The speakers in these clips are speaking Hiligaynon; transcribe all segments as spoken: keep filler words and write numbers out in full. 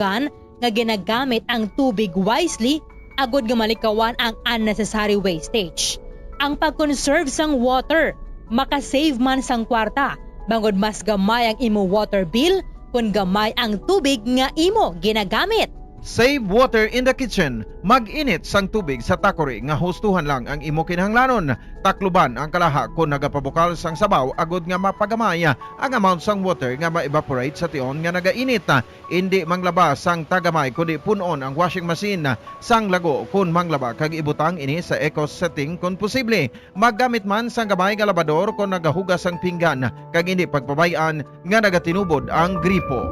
kabalukan nga ginagamit ang tubig wisely agod nga malikawan ang unnecessary wastage. Ang pag-conserve sang water makasave man sang kwarta, bangod mas gamay ang imo water bill kon gamay ang tubig nga imo ginagamit. Save water in the kitchen. Mag-init sang tubig sa takori nga hustuhan lang ang imo kinahanglanon. Takluban ang kalaha kon nagapabukal sang sabaw agod nga mapagamay ang amount sang water nga ma-evaporate sa tion nga nagainit. Indi manglaba sang tagamay, kundi pun-on ang washing machine sang lago kon manglaba kag ibutang ini sa eco setting kon posible. Maggamit man sang gamay nga labador kon nagahugas sang pinggan, kag indi pagpabay-an nga nagatinubod ang gripo.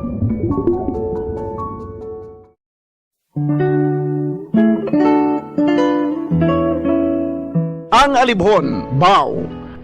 Ang alibhon, baw.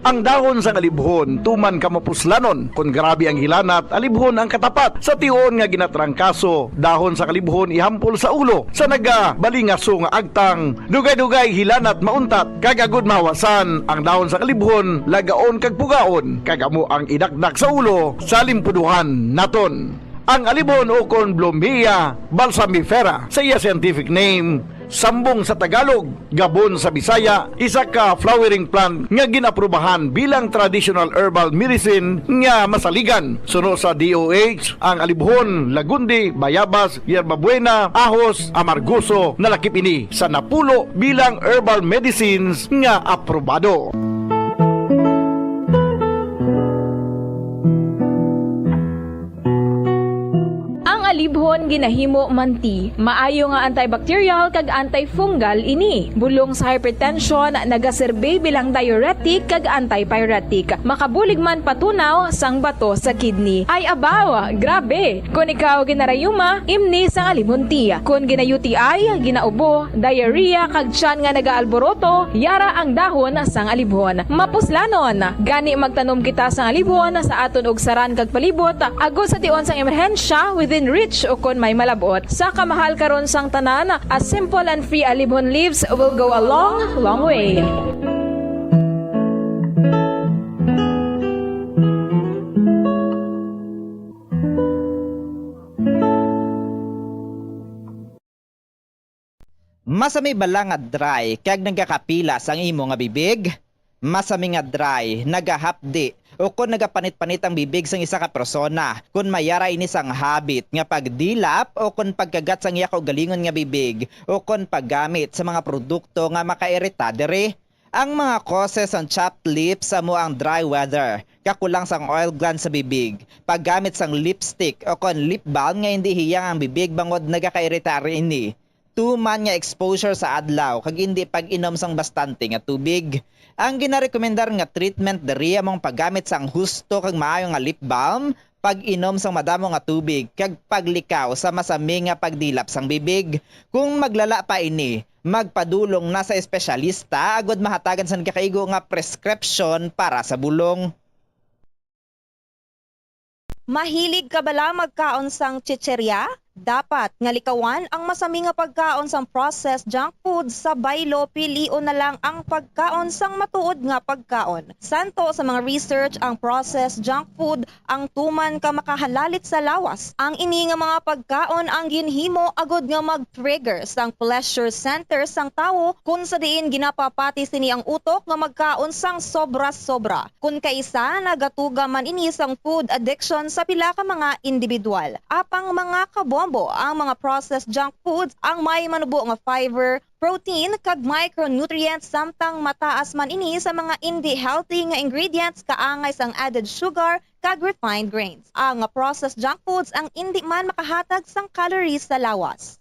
Ang dahon sang alibhon tuman ka mapuslanon. Kon grabe ang hilanat, alibhon ang katapat. Sa tion nga ginatrangkaso, dahon sang alibhon ihampol sa ulo. Sa nagabalingaso nga agtang, dugay-dugay hilanat mauntat, kag agud mahawasan ang dahon sang alibhon, lagaon kag pugaon, kag amo ang idakdak sa ulo sa limpuduhan naton. Ang alibhon ukon Blumea balsamifera sa iya scientific name, sambong sa Tagalog, gabon sa Bisaya, isa ka flowering plant nga gin-aprubahan bilang traditional herbal medicine nga masaligan. Suno sa D O H, ang alibhon, lagundi, bayabas, yerbabuena, ahos, amargoso, nalakip ini sa napulo bilang herbal medicines nga aprobado. Ang alibhon ginahimo man tea. Maayo nga antibacterial kag antifungal ini. Bulong sa hypertension, nagaserbi bilang diuretic kag antipyretic. Makabulig man patunaw sang bato sa kidney. Ay abaw, grabe! Kon ikaw ginarayuma, imni sang alibhon tea. Kon gina-U T I, ginaubo, diarrhea, kag tiyan nga nagaalboroto, yara ang dahon sang alibhon. Mapuslanon, gani magtanom kita sang alibhon sa aton ugsaran kag palibot, agod sa tion sang emerhensya, within reach ukon may malab-ot. Sa kamahal karon sang tanan, a simple and free alibhon leaves will go a long, long way. Masami bala nga dry kag nagakapilas ang imo nga bibig? Masami nga dry, nagahapdi, ukon nagapanit-panit ang bibig sang isa ka persona, kon may ara ini sang habit nga pagdilap ukon pagkagat sang iya kaugalingon nga bibig, ukon paggamit sa mga produkto nga makairita diri. Ang mga causes sang chapped lips amo ang dry weather, kakulang sang oil glands sa bibig, paggamit sang lipstick ukon lip balm nga indi hiyang ang bibig bangod nagakairita ini, tuman nga exposure sa adlaw kag indi pag-inom sang bastante nga tubig. Ang ginarekomendar nga treatment diri amo ang paggamit sang husto kag maayo nga lip balm, pag-inom sang madamo nga tubig, kag paglikaw sa masami nga pagdilap sang bibig. Kung maglala pa ini, magpadulong na sa espesyalista agud mahatagan sang nagakaigo nga prescription para sa bulong. Mahilig ka bala magkaon sang chichirya? Dapat nga likawan ang masami nga pagkaon sang processed junk food sa baylo, pilion na lang ang pagkaon sang matuod nga pagkaon. Santo sa mga research, ang processed junk food ang tuman ka makahalalit sa lawas. Ang ini nga mga pagkaon ang ginhimo agud nga mag-trigger sang pleasure center sang tawo, kun sa diin ginapapati sini ang utok nga magkaon sang sobra-sobra. Kun kaisa, nagatuga man ini sang food addiction sa pila ka mga indibidwal. Apang mga kabombo, ang mga processed junk foods ang may manubo nga fiber, protein, kag micronutrients, samtang mataas man ini sa mga indi healthy nga ingredients kaangay sang added sugar kag refined grains. Ang processed junk foods ang indi man makahatag sang calories sa lawas.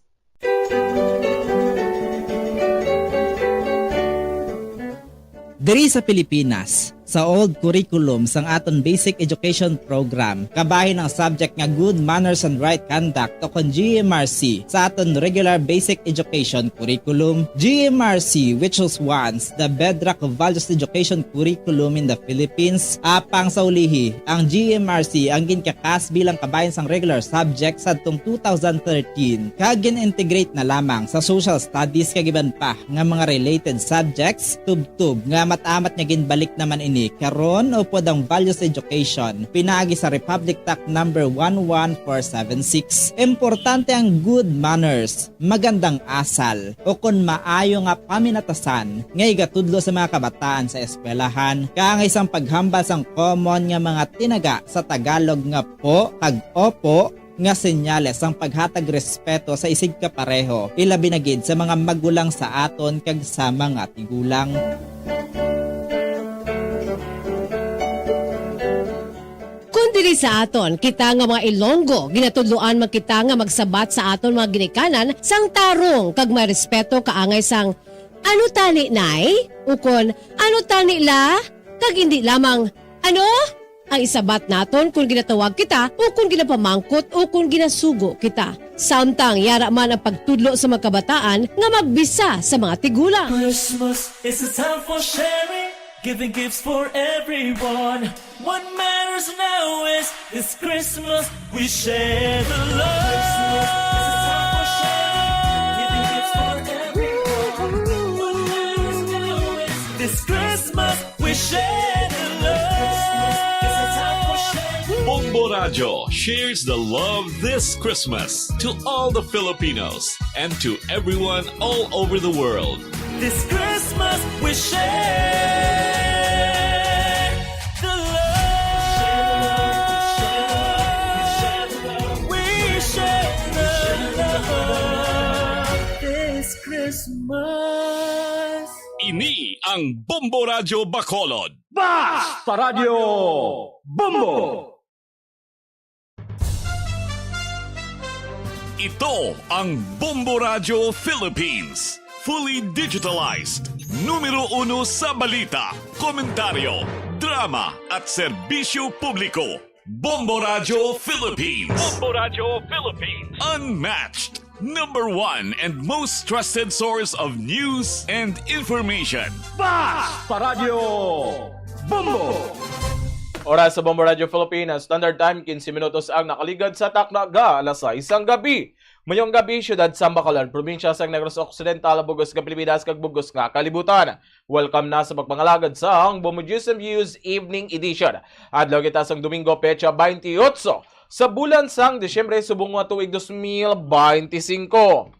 Diri sa Pilipinas, sa old curriculum sang aton basic education program, kabahin ang subject nga Good Manners and Right Conduct o kon G M R C sa aton regular basic education curriculum. G M R C, which was once the bedrock of values education curriculum in the Philippines, apang sa ulihi, ang G M R C ang ginkakas bilang kabahin sang regular subject sadtong two thousand thirteen, kag gin-integrate na lamang sa social studies kag iban pa nga mga related subjects, tubtob nga amat-amat nga ginbalik naman ini Karon, upod ang Values Education, pinaagi sa Republic Tact number one one four seven six. Importante ang good manners, magandang asal, o kon maayo nga paminatasan nga igatudlo sa mga kabataan sa eskwelahan, kaangay sang paghambal sang common nga mga tinaga sa Tagalog nga po kag opo, nga senyales sang paghatag respeto sa isigkapareho, ilabi na gid sa mga magulang sa aton kag sa mga tigulang. Kon diri sa aton, kita nga mga Ilonggo, ginatudloan man kita nga magsabat sa aton mga ginikanan sang tarong kag may respeto kaangay sang, "Ano tani, Nay?" ukon, "Ano tani, La?" Kag indi lamang, "Ano?" ang isabat naton kon ginatawag kita o kon ginapamangkot o kon ginasugo kita. Samtang yara man ang pagtudlo sa mga kabataan nga magbisa sa mga tigulang. Christmas is a time for sharing, giving gifts for everyone. What matters now is this Christmas we share the love. Christmas is a time for sharing, giving gifts for everyone. What matters now is this Christmas we share the love. Bombo Radyo shares the love this Christmas to all the Filipinos and to everyone all over the world. This Christmas we share the love. We share the love. This Christmas. Ini ang Bombo Radyo Bacolod. Basta Radyo Bombo! Ito ang Bombo Radyo Philippines. Fully digitalized. Numero uno sa balita, komentaryo, drama, at serbisyo publiko. Bombo Radyo Philippines. Bombo Radyo Philippines. Unmatched. Number one and most trusted source of news and information. Basta Radyo Bombo! Oras sa Bombo Radyo Philippines, Standard Time, quince minutos ang nakaligad sa takna ga alas sais sang gabi. Mayong gabi, siyudad sang Bacolod, probinsya sang Negros Occidental, bug-os nga Pilipinas, kag bug-os nga kalibutan. Welcome na sa pagpangalagad sang Bombo News and Views Evening Edition. Adlaw kita sang Domingo, petsa twenty-eight sa bulan sang Disyembre, subong nga tuig dos mil bente singko.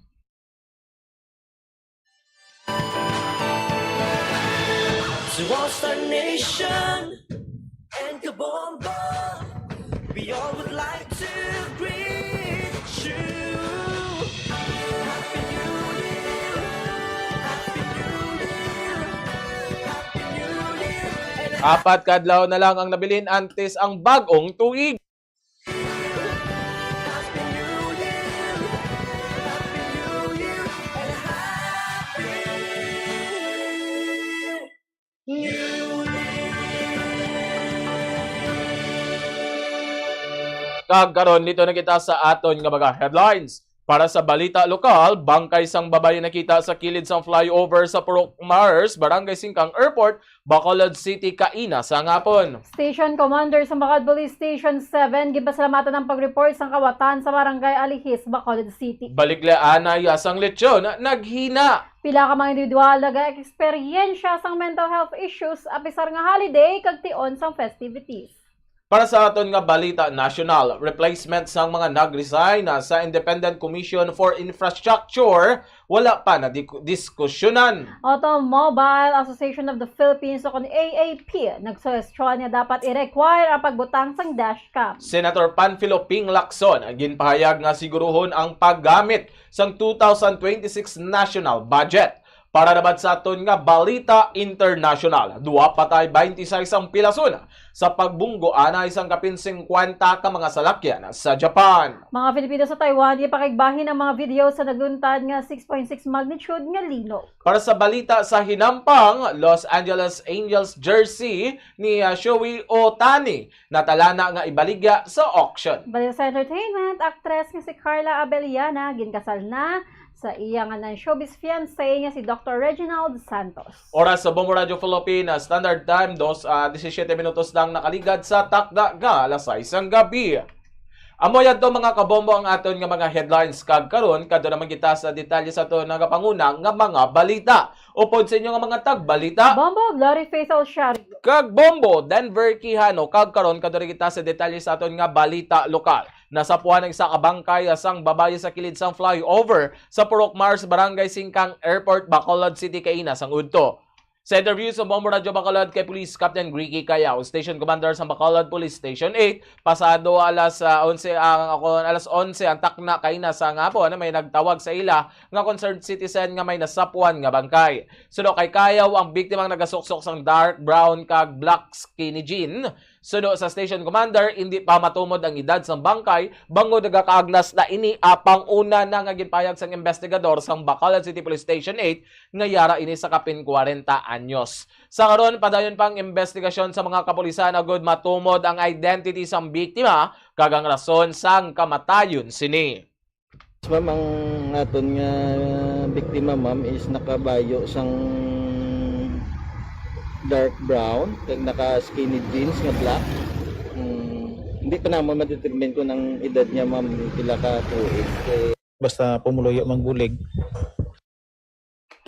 To all Star Nation and Kabombo, we all would like to greet you. Happy New Year! Happy New Year! Happy New Year! And apat ka adlaw na lang ang nabilin antes ang bag-ong tuig. Happy New Year! Happy New Year! And Happy New Year! Kag karon, dito na kita sa aton nga mga headlines. Para sa balita lokal, bangkay sang babayi nakita sa kilid sang flyover sa Purok Mars, Barangay Singkang Airport, Bacolod City, kaina sa hapon. Station Commander sa Bacolod Police Station seven, ginpasalamatan ang pag-report sang kawatan sa Barangay Alihis, Bacolod City. Baligya anay sang lechon, naghina. Pila ka mga individual nag-eksperyensya sang mental health issues, apisar nga holiday kag tion sang festivities. Para sa aton nga balita nasyonal, replacement sang mga nag-resign na sa Independent Commission for Infrastructure wala pa na di-, diskusyonan. Automobile Association of the Philippines o kon A A P nagsuhestyon nga dapat i-require ang pagbutang sang dashcam. Senator Panfilo Ping Lacson ginpahayag nga siguruhon ang paggamit sang two thousand twenty-six national budget. Para naman sa aton nga balita internasyonal, duha patay, twenty-six ang pilason sa pagbunggo anay sang kapin singkwenta ka mga salakyan sa Japan. Mga Filipino sa Taiwan, ipakigbahin ang mga video sa nagluntad nga six point six magnitude nga linog. Para sa balita sa hinampang, Los Angeles Angels jersey ni, ah, Shohei Ohtani natalana nga ibaligya sa auction. Balita sa entertainment, aktres nga si Carla Abellana ginkasal na sa iya nga nan-showbiz fiancé nga si Doctor Reginald Santos. Oras sa Bombo Radio Philippines Standard Time, dos, ah, disisiete minutos lang nakaligad sa takda nga alas sais sang gabi. Amo yadto, mga kabombo, ang aton nga mga headlines, kag karon kadto naman kita sa detalye sa aton nagapanguna nga mga balita. Upod sa inyo nga mga tagbalita, Bombo Glory Faisal Shario. Kag Bombo Denver Quijano, kag karon kadto kita sa detalye sa aton nga balita lokal. Nasapuan ang isa ka bangkay sang babayi sa kilid sang flyover sa Purok Mars, Barangay Singkang, Airport, Bacolod City, kaina sang udto. Sa interview sa Bombo Radyo Bacolod kay Police Captain Ricky Cayao, Station Commander sa Bacolod Police Station eight, pasado alas, ah, onse ang, ako, alas onse ang takna kaina sa hapon, may nagtawag sa ila nga concerned citizen nga may nasapuan nga bangkay. Suno kay Cayao, ang biktima ang nagasuksok sang dark brown kag black skinny jean. Suno sa station commander, indi pa matumod ang edad sang bangkay bangod nagakaagnas na ini, apang una na nga ginpahayag sang investigador sang Bacolod City Police Station eight nga yara ini sa kapin kwarenta anyos. Sa karon, padayon pa ang investigasyon sa mga kapulisan agud matumod ang identity sang biktima kag ang rason sang kamatayon sini. Ma'am, ang aton nga biktima, ma'am, is nakabayo sang dark brown, kag naka skinny jeans nga black. Mm, hindi pa namon ma-determine kung ang edad niya, ma'am, pila ka tuig. Kay basta pumuluyo magbulig.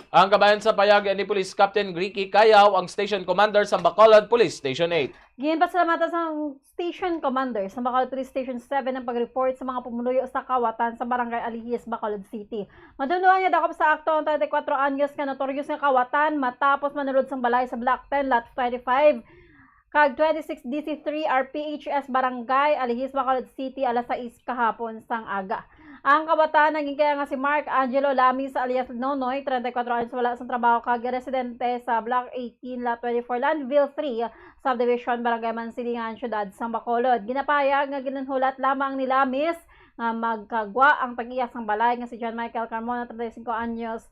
Ang kabayan sa payag ni Police Captain Ricky Cayao, ang Station Commander sa Bacolod Police Station eight. Ginpasalamatan sang Station Commander sa Bacolod Police Station seven ang pag-report sa mga pumuluyo sa kawatan sa Barangay Alihis, Bacolod City. Madumduman nga dakop sa akto ang treinta y cuatro anyos nga notorious nga kawatan matapos manulod sang balay sa Block ten, Lot twenty-five, kag twenty-six D C three R P H S Barangay Alihis, Bacolod City, alas sais kahapon sang aga. Ang kawatan ang ginkaya nga si Mark Angelo Lamis alias Nonoy, treinta y cuatro anyos, wala sang trabaho kag residente sa Block eighteen, Lot twenty-four, Landville three Subdivision, Barangay Mansilingan, Siyudad sang Bacolod. Ginapahayag nga ginhulat lamang ni Lamis nga magkagwa ang tag-iya sang balay nga si John Michael Carmona, treinta y cinco anyos,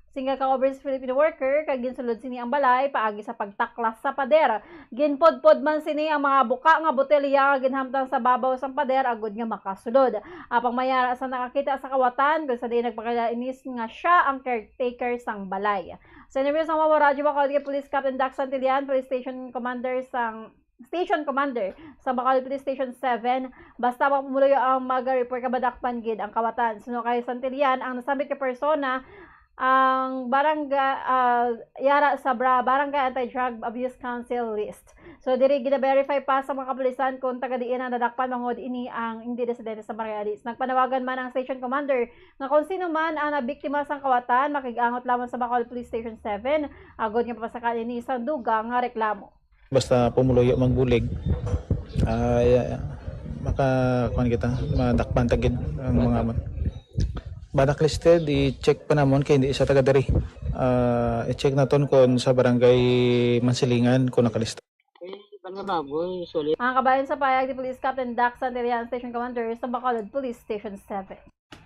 single ka overseas Filipino worker, kag ginsulod sini ang balay paagi sa pagtaklas sa pader. Ginpudpod man sini ang mga buka nga botelya nga ginhamtang sa babaw sang pader agud nga makasulod. Apang may ara sa nakakita sa kawatan kung sa diin nagpakilala inis nga siya ang caretaker sang balay. Sa interview sa Wawa Radyo Bacolod kay Police Captain Dax Santillan, Police Station Commander sang Station Commander sa Bacolod Police Station seven, basta wa pumuluyo ang mag-report nga madakpan gid ang kawatan. Suno kay Santillan, ang nasambit nga persona ang barangay, ah, yara sa bra-, Barangay Anti-Drug Abuse Council list. So, diri gina-verify pa sa mga kapulisan kung taga diin ang nadakpan, bangod ini ang indi residente sa Barangay Alihis. Nagpanawagan man ang station commander nga kung sino man ang nabiktima sang kawatan, makig-angot lamang sa Bacolod Police Station seven, agod nga mapasakaan ini sang dugang nga reklamo. Basta pumuluyo magbulig, ah, ya-, maka, kuwan kita, madakpan ta gid ang mga man. Blacklisted, i-check pa namon kay hindi siya taga diri. Ah, i-check naton kung sa barangay Mansilingan kung nakalista. Eh, iban nga baboy, sulit. Ang kabayan sa payag ni Police Captain Dax Santillan, Station Commander sa Bacolod Police Station seven.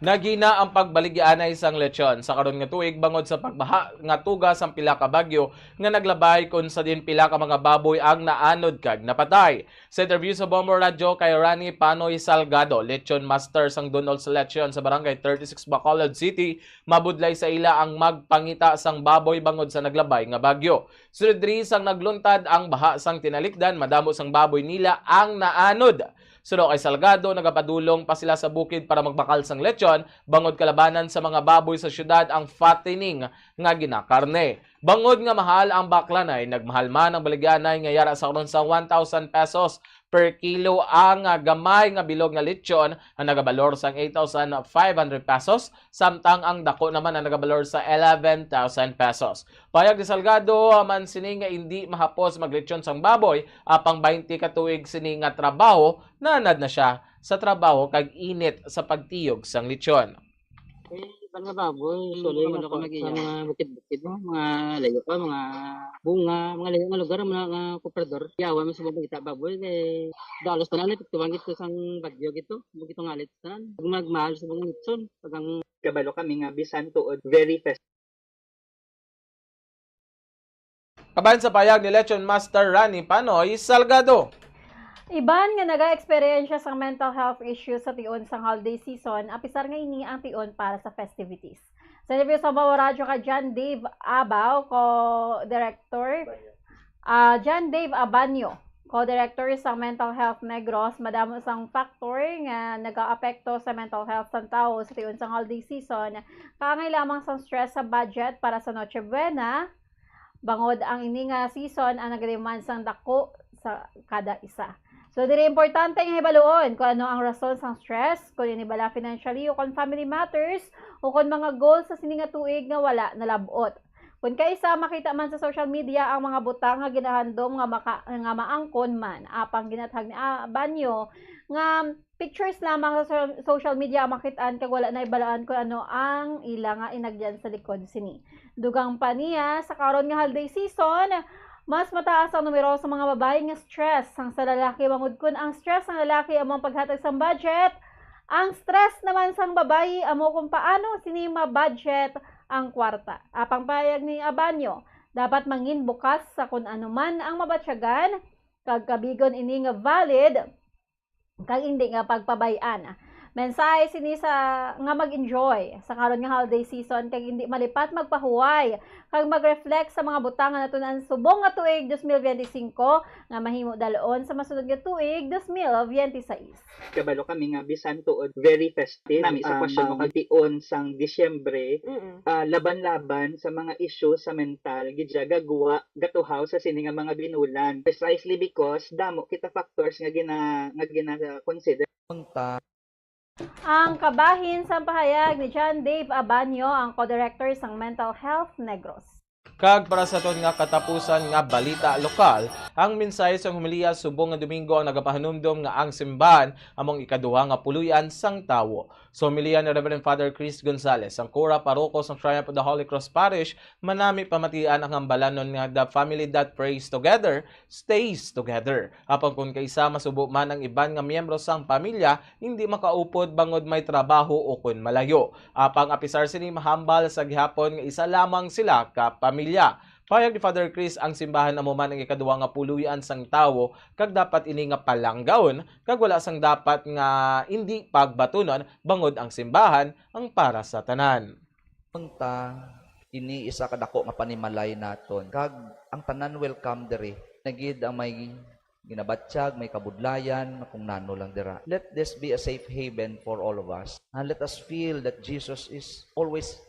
Nagina ang pagbaligyaanay sang lechon. Sa karon nga tuig, bangod sa pagbaha nga tuga sang pila ka bagyo nga naglabay, kun sa diin pila ka mga baboy ang naanod kag napatay. Sa interview sa Bombo Radyo kay Rani Panoy Salgado, lechon master sang Dunol's Lechon sa Barangay thirty-six, Bacolod City, mabudlay sa ila ang magpangita sang baboy bangod sa naglabay nga bagyo. Sulod diri, sang nagluntad ang baha sang tinalikdan, madamo sang baboy nila ang naanod. Suno kay Salgado, nagapadulong pa sila sa bukid para magbakal sang lechon, bangod kalabanan sa mga baboy sa syudad ang fattening nga ginakarne. Bangod nga mahal ang baklanay, nagmahal man ang baligyanay nga yara sa karon sa one thousand pesos per kilo ang, ah, gamay nga bilog nga lechon nga nagabalor sang eight thousand five hundred pesos, samtang ang dako naman ang nagabalor sa eleven thousand pesos. Payag ni Salgado man sini nga indi mahapos maglechon sang baboy, apang baynte ka tuig sini nga trabaho, naanad na siya sa trabaho kag init sa pagtiyog sang lechon. Eh, iban nga baboy, hmm, sulit man ako sa mga bukid-bukid, no? Mga layo pa, mga bunga, mga layo nga lugar, mga, mga kuprador. Yawa man sa mga kita baboy, kay dalos tanan, eh, pagtuwang ito sang bagyo gito, bukid ito nga alit tanan. Pag magmahal sa mga nitson, pag ang kabalo kami nga bisan tuod, very festive. Kabahin sa payag ni Lechon Master Rani Panoy Salgado. Iban nga naga-eksperyensya sang mental health issues sa tion sang holiday season, apisar nga ini ang tion para sa festivities. Sa interview sa Bawa Radyo kay John Dave Abaw, co-director, ah, John Dave Abanyo, Co-director sa Mental Health Negros, madamo sang factor nga nagaapekto sa mental health sang tawo sa tion sang holiday season. Kaangay lamang sang stress sa budget para sa Noche Buena, bangod ang ini nga season ang nagdemand sang dako sa kada isa. So, diri importante nga hibaluon kung ano ang rason sang stress, kung ini bala financially o kung family matters, o kung mga goals sa sini nga tuig nga wala nalab-ot. Kung kaisa, makita man sa social media ang mga butang nga ginahandom nga maka-, nga maangkon man. Apang ginathag ni, ah, Banyo nga pictures lamang sa so-, social media ang makit-an kag wala na ibalaan kung ano ang ila nga inagyan sa likod sini. Dugang pa niya, sa karon nga holiday season, mas mataas ang numero sa mga babayi nga stress sang sa lalaki, bangod kun ang stress sang lalaki amo ang paghatag sang budget, ang stress naman sang babayi amo kung paano sini ma-budget ang kwarta. Apang pahayag ni Abanyo, dapat mangin bukas sa kun ano man ang mabatyagan, kag kabigon ini nga valid kag indi nga pagpabay-an. Mensahe sini sa, nga mag-enjoy sa karon nga holiday season kag indi malipat magpahuway kag mag-reflect sa mga butang nga natun-an subong nga tuig dos mil biyente singko nga mahimo dal-on sa masunod nga tuig, dos mil biyente sais. Kabalo kami nga bisan tuod very festive, nami sa um, kwestiyon mo um, kag tion sang Disyembre, Mm-mm. ah, laban-laban sa mga isyu sa mental, gid siya gagwa, gatuhaw sa sini nga mga binulan. Precisely because damo kita factors nga gina-, nga gina-consider. Unta. Ang kabahin sang pahayag ni John Dave Abanyo, ang co-director sang Mental Health Negros. Kag para sa aton nga katapusan nga balita lokal, ang mensahe sang homilya subong nga Domingo ang nagapahanumdom nga ang simbahan amo ang ikaduha nga puloy-an sang tawo. Sa homilya ni Reverend Father Chris Gonzalez, ang kura paroko sang Triumph of the Holy Cross Parish, manami pamatian ang hambalanon nga "The family that prays together stays together." Apan kon kaisa masubo man ang iban nga miyembro sang pamilya, hindi makaupod bangod may trabaho o kon malayo. Apang apisar sini, mahambal sa gihapon nga isa lamang sila ka pamilya. Pahayag ni Father Chris, ang simbahan amo man ang ikaduha nga puloy-an sang tawo, kag dapat ini nga palanggawon, kag wala sang dapat nga indi pagbatunon, bangod ang simbahan ang para sa tanan. Unta, ini isa ka dako nga panimalay naton, kag ang tanan welcome diri. Na gid ang may ginabatyag, may kabudlayan, kung nano lang dira. Let this be a safe haven for all of us. And let us feel that Jesus is always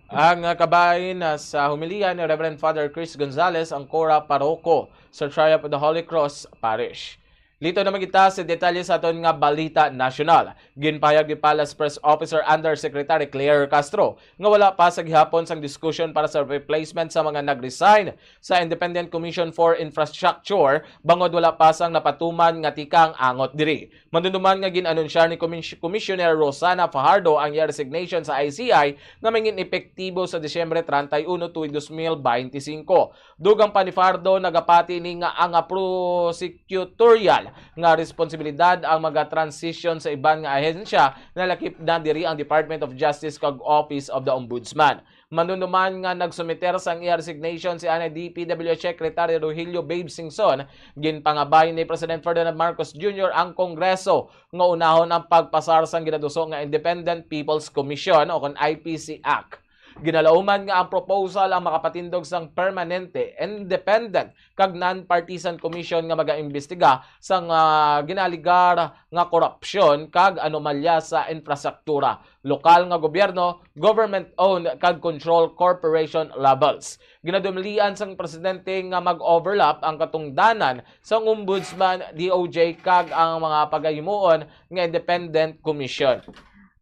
Ang, ah, kabahin, ah, sa homilya ni Reverend Father Chris Gonzalez, ang kura paroko sa Triumph of the Holy Cross Parish. Lito naman kita sa detalye sa aton nga balita nasyonal. Ginpahayag ni Palace Press Officer Undersecretary Claire Castro nga wala pa sa gihapon sang diskusyon para sa replacement sa mga nag-resign sa Independent Commission for Infrastructure, bangod wala pa sang napatuman nga tikang angot diri. Madumduman nga gin-anunsyar ni Commis-, Commissioner Rosana Fajardo ang iya resignation sa I C I nga mangin epektibo sa Disyembre treinta y uno tuig dos mil beintisinko. Dugang pa ni Fajardo, nagapati ini nga ang, ah, prosecutorial nga responsibilidad ang maga-transition sa iban nga ahensya, nalakip na diri ang Department of Justice kag Office of the Ombudsman. Madumduman nga nagsumiter sang iya resignation si anay D P W H Secretary Rogelio Babe Singson. Ginpangabay ni President Ferdinand Marcos Junior ang Kongreso nga unahon ang pagpasar sang ginaduso nga Independent People's Commission o kon I P C Act. Ginalauman nga ang proposal ang makapatindog sang permanente, independent, kag non-partisan commission nga magaimbestiga sang, ah, ginaaligar nga korupsyon kag anomalya sa infrastruktura, lokal nga gobyerno, government-owned kag control corporation levels. Ginadumalian sang presidente nga mag-overlap ang katungdanan sang Ombudsman, D O J, kag ang mga pagahimuon nga independent commission.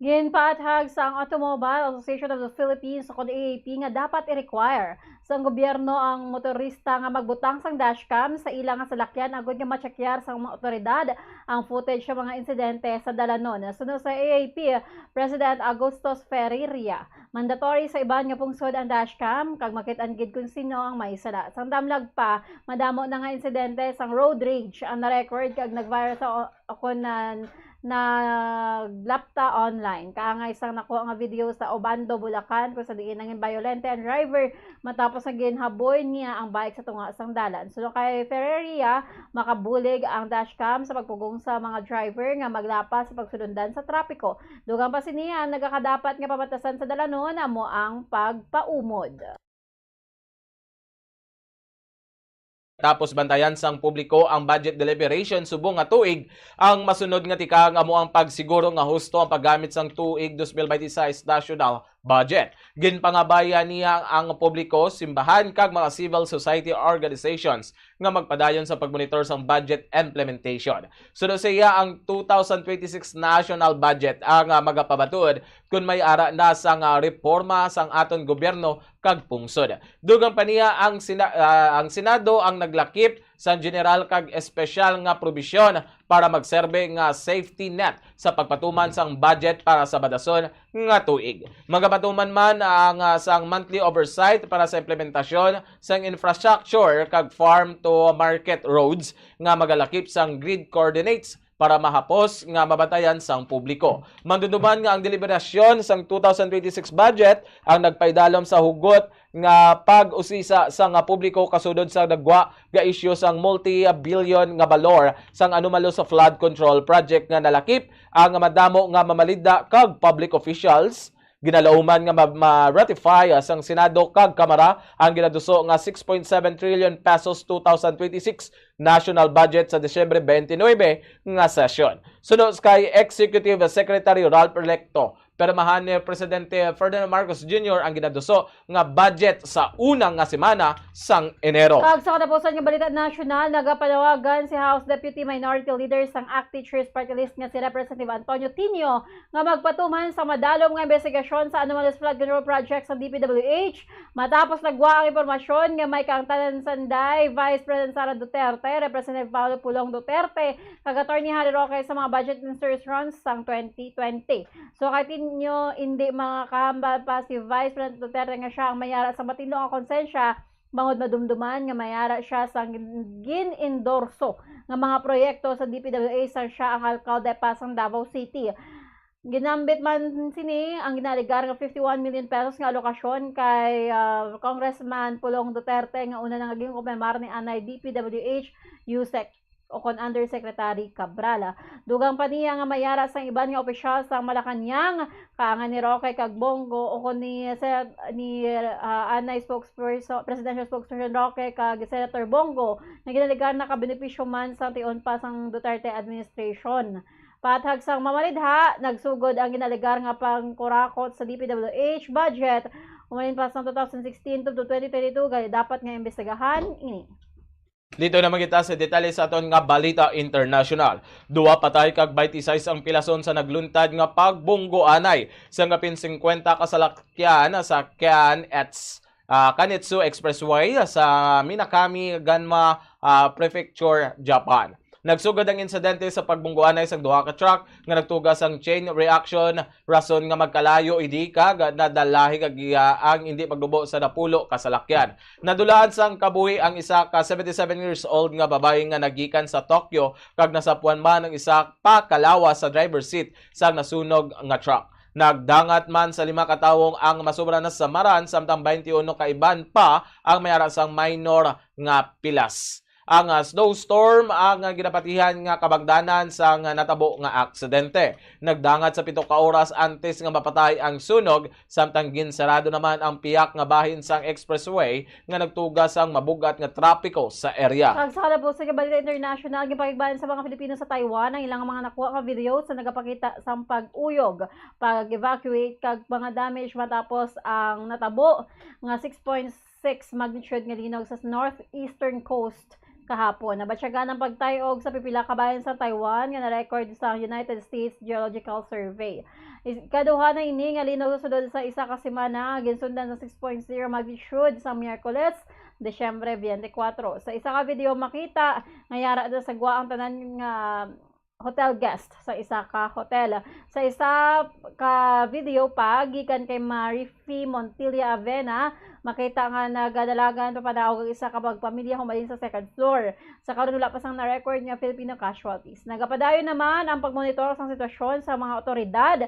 Ginpaathag sang Automobile Association of the Philippines o kon A A P nga dapat i-require sang gobyerno ang motorista nga magbutang sang dashcam sa ila nga salakyan agod nga matsekyar sang mga awtoridad ang footage sa mga insidente sa dalanon. Suno sa A A P President Augustus Ferreria, mandatory sa iban nga pungsod ang dashcam kag makit-an gid kon sino ang may sala. Sang damlag pa, madamo na nga insidente sang road rage ang na-record kag nag-viral sa o-, o kon na naglapta online. Kaangay sang nakuha nga video sa Obando, Bulacan, kung sa diin nangin bayolente ang driver matapos nga ginhaboy niya ang bike sa tunga sang dalan. Suno kay Ferreria, makabulig ang dashcam sa pagpugong sa mga driver nga maglapas sa pagsulundan sa trapiko. Dugang pa sini, ang nagakadapat nga pamatasan sa dalanon amo ang pagpaumod. Tapos bantayan sang publiko ang budget deliberation subong nga tuig. Ang masunod nga tikang amo ang pagsiguro nga husto ang paggamit sang tuig dos mil baynte sais national budget. Ginpangabayan niya ang publiko, simbahan, kag mga civil society organizations nga magpadayon sa pagmonitor sang budget implementation. Suno sa iya, ang two thousand twenty-six national budget ang, ah, magapabatud kon may ara na sang, ah, reforma sang aton gobyerno kag pungsod. Dugang pa niya, ang Sina-, ah, ang Senado ang naglakip sang general kag espesyal nga probisyon para magserbe nga safety net sa pagpatuman sang budget para sa badason nga tuig. Magapatuman man ang, ah, sang monthly oversight para sa implementasyon sang infrastructure kag farm to market roads nga magalakip sang grid coordinates para mahapos nga mabantayan sang publiko. Mandumduman nga ang deliberasyon sang two thousand twenty-six budget ang nagpaidalom sa hugot nga pag-usisa sang publiko kasunod sa nagwa nga isyu sang multi-billion nga balor sang anomalous flood control project nga nalakip ang madamo nga mamalida kag public officials. Ginalauman nga ma-, ma-ratify sang Senado kag Kamara ang ginaduso nga six point seven trillion pesos two thousand twenty-six national budget sa Disyembre twenty-nine nga sesyon. Suno kay Executive Secretary Ralph Recto, pirmahan ni Presidente Ferdinand Marcos Junior ang ginaduso nga budget sa una nga semana sang Enero. Kag sa katapusan nga balita nasyonal, nagapanawagan si House Deputy Minority Leader sang ACT Teachers Party List nga si Representative Antonio Tinio nga magpatuman sa madalom nga investigasyon sa anomalous flood control project sa D P W H, matapos nagwa ang impormasyon nga may kaangtanan sanday Vice President Sara Duterte, Representative Paolo Pulong Duterte, kag Attorney Harry Roque sa mga budget insertions sang twenty twenty. So, kay Tinio, indi makahambal pa si Vice President Duterte nga siya ang may ara sa matino nga konsensya, bangod madumduman nga may ara siya sa gin-, gin-endorso nga mga proyekto sa D P W H sang siya ang alkalde pa sang Davao City. Ginambit man sini ang ginaalegar nga fifty-one million pesos nga alokasyon kay, ah, Congressman Pulong Duterte nga una na nga ginkumpirmar ni anay D P W H Usec o kon Undersecretary Cabral. Dugang pa niya nga may ara sang iban nga opisyal sa Malacañang, kaangay ni Roque kag Bong Go, o kon ni Sen-, ni, ah, anay spokesperson, presidential spokesperson Roque kag Senator Bong Go, nga ginaalegar nakabenepisyo man sa tion pa sang Duterte administration. Paathag sang mamalidha, nagsugod ang ginaalegar nga pangkurakot sa D P W H budget, umalin pa sang two thousand sixteen to twenty twenty-two, kay dapat nga imbestigahan ini. Dito naman kita sa detalye sa aton nga balita international. Duha patay kag twenty-six ang pilason sa nagluntad nga pagbunggoanay sa kapin singkwenta ka salakyan sa Kan-, ah, Kanetsu Expressway sa Minakami, Ganma, ah, Prefecture, Japan. Nagsugod ang insidente sa pagbunggoanay sang duha ka truck nga nagtuga sang chain reaction, rason nga magkalayo ini kag nadalahi kag iya ang hindi paglubo sa napulo ka salakyan. Nadulaan sang kabuhi ang isa ka seventy-seven years old nga babayi nga nagikan sa Tokyo kag nasapuan man ang isa pa ka lawas sa driver's seat sang nasunog nga truck. Nagdangat man sa lima ka tawo ang masobra na nasamaran, samtang twenty-uno ka iban pa ang may ara sang minor nga pilas. Ang, ah, snowstorm ang, ah, ginapatihan nga kabangdanan sang, ah, natabo nga aksidente. Nagdangat sa pito ka oras antes nga mapatay ang sunog, samtang ginsarado naman ang pihak nga bahin sang expressway nga nagtuga sang mabug-at nga trapiko sa area. Kag sa katapusan nga balita international, ginpakigbanan sa mga Filipino sa Taiwan ang ilang mga nakuha nga video sa nagapakita sang pag-uyog, pag-evacuate, kag mga damage matapos ang natabo nga six point six magnitude nga linog sa northeastern coast kahapon. Nabatyagan ang pagtay-og sa pipila ka bahin sa Taiwan nga na-record sa United States Geological Survey. Is-, ikaduha na ini nga linog sa sulod sa isa ka semana nga ginsundan sa six point zero magnitude sa Miyerkules, Disyembre twenty-four. Sa isa ka video, makita nga yara na sa gwa ang tanan nga hotel guest sa isa ka hotel. Sa isa ka video pa, gikan kay Marifi Montilla Avena, makita nga nagadalagan papanaog ang isa ka magpamilya humalin sa second floor. Sa karon, wala pa sang na-record nga Filipino casualties. Nagapadayon naman ang pagmonitor sang sitwasyon sa mga otoridad,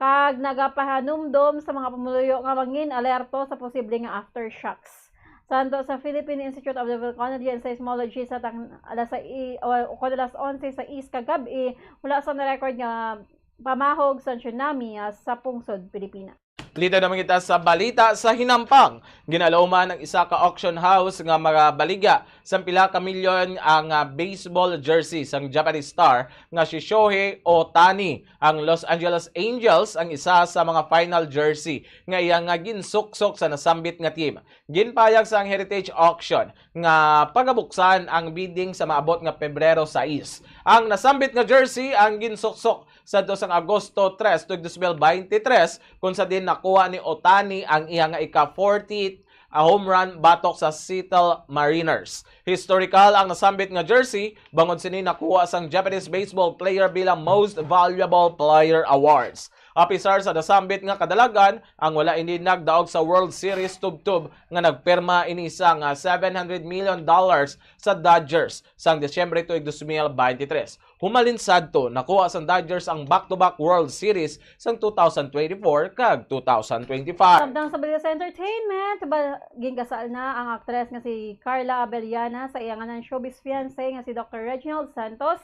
kag nagapahanumdom sa mga pumuluyo nga mangin alerto sa posible nga aftershocks. Sa anto sa Philippine Institute of Volcanology and Seismology, sa tang-, alas sais, o, o kon alas onse sa sais kagab-i, wala sa na-record nga pamahog sa tsunami, ah, sa pungsod Pilipinas. Dito naman kita sa balita sa hinampang. Ginalauman ng isa ka auction house nga magabaligya sang pila ka milyon ang, ah, baseball jersey sang Japanese star nga si Shohei Ohtani. Ang Los Angeles Angels ang isa sa mga final jersey nga iya nga ginsuksok sa nasambit nga team. Ginpayag sang Heritage Auction nga pagabuksan ang bidding sa maabot nga Pebrero sais. Ang nasambit nga jersey ang ginsuksok sadto sang Agosto tres tuig dos mil baynte tres, kung sa din nakuha ni Ohtani ang iya nga ika-forty, ah, home run batok sa Seattle Mariners. Historical ang nasambit nga jersey, bangod sini nakuha sang Japanese baseball player bilang Most Valuable Player Awards. Apisar sa nasambit nga kadalagan, ang wala ini nagdaog sa World Series tubtob nga nagpirma ini sang, ah, seven hundred million dollars sa Dodgers sang Disyembre tuig dos mil baynte tres. Humalin sadto, nakuha sang Dodgers ang back-to-back World Series sang two thousand twenty-four kag two thousand twenty-five. Samtang sa balita sa entertainment, ba, ginkasal na ang aktres nga si Carla Abellana sa iya nga nan-showbiz fiancé nga si Doktor Reginald Santos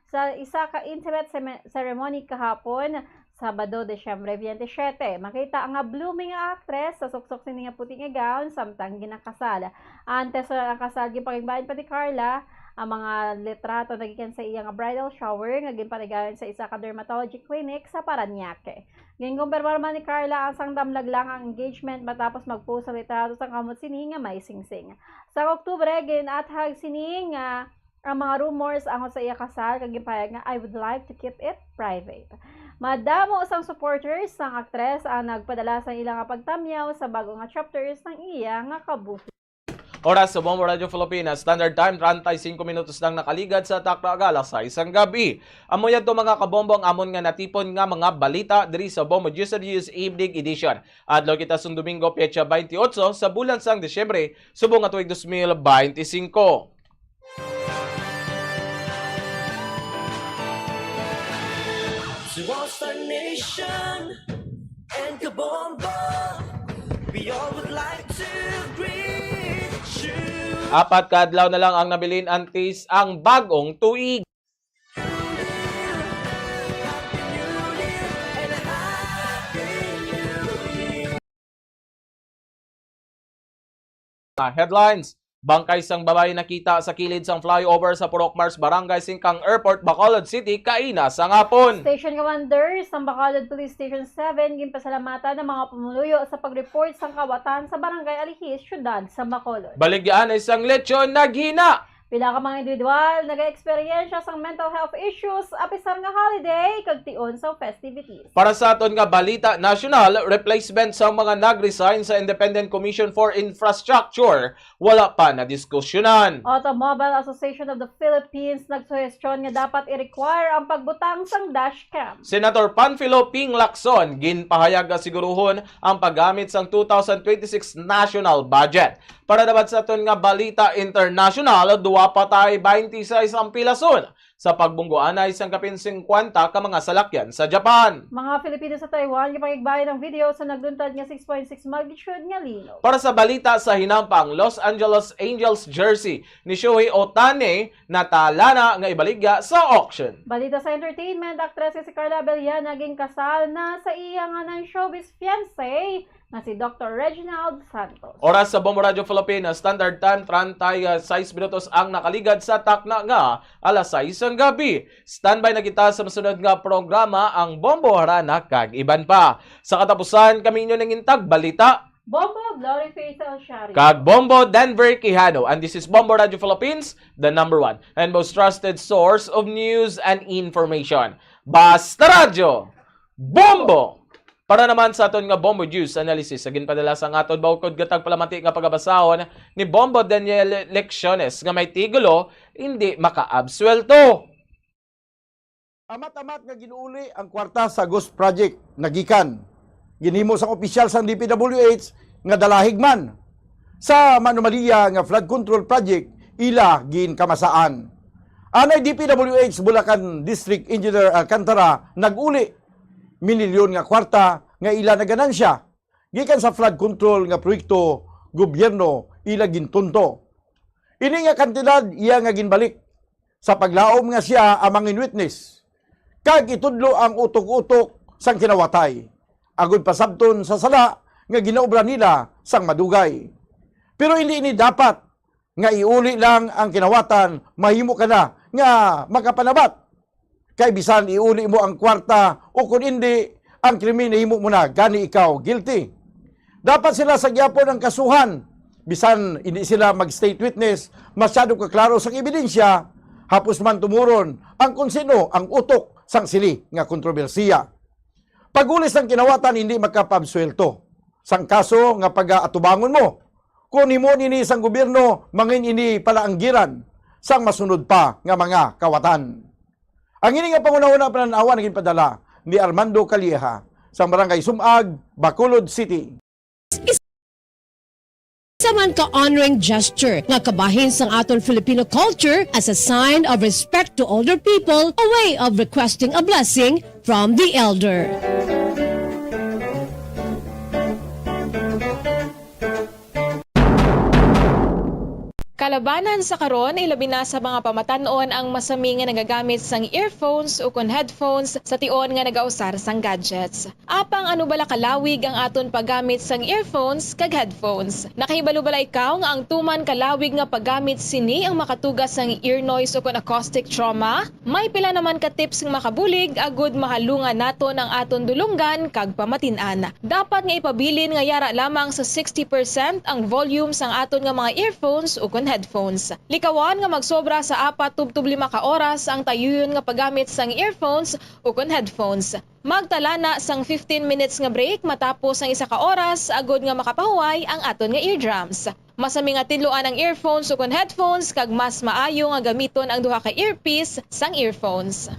sa isa ka intimate seme-, ceremony kahapon, Sabado, Disyembre twenty-seven. Makita nga blooming ang aktres sa suksok sini nga puti nga gown samtang ginakasal. Antes sa kasal, ginpakigbayan pa ni Carla ang mga litrato nagikan sa iya nga bridal shower nga ginpaligayon sa isa ka dermatology clinic sa Parañaque. Ginkumpirmar man ni Carla ang sang damlag lang ang engagement matapos mag-post sa litrato sa kamot sini nga may singsing. Sa Oktubre, gin-athag sini nga ang mga rumors angot sa iya kasal, kag ginpahayag nga, "I would like to keep it private." Madamo sang supporters sang aktres ang nagpadala sa ila nga pagtamyaw sa bag-o nga chapters sang iya nga kabuhi. Oras sa Bombo Radyo Pilipinas, Standard Time, treinta y cinco minutos lang nakaligad sa takna nga alas sais sang gabi. Amo yadto, mga kabombo, ang amon nga natipon nga mga balita diri sa Bombo News and Views Evening Edition. Adlaw kita sang Domingo, petsa twenty-eight sa bulan sang Disyembre, subong nga tuig dos mil baynte singko. To all Star Nation and Kabombo, we all would like to greet you. Apat ka adlaw na lang ang nabilin antes ang bag-ong tuig. Happy New Year and a Happy New Year. Mga headlines: Bangkay sang babayi nakita sa kilid sang flyover sa Purok Mars, Barangay Singkang Airport, Bacolod City, kaina sang hapon. Station Commander sang Bacolod Police Station seven ginpasalamatan ang mga pumuluyo sa pag-report sang kawatan sa Barangay Alihis, Syudad sa Bacolod. Baligyaanay sang lechon naghina. Pila ka mga individual naga-eksperyensya sang mental health issues apisar nga holiday kag tion sang festivities. Para sa aton nga balita nasyonal, replacement sa mga nag-resign sa Independent Commission for Infrastructure wala pa nadiskusyonan. Automobile Association of the Philippines nagsuhestyon nga dapat i-require ang pagbutang sang dash cam. Senator Panfilo Ping Lacson ginpahayag nga siguruhon ang paggamit sang two thousand twenty-six national budget. Para naman sa aton nga balita internasyonal, duwa patay, twenty-six ang pilason sa pagbunggoanay sang kapin singkwenta ka mga salakyan sa Japan. Mga Filipino sa Taiwan, gipakigbayan ang video sa nagluntad nga six point six magnitude nga linog. Para sa balita sa hinampang, Los Angeles Angels jersey ni Shohei Ohtani natalana nga ibaligya sa auction. Balita sa entertainment, aktres nga si Carla Abellana ginkasal na sa iya nga nan-showbiz fiancé nga si Doktor Reginald Santos. Oras sa Bombo Radyo Pilipinas, Standard Time, treinta y seis minutos ang nakaligad sa takna nga alas sais sang gabi. Standby na kita sa masunod nga programa, ang Bombo, Harana kag iban pa. Sa katapusan, kami inyo nangin tagbalita, Bombo Glory Faisal Shario kag Bombo Denver Quijano. And this is Bombo Radyo Philippines, the number one and most trusted source of news and information. Basta Radyo, Bombo! Para naman sa aton nga Bombo News Analysis, sa ginpadala sang aton maukod nga tagpalamati nga pagabasahon ni Bombo Daniel Lecciones nga may titulo, "Hindi Makaabsuwelto." Amat-amat nga gin-uli ang kwarta sa ghost project nagikan. Ginhimo sang opisyal sang D P W H nga dalahig man. Sa manumalia nga flood control project, ila ginkamasaan. Anay D P W H Bulacan District Engineer Alcantara nag-uli minilyon nga kwarta nga ila naganansya gikan sa flood control nga proyekto gobyerno ila gintunto. Ini nga kantidad iya nga ginbalik sa paglaom nga sia ang mangin witness, kag itudlo ang utok-utok sang kinawatay. agod pasabton sa sala nga ginaobra nila sang madugay. Pero indi ini dapat nga iuli lang ang kinawatan, mahimo ka na nga makapanabat. Kay bisan iuli mo ang kwarta o kun indi, ang krimen nahimo mo na, gani ikaw guilty. Dapat sila sa gyapon ang kasuhan, bisan indi sila mag-state witness, masyado ka klaro sang ebidensya, hapos man tumuron ang kun sino ang utok sang sini nga kontrobersiya. Pag-uli sang kinawatan, hindi makapaabsuwelto sang kaso nga pag-aatubangon mo. Kon himuon ini sang gobyerno, mangin ini palaanggiran sang masunod pa nga mga kawatan. Ang ini nga panghunahuna panan-awan ginpadala ni Armando Calleja sa Barangay Sumag, Bacolod City. Isa man ka honoring gesture nga kabahin sang aton Filipino culture as a sign of respect to older people, a way of requesting a blessing from the elder. Kalabanan sa karon, ilabi na sa mga pamatan-on ang masami nga nagagamit sang earphones ukon headphones sa tion nga nagausar sang gadgets. Apang ano bala kalawig ang aton paggamit sang earphones kag headphones? Nakahibalo bala ikaw nga ang tuman kalawig nga paggamit sini ang makatuga sang ear noise ukon acoustic trauma? May pila naman ka tips nga makabulig agud mahalungan naton ang aton dulonggan kag pamatin-an. Dapat nga ipabilin nga yara lamang sa sixty percent ang volume sang aton nga mga earphones ukon headphones. Likawan nga magsobra sa apat tubtob lima ka oras ang tayuyon nga paggamit sang earphones ukon headphones. Magtala na sang fifteen minutes nga break matapos ang isa ka oras agud nga makapahuway ang aton nga eardrums. Masami nga tinluan ang earphones ukon headphones kag mas maayo nga gamiton ang duha ka earpiece sang earphones.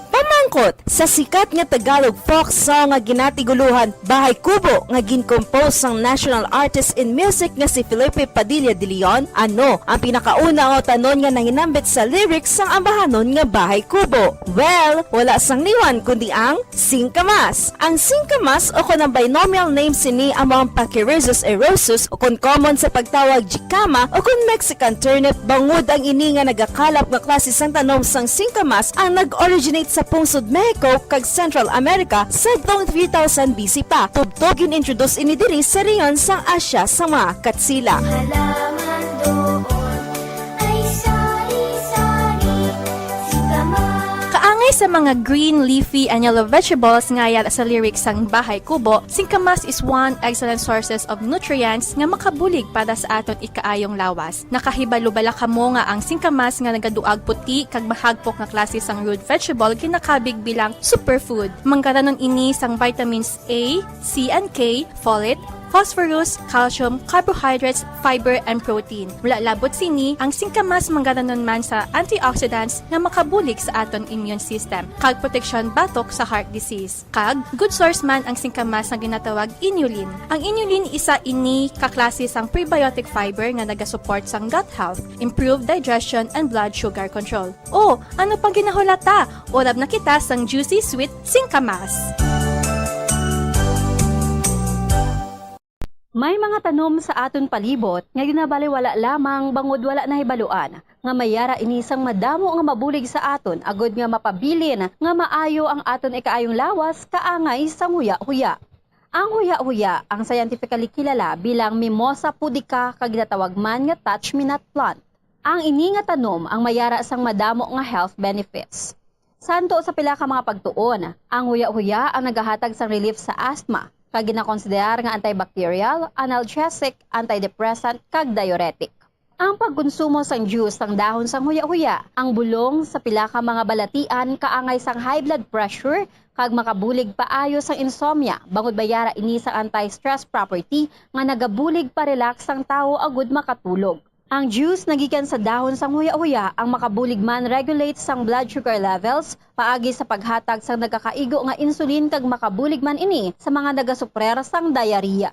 Pamangkot, sa sikat nga Tagalog folk song nga ginatiguluhan Bahay Kubo nga gin-compose sang national artist in music nga si Felipe Padilla de Leon, ano ang pinakauna nga utanon nga nahinambit sa lyrics sang ambahanon nga Bahay Kubo? Well, wala sang liwan kundi ang singkamas. Ang singkamas o kon ang binomial name sini amo ang Pachyrhizis eriosus o kon common sa pagtawag jicama o kon Mexican turnip, bangod ang ini nga nagakalap nga klase sang tanom sang singkamas ang nag-originate sa pungsod Mexico kag Central America sadtong three thousand B C pa. Tubtob gin-introduce ini diri sa rehiyon sang Asia sa mga Katsila. Halaman doon ay sari-sari, singkamas. Kaangay sa mga green, leafy, and yellow vegetables nga yara sa lyrics sang Bahay Kubo, singkamas is one excellent sources of nutrients nga makabulig para sa aton ikaayong lawas. Nakahibalo bala kamo nga ang singkamas nga nagaduag puti kag mahagpok nga klase sang root vegetable ginakabig bilang superfood? Manggaranon ini sang vitamins A, C and K, folate, phosphorus, calcium, carbohydrates, fiber, and protein. Wala labot sini, ang singkamas manggaranon man sa antioxidants nga makabulig sa aton immune system kag proteksyon batok sa heart disease. Kag good source man ang singkamas nga ginatawag inulin. Ang inulin isa ini ka klase sang prebiotic fiber nga nagasupport sang gut health, improve digestion, and blood sugar control. O, ano pang ginahulata? Urab na kita sang juicy sweet singkamas. May mga tanom sa aton palibot nga ginabaliwala lamang bangod wala nahibaluan nga may yara ini sang madamo nga mabulig sa aton agud nga mapabilin nga maayo ang aton ikaayong lawas kaangay sang huya-huya. Ang huya-huya ang scientifically kilala bilang Mimosa pudica kag ginatawag man nga touch-me-not plant. Ang ini nga tanom ang may yara sang madamo nga health benefits. Santo sa pila ka mga pagtuon, ang huya-huya ang nagahatag sang relief sa asthma, kag ginakonsiderar nga antibacterial, analgesic, antidepressant, kag diuretic. Ang pagkonsumo sang juice sang dahon sang huya-huya, ang bulong sa pila ka mga balatian kaangay sang high blood pressure kag makabulig paayo sang insomnia, bangod may yara ini sang anti-stress property nga nagabulig pa-relax sang tawo agud makatulog. Ang juice nga gikan sa dahon sang huya-huya ang makabulig man-regulate sang blood sugar levels paagi sa paghatag sang nagakaigo nga insulin kag makabulig man ini sa mga nagasuprer sang diarrhea.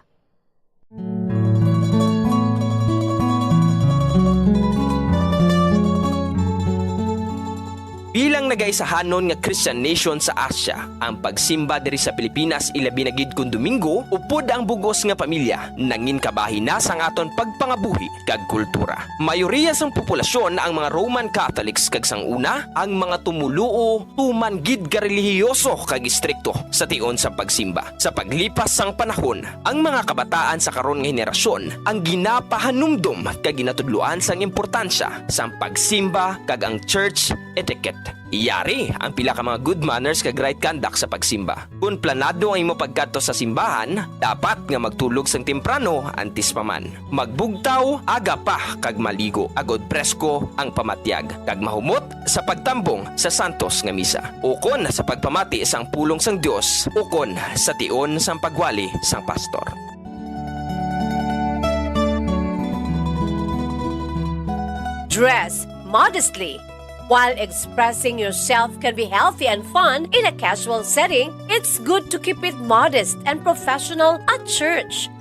Bilang nagaisahanon nga Christian nation sa Asia, ang pagsimba diri sa Pilipinas, ilabi na gid kon Domingo, upod ang bug-os nga pamilya, nangin kabahin na sang aton pagpangabuhi kag kultura. Mayoriya sang populasyon ang mga Roman Catholics, kag sang una, ang mga tumoluo tuman gid ka relihiyoso kag istrikto sa tion sang pagsimba. Sa paglipas sang panahon, ang mga kabataan sa karon nga henerasyon ang ginapahanumdom kag ginatudloan sang importansya sang pagsimba kag ang church etiquette. Yari ang pila ka mga good manners kag right conduct sa pagsimba. Kon planado ang imo pagkadto sa simbahan, dapat nga magtulog sang temprano antes pa man. Magbugtaw aga pa kag maligo, agod presko ang pamatyag, kag mahumot sa pagtambong sa santos nga misa, ukon sa pagpamati sang pulong sang Dios, ukon sa tion sang pagwali sang pastor. Dress modestly. While expressing yourself can be healthy and fun in a casual setting, it's good to keep it modest and professional at church.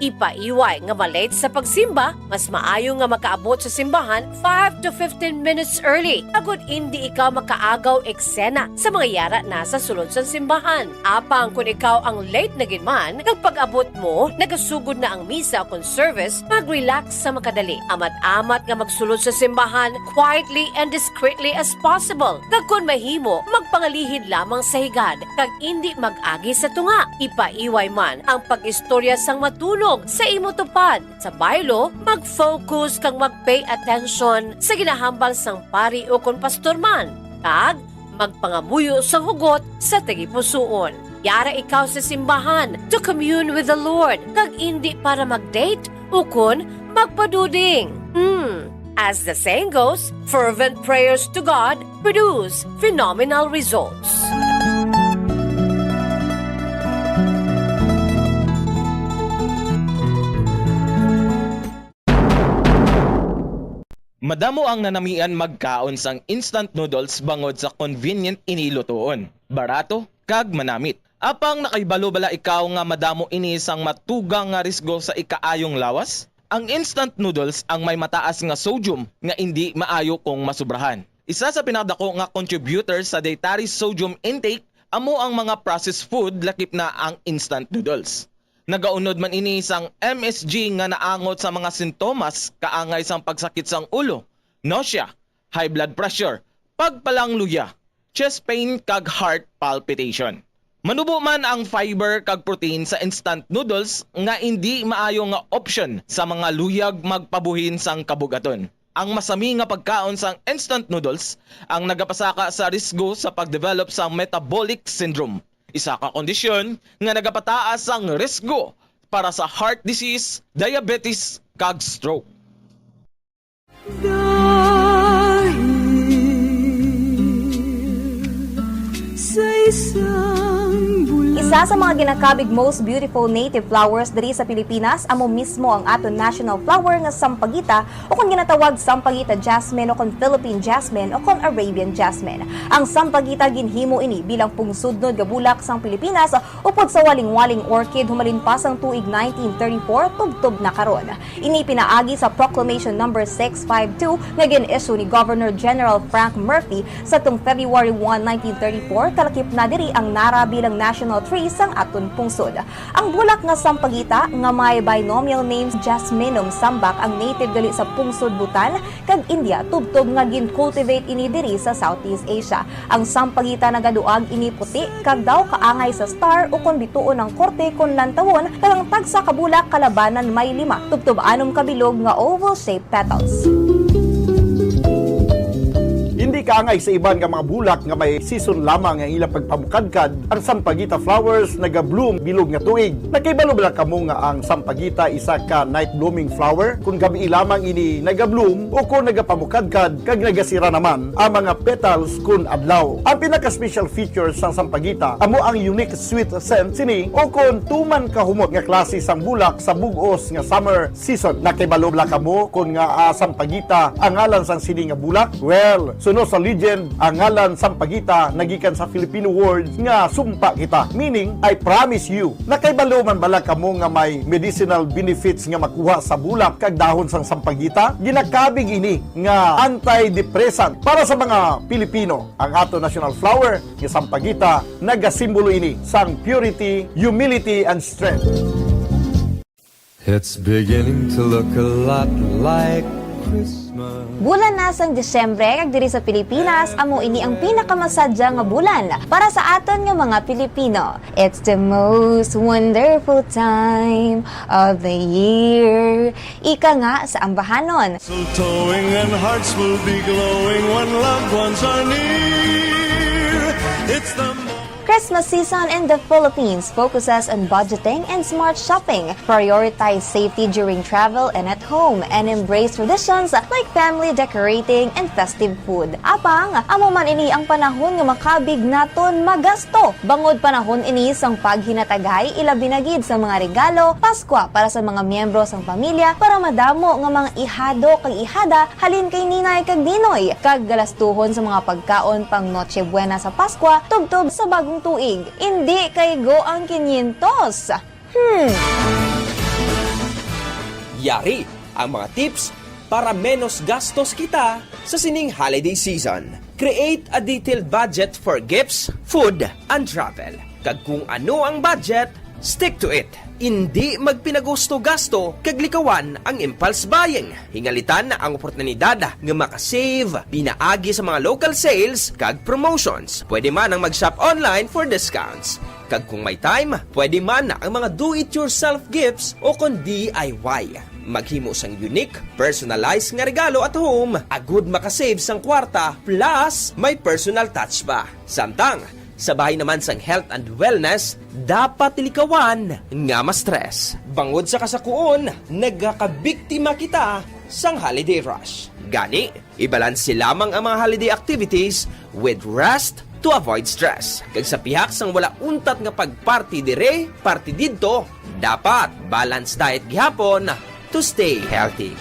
Ipaiway nga ma-late sa pagsimba, mas maayo nga makaabot sa simbahan five to fifteen minutes early, agod indi ikaw makaagaw eksena sa mga yara na sa sulod sang simbahan. Apang kon ikaw ang late na gid man, kag pag-abot mo, nagasugod na ang misa kon service, mag-relax sa makadali. Amat-amat nga magsulod sa simbahan quietly and discreetly as possible. Kag kon mahimo, magpangalihid lamang sa higad, kag indi mag-agi sa tunga. Ipaiway man ang pag-istorya sang matunog sa imo tupad. Sa baylo, mag-focus kag mag-pay attention sa ginahambal sang pari ukon pastor man, kag magpangamuyo sang hugot sa tagipusoon. Yara ikaw sa simbahan to commune with the Lord, kag indi para mag-date ukon magpaduding. Hmm. As the saying goes, fervent prayers to God produce phenomenal results. Madamo ang nanamian magkaon sang instant noodles bangod sa convenient ini lutoon, barato, kag manamit. Apang nakahibalo bala ikaw nga madamo ini sang matugang nga risgo sa ikaayong lawas? Ang instant noodles ang may mataas nga sodium nga indi maayo kung masubrahan. Isa sa pinakadako nga contributor sa dietary sodium intake amo ang mga processed food, lakip na ang instant noodles. Nagaunod man ini sang M S G nga naangot sa mga sintomas kaangay sang pagsakit sang ulo, nausea, high blood pressure, pagpalangluya, chest pain, kag heart palpitation. Manubo man ang fiber kag protein sa instant noodles nga indi maayo nga option sa mga luyag magpabuhin sang kabug-aton. Ang masami nga pagkaon sang instant noodles ang nagapasaka sa risgo sa pag-develop sang metabolic syndrome, isa ka kondisyon nga nagapataas sang risgo para sa heart disease, diabetes, kag stroke. Dahil sa isang bula- Isa sa mga ginakabig most beautiful native flowers diri sa Pilipinas amo mismo ang aton national flower nga sampagita, o kon ginatawag sampagita jasmine, o kon Philippine jasmine, o kon Arabian jasmine. Ang sampagita, ginhimo ini bilang pungsudnod nga bulak sang Pilipinas upod sa walingwaling orchid humalin pa sang tuig nineteen thirty-four tubtob na karon. Ini pinaagi sa Proclamation Number six five two nga gin-issue ni Governor General Frank Murphy sadtong February one, nineteen thirty-four, kalakip na diri ang nara bilang national tree sang aton pungsod. Ang bulak nga sampagita, nga may binomial name Jasminum sambac, ang native gali sa pungsod Bhutan kag India, tubtob nga gin-cultivate ini diri sa Southeast Asia. Ang sampagita nagaduag ini puti kag daw kaangay sa star, ukon bituon ang korte kon lantawon, kag ang tagsa ka bulak kalabanan may lima, tubtob anom ka bilog nga oval-shaped petals. Hindi kaangay sa iban nga mga bulak nga may season lamang ang ilang pagpamukadkad, ang sampagita flowers naga-bloom bilog nga tuig. Nakahibalo bala kamo nga ang sampagita isa ka night blooming flower? Kung gabii lamang ini naga-bloom, ukon nagapamukadkad kag nagasira naman ang mga petals kun adlaw. Ang pinaka-special feature sang sampagita amo ang unique sweet scent sini, ukon tuman kahumot nga klase sang bulak sa bug-os nga summer season. Nakahibalo bala kamo kon ngaa sampagita ang ngalan sang sini nga bulak? Well, suno Sa legend, ang ngalan Sampaguita nagikan sa Filipino word nga sumpa kita, meaning I promise you. Nakahibalo man bala kamo nga may medicinal benefits nga makuha sa bulak kag dahon sang sampaguita? Ginakabig ini nga antidepressant para sa mga Pilipino. Ang ato national flower nga sampaguita, nagasimbolo ini sang purity, humility, and strength. It's beginning to look a lot like Christmas. Bulan na sang Disyembre, kag diri sa Pilipinas, amo ini ang pinakamasadya nga bulan para sa aton nga mga Pilipino. It's the most wonderful time of the year. Ika nga sa ambahanon. Mistletoeing and hearts will be glowing when loved ones are near. It's the mo- Christmas season in the Philippines focuses on budgeting and smart shopping. Prioritize safety during travel and at home, and embrace traditions like family decorating and festive food. Apang, amo man ini ang panahon nga makabig naton magasto, bangod panahon ini sang paghinatagay, ilabi na gid sa mga regalo, Paskwa para sa mga miyembro sang pamilya, para madamo nga mga ihado kag ihada halin kay ninay kag ninoy, kag galastuhon sa mga pagkaon pang Noche Buena sa Paskwa tubtob sa bagong tuig. Indi kay go ang kinyentos. Hmm. Yari ang mga tips para menos gastos kita sa sining holiday season. Create a detailed budget for gifts, food, and travel. Kag kung ano ang budget, stick to it. Indi magpinagusto gasto kag likawan ang impulse buying. Hingalitan ang oportunidad nga makasave pinaagi sa mga local sales kag promotions. Pwede man ang mag-shop online for discounts. Kag kung may time, pwede man ang mga do-it-yourself gifts o kon D I Y. Maghimo sang unique, personalized nga regalo at home, agud makasave sang kwarta, plus may personal touch ba. Samtang, sa bahin naman sang health and wellness, dapat likawan nga ma-stress. Bangod sa kasakuon, nagakabiktima kita sang holiday rush. Gani, ibalanse lamang ang mga holiday activities with rest to avoid stress. Kag sa pihak sang wala untat nga pagparty dire, party didto, dapat balance diet gihapon to stay healthy.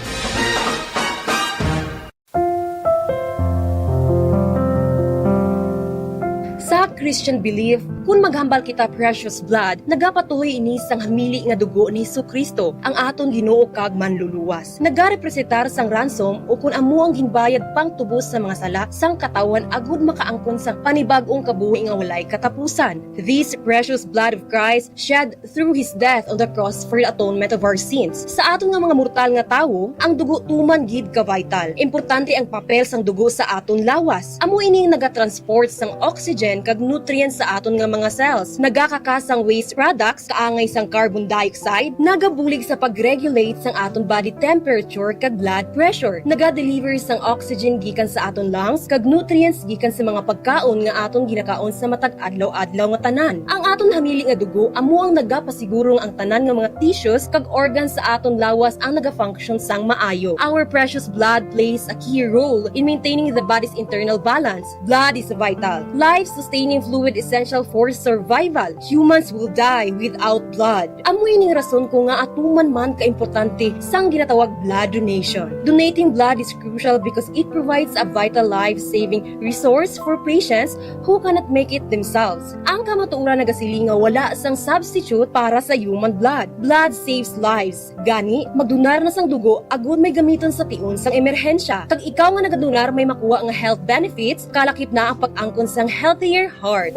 Sa Christian belief, kun maghambal kita precious blood, nagapatuhoy ini sang hamili nga dugo ni Jesu-Cristo, ang aton Ginoo kag Manluluwas. Nagarepresentar sang ransom, o kun amo ang ginbayad pangtubos sa mga sala sang katawhan, agud makaangkon sang panibag-ong kabuhi nga walay katapusan. This precious blood of Christ shed through His death on the cross for the atonement of our sins. Sa aton nga mga mortal nga tawo, ang dugo tuman gid ka vital. Importante ang papel sang dugo sa aton lawas. Amo ini ang nagatransport sang oxygen kag nutrients sa aton nga mga cells. Nagakakas sang waste products, kaangay sang carbon dioxide, nagabulig sa pag-regulate sang aton body temperature kag blood pressure. Nagadeliver sang oxygen gikan sa aton lungs kag nutrients gikan sa mga pagkaon nga aton ginakaon sa matag adlaw-adlaw nga tanan. Ang aton hamili nga dugo amo ang nagapasiguro nga ang tanan nga mga tissues kag organs sa aton lawas ang nagafunction sang maayo. Our precious blood plays a key role in maintaining the body's internal balance. Blood is vital, life-sustaining fluid essential for survival. Humans will die without blood. Amo ini nga rason kon ngaa atuman man kaimportante sang ginatawag blood donation. Donating blood is crucial because it provides a vital life-saving resource for patients who cannot make it themselves. Ang kamatuoran nagasiling nga wala sang substitute para sa human blood. Blood saves lives. Gani, magdonar na sang dugo agud may gamiton sa tion sang emerhensya. Kag ikaw nga nagadonar may makuha nga health benefits, kalakip na ang pag-angkon sang healthier heart.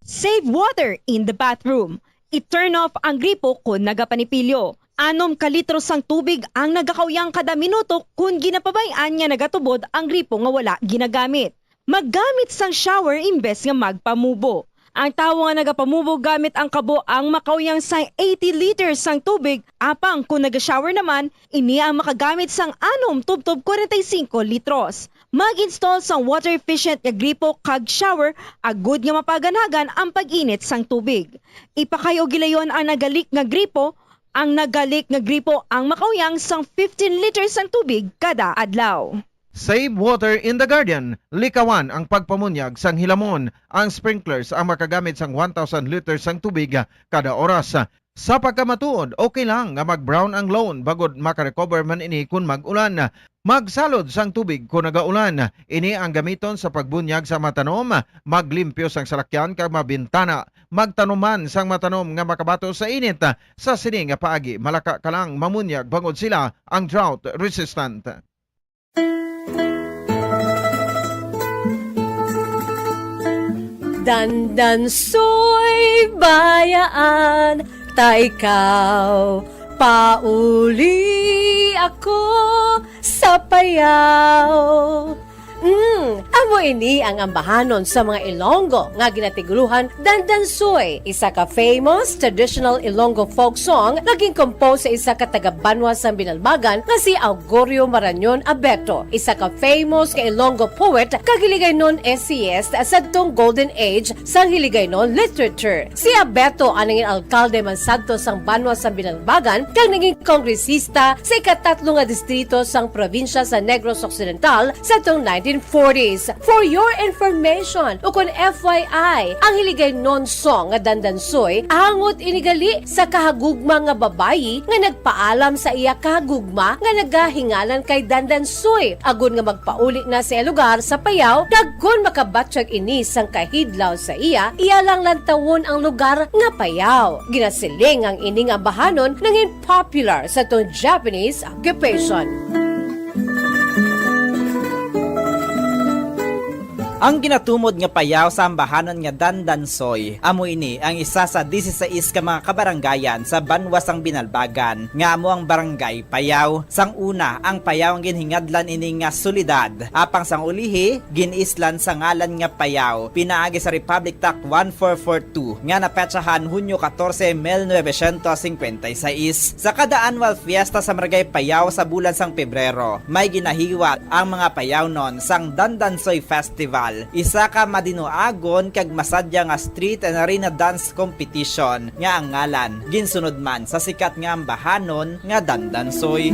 Save water in the bathroom. I-turn off ang gripo kon nagapanipilyo. Anom ka litro sang tubig ang nagakauyang kada minuto kon ginapabay-an nga nagatubod ang gripo nga wala ginagamit. Maggamit sang shower imbes nga magpamubo. Ang tawo nga nagapamubo gamit ang kabo ang makauyang sang eighty liters sang tubig, apang kon naga-shower naman, ini ang makagamit sang anom tubtob kwarenta y singko litros. Mag-install sang water-efficient nga gripo kag shower agud nga mapaganhagan ang pag-init sang tubig. Ipakay-o gilayon ang naga-leak nga gripo. Ang naga-leak nga gripo ang makauyang sang fifteen liters sang tubig kada adlaw. Save water in the garden. Likawan ang pagpamunyag sang hilamon. Ang sprinklers ang makagamit sang one thousand liters sang tubig kada oras. Sa pagkamatuod, okay lang nga mag-brown ang lawn bangod makarecover man ini kon mag-ulan. Magsalod sang tubig kon nagaulan. Ini ang gamiton sa pagbunyag sa mga tanom, maglimpyo sang salakyan kag mga bintana. Magtanom man sang mga tanom nga makabato sa init. Sa sini nga paagi, malaka ka lang mamunyag bangod sila ang drought resistant. Dandansoy bayaan ta ikaw, pauli ako sa payaw. Mm, amo ini ang ambahanon sa mga Ilonggo nga ginatigulohan Dandansoy, isa ka famous traditional Ilonggo folk song nga gin-compose sa isa ka taga-banwa sang Binalbagan nga si Augurio Marañon Abeto, isa ka famous nga Ilonggo poet kag Hiligaynon essayist sadtong golden age sang Hiligaynon literature. Si Abeto ang nangin alkalde man sadto sang banwa sang Binalbagan kag nangin kongresista sa ikatatlo nga distrito sang probinsya sa Negros Occidental sadtong nineteen forties. For your information, ukon F Y I, ang Hiligaynon song nga Dandansoy, angot ini gali sa kahagugma nga babayi nga nagpaalam sa iya kahagugma nga nagahinganan kay Dandansoy, agod nga magpauli na sa iya lugar sa Payao, kag kon makabatyag ini sang kahidlaw sa iya, iya lang lantawon ang lugar nga Payao. Ginasiling ang ining ambahanon nangin popular sa tong Japanese occupation. Ang ginatumod nga Payao sa ambahanon nga Dandansoy, amo ini ang isa sa disisais ka mga kabaranggayan sa banwa sang Binalbagan, nga amo ang Barangay Payao. Sang una, ang Payao ang ginhingadlan ini nga syudad, apang sang ulihi, gin-islan sa ngalan nga Payao, pinaagi sa Republic Act one four four two, nga napetsahan Hunyo katorse, mil novecientos singkwenta y seis. Sa kada annual fiesta sa Barangay Payao sa bulan sang Pebrero, may ginahiwat ang mga Payaonon sang Dandansoy Festival, isa ka madinuagon kag masadya nga street and arena dance competition nga ang ngalan ginsunod man sa sikat nga ambahanon nga Dandansoy.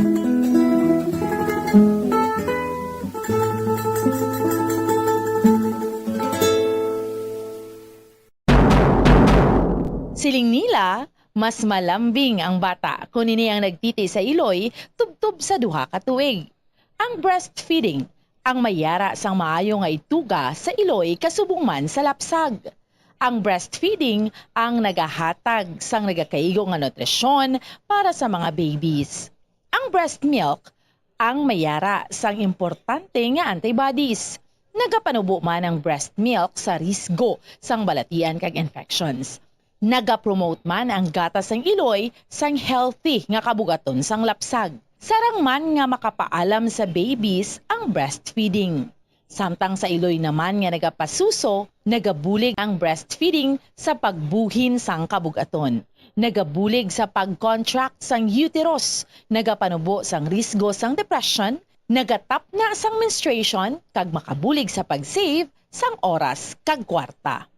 Siling nila, mas malambing ang bata kon ini ang nagtiti sa iloy tubtob sa duha ka tuig. Ang breastfeeding ang may yara sang maayo nga ituga sa iloy kasubong man sa lapsag. Ang breastfeeding ang nagahatag sang nagakaigo nga nutrisyon para sa mga babies. Ang breast milk ang may yara sang importante nga antibodies. Nagapanubo man ang breast milk sa risgo sang balatian kag infections. Nagapromote man ang gatas sang iloy sang healthy nga kabugaton sang lapsag. Sarang man nga makapaalam sa babies ang breastfeeding. Samtang sa iloy naman nga nagapasuso, nagabulig ang breastfeeding sa pagbuhin sang kabug-aton. Nagabulig sa pag-contract sang uterus, nagapanubo sang risgo sang depression, nagatapna sang menstruation, kag makabulig sa pag-save sang oras kag kwarta.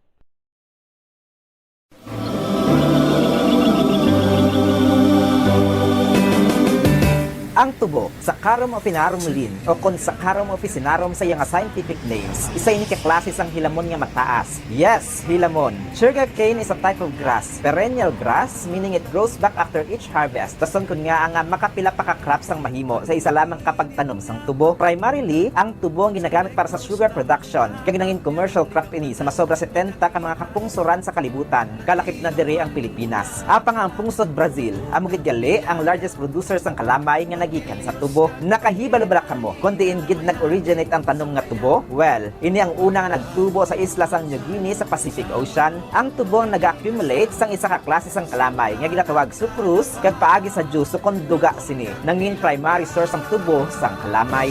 Ang tubo, Saccharum officinarum Linn., o kon Saccharum officinarum sa iya nga scientific names, isa ini ka klase sang hilamon nga mataas. Yes, hilamon. Sugarcane is a type of grass, perennial grass, meaning it grows back after each harvest. Rason kon ngaa nga makapila pa ka crops ang mahimo sa isa lamang ka pagtanom sang tubo. Primarily, ang tubo ang ginagamit para sa sugar production, kag nangin commercial crop ini sa masobra setenta ka mga kapungsoran sa kalibutan, kalakip na diri ang Pilipinas. Apang ang pungsod Brazil, amo gid gali ang largest producer sang kalamay nga nagikan sa tubo. Nakahibalo bala kamo kon diin gid nag-originate ang tanom nga tubo? Well, ini ang una nga nagtubo sa isla sang New Guinea sa Pacific Ocean. Ang tubo ang naga-accumulate sang isa ka klase sang kalamay nga ginatawag sucrose, kag paagi sa juice ukon duga sini, nangin primary source ang tubo sang kalamay.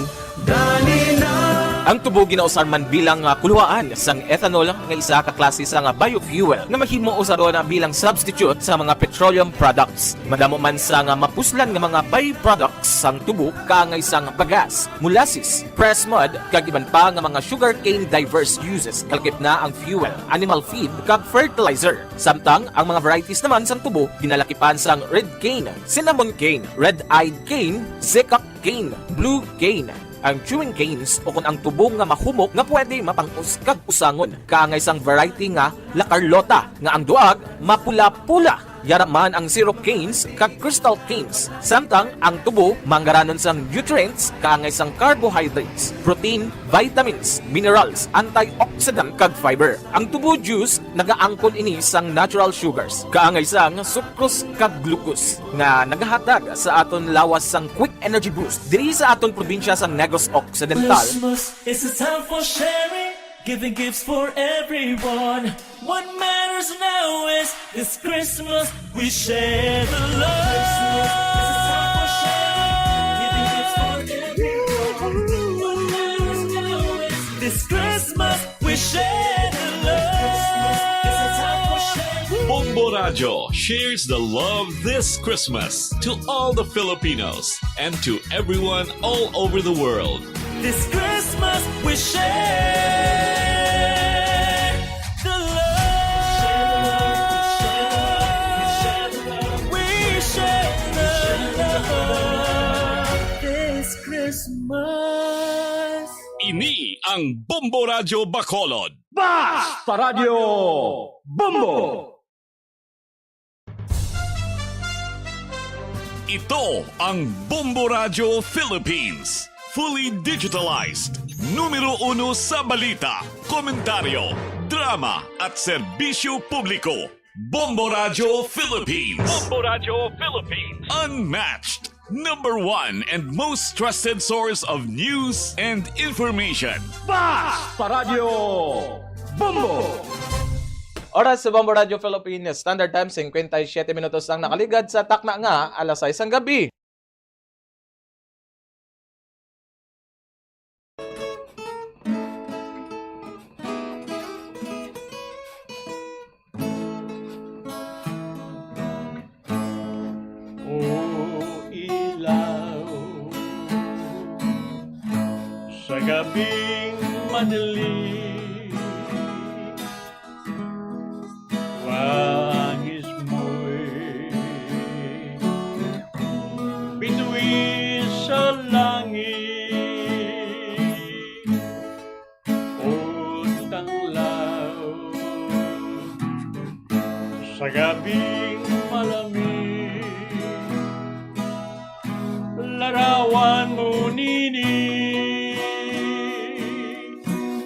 Ang tubo ginausar man bilang, ah, kuluhaan sang ethanol, nga isa ka klase sang, ah, biofuel nga mahimo usaron, ah, bilang substitute sa mga petroleum products. Madamo man sang, ah, mapuslan nga mga byproducts sang tubo, kaangay sang bagas, molasses, pressed mud, kag iban pa nga mga sugarcane diverse uses, kalakip na ang fuel, animal feed, kag fertilizer. Samtang ang mga varieties naman sang tubo ginalakipan sang red cane, cinnamon cane, red-eyed cane, zecca cane, blue cane, Ang chewing canes, o kon ang tubo nga mahumok nga pwede mapang-us kag usangon, kaangay sang variety nga La Carlota, nga ang duag mapula-pula. Yara man ang syrup canes kag crystal canes, samtang ang tubo manggaranon sang nutrients, kaangay sang carbohydrates, protein, vitamins, minerals, antioxidant, kag fiber. Ang tubo juice, nagaangkon ini sang natural sugars, kaangay sang sucrose kag glucose, nga nagahatag sa aton lawas sang quick energy boost. Diri sa aton probinsya sa Negros Occidental, Christmas is a time for sharing, giving gifts for everyone. What matters now is this Christmas we share the love. Christmas is a time for sharing, giving gifts for everyone. What matters now is this Christmas we share the love. Bombo Radyo shares the love this Christmas to all the Filipinos and to everyone all over the world. This Christmas we share the love. We share the love this Christmas. Ini ang Bombo Radyo Bacolod. Basta Radyo Bombo! Ito ang Bombo Radyo Philippines. Fully digitalized. Numero uno sa balita, komentaryo, drama, at serbisyo publiko. Bombo Radyo Philippines. Bombo Radyo Philippines. Unmatched. Number one and most trusted source of news and information. Basta Radyo Bombo! Oras sa Bombo Radyo Philippines Standard Time, cincuenta y siete minutos ang nakaligad sa takna nga alas sais sang gabi. O ilaw, sa gabing madilim, wangis mo'y bituin sa langit. Untang law sa gabing malamig, larawan mo nini,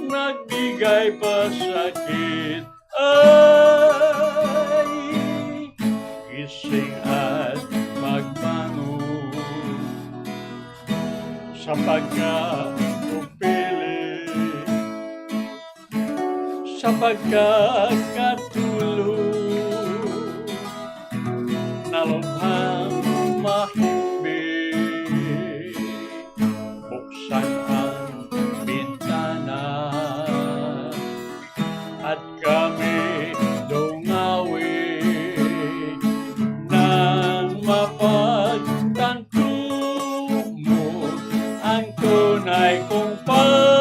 nagbigay pa sakit. Ay, gising at magbangon sa pagkaupili, sa pagkakatulog, nalubhang mahimbing. Buksan ang bintana at kami dungawi nang mapagtanto mo ang tunay kong pagdaig.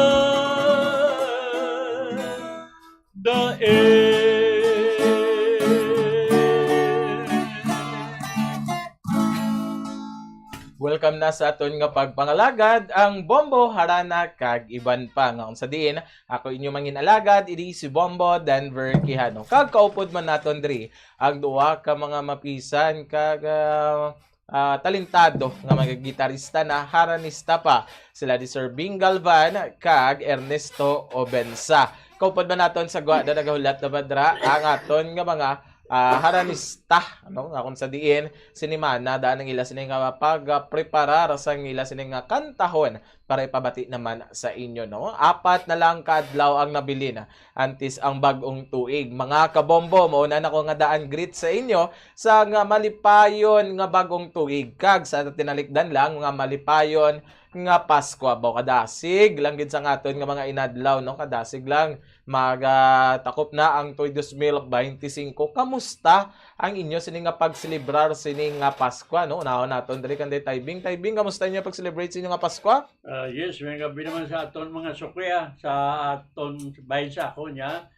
Welcome na sa aton nga pagpangalagad, ang Bombo, Harana, kag iban pa, nga kung sa diin, ako inyo mangin alagad, idi si Bombo Denver Quijano. Kag kaupod man naton diri ang duha ka mga mapisan kag, ah, ah, talentado nga mga gitarista na haranista pa, sila ni Sir Bing Galvan kag Ernesto Obensa. Kaupod man naton sa gwa na nagahulat na ba dira ang aton nga mga, ah, haranista, ano, nga kung sa diin, sinimana daan ang ila sini nga pagpreparar sa ila sini nga kantahon para ipabati naman sa inyo, no? Apat na lang ka adlaw ang nabilin antes ang bag-ong tuig. Mga kabombo, mao na nako nga daan greet sa inyo sa nga malipayon nga bag-ong tuig, kag sa tinalikdan lang nga malipayon nga Paskwa. Baw kadasig lang gid sa ngaton nga mga inadlaw, no? Kadasig lang. Magatakop na ang tuig dos mil bente singko. Kamusta ang inyo sini nga pagselebrar sini nga Paskwa, no? Unahon naton diri kay Taybing. Taybing, kamusta inyo pag-celebrate sa inyo nga Paskwa? Ah, yes, may gabi naman sa aton mga suki, ah, sa aton bahin sa ako niya.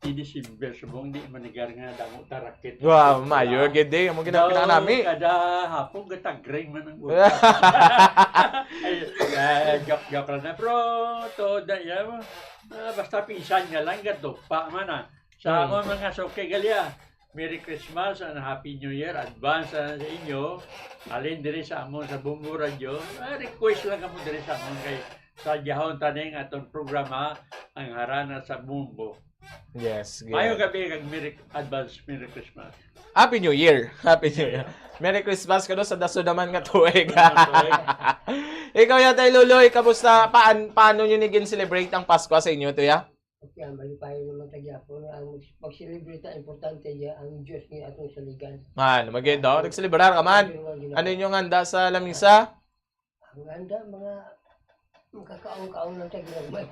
Di December, subong di manigar nga damo ta raket. Wow, mayo gid, eh. Amo gid ang pinakanami. Kada hapon, gatagring man ang ulo. Ay, ay, joke, joke lang na. Pero, to, da, ya, ah, basta pinsan nga lang, gatupa man, ah. Sa Hmm. amon mga suki, gali, ah. Merry Christmas and Happy New Year. Advance na sa inyo. Halin diri sa amon sa Bombo Radio. Ah, request lang kamo diri sa amon kay sa gihon taning aton programa, ang Harana sa Bombo. Yes, Mayo good. gabi kag Merry, advance Merry Christmas. Happy New Year. Happy New Year. Merry Christmas kano sa daso naman nga tuig. Daso naman tuig. Ikaw yata, Luloy, kamusta? Paan-, paano nyo ni gin-celebrate ang Pasko sa inyo, tuya? Okay, ang malipayon naman ta gyapon. Ang pag-celebrate, ang importante niya, ang Diyos ni atong saligan. Man, magid, no? Nagselebrar ka man. Yun nga ginawa. Ano inyong handa sa lamisa? Ang handa, mga makakaon-kaon lang sa ginagmay.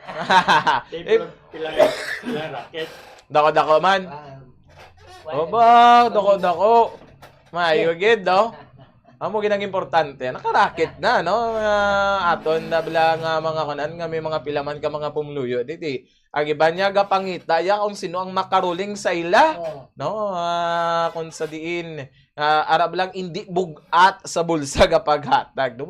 Eh, pila, pila, pila racket? Dako-dako man. Ah, Oba, dako-dako. Maayo gid, no? Amo gid ang importante. Nakarakit na, no? Ah, aton na bala nga mga kunan nga may mga pila man ka mga pumuluyo didi. Ang iban niya gapangita ya kung sino ang makaruling sa ila, Oo. no? Ah, kung sa diin, ah, ara bala ang indi bug-at sa bulsa gapaghatag. No?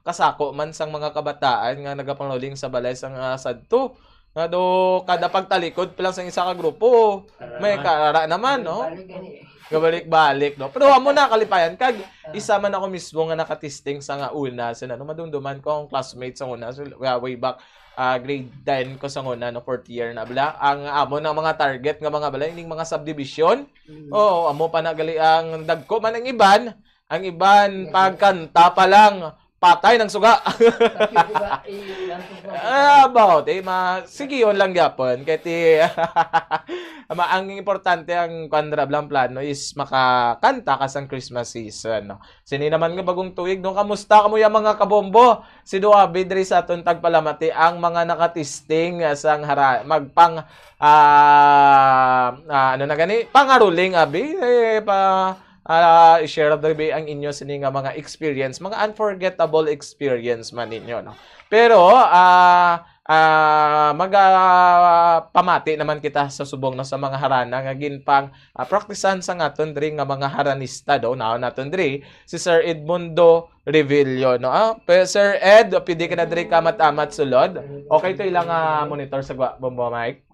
Kasako man sang mga kabataan nga nagapanguling sa balay sang, ah, sadto. Nga do, kada pagtalikod pa lang sa isa ka grupo, may Tara. karara naman, no? Balik gani. Gabalik-balik, no? Pero amo na, kalipayan. Kag Ah. isa man ako mismo nga nakatisting sa nga una, sa ano, madumduman ko ang classmate sa una, so, uh, way back, ah, grade ten ko sa una, no, fourth year na bala. Ang amo na mga target nga mga bala, ining mga subdivision. Mm. Oo, amo pa na gali ang dagko man ang iban. Ang iban, Yes, yes. pagkanta pa lang, patay ng suga. Kasi, di ba, eh, ang suga, Ah, about, eh, ma-, sige, yun lang gyapon. Kaya ti, ma-, ang importante, ang kwan ra bala ang plano is makakanta ka sang Christmas season, no? Sini naman nga bagong tuig, no? Kamusta kamo ya, mga kabombo? Si Duabi diri sa aton tagpalamati, ang mga nakatisting, ah, sang hara-, magpang, ah, ah, ano na gani? Pangaruling, abi? Eh, pa, ah, i-share daw bi ang inyo sini nga mga experience, mga unforgettable experience man ninyo, no? Pero, ah, ah, mag, ah, pamati naman kita sa subong, no, sa mga harana nga ginpang, ah, praktisan sa ngaton diri nga mga haranista daw, naon naton diri, si Sir Edmundo Revillo, no? Ah, pe-, Sir Ed, pwede ka na diri kamat-amat sulod. Okay to ilang, ah, monitor sa gwa, bombo mic.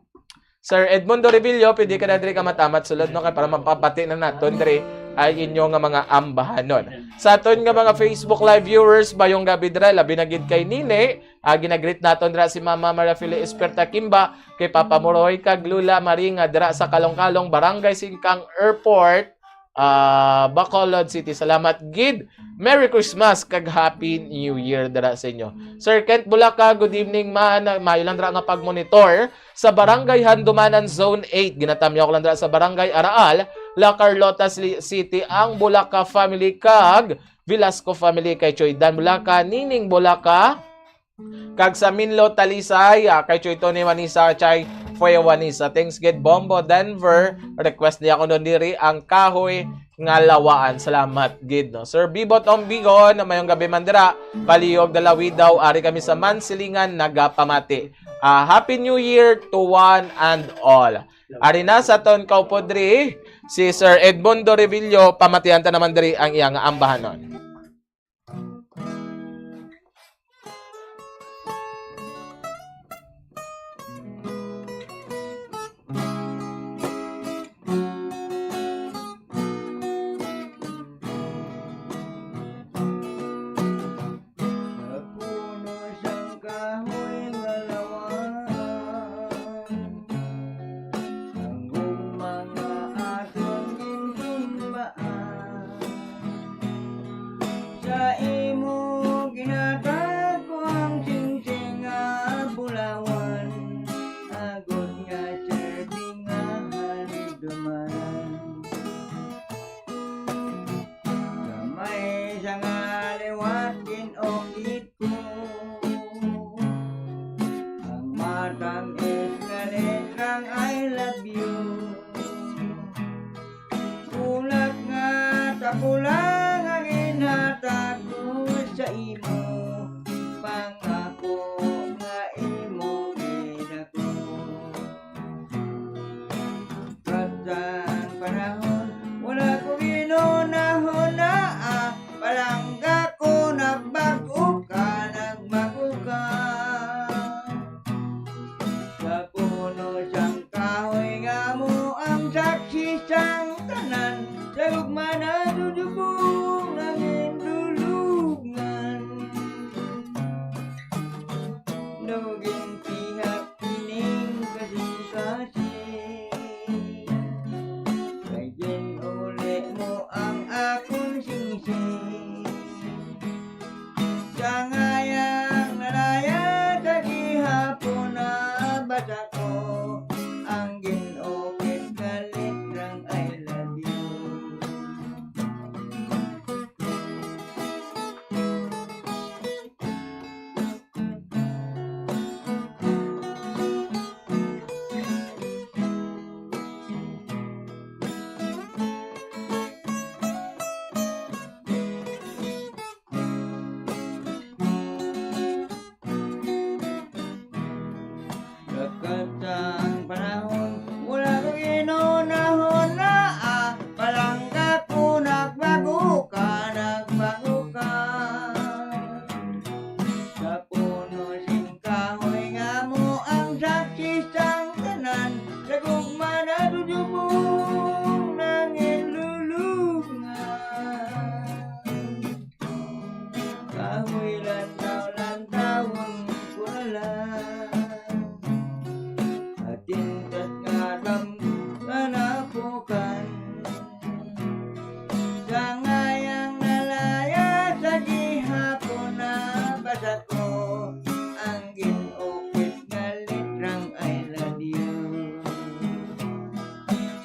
Sir Edmundo Revillo, pwede ka na diri kamat-amat sulod, no? Kay para mapabati na naton diri ay inyo nga mga ambahanon. Sa aton nga mga Facebook Live viewers, mayong gabi dira, labi na gid kay Nini, ah, ginagreet naton dira si Mama Maria Fili Esperta Kimba, kay Papa Moroy kag Lula Marie nga dira sa Kalongkalong, Barangay Singkang Airport, ah, Bacolod City. Salamat gid. Merry Christmas kag Happy New Year dira sa inyo. Sir Kent Bulaca, good evening, man. Maayo lang dira nga pagmonitor sa Barangay Handumanan, Zone eight. Ginatamyaw ko lang dira sa Barangay Araal, La Carlota Sli-, City, ang Bulaca family kag Velasco family, kay Choy Dan Bulaca, Nining Bulaca, kag sa Minlo Talisay, ah, kay Choy Tony Wanisa, Chay Fue Wanisa. Thanks gid, Bombo Denver. Request niya ko nun diri ang kahoy nga lawaan. Salamat gid, no? Sir Bibot Ombigon, na mayong gabi man dira. Palihog Dalawidaw, ari kami sa Mansilingan, nagapamati. Ah, Happy New Year to one and all. Ari na sa aton kaupod diri, si Sir Edmundo Revillo, pamatian ta naman diri ang iyang ambahanon. Sa puno sang kahoy nga lawaan, ang gugma nga aton ginsumbaan. Sa imo ginhatag ko ang singsing nga bulawan, agod nga serving nga handumanan. Gamay sa nga liwat, gin-ukit ko ang matamis nga letrang I love you. Bulat nga tapula nga ginhatag ko sa imo, pangako nga imo ginako. Sangayang nalaya sa gihapon, nabasa ko ang gin-ukit nga litrang I love you. Sa katang panahon, wala ko ginunahon na, ah, palangga ko, nagbago ka, nagbago ka. Sa puno sing kahoy nga mo ang saksi sang tanan, sa gugma na dudubong nanginlulungan. Kahoy lantaw-lantawon ko na lang. Atin kat nga dam-, nga napukan. Sangayang nalaya sa gihapon, nabasa ko ang gin-ukit nga litrang I love you.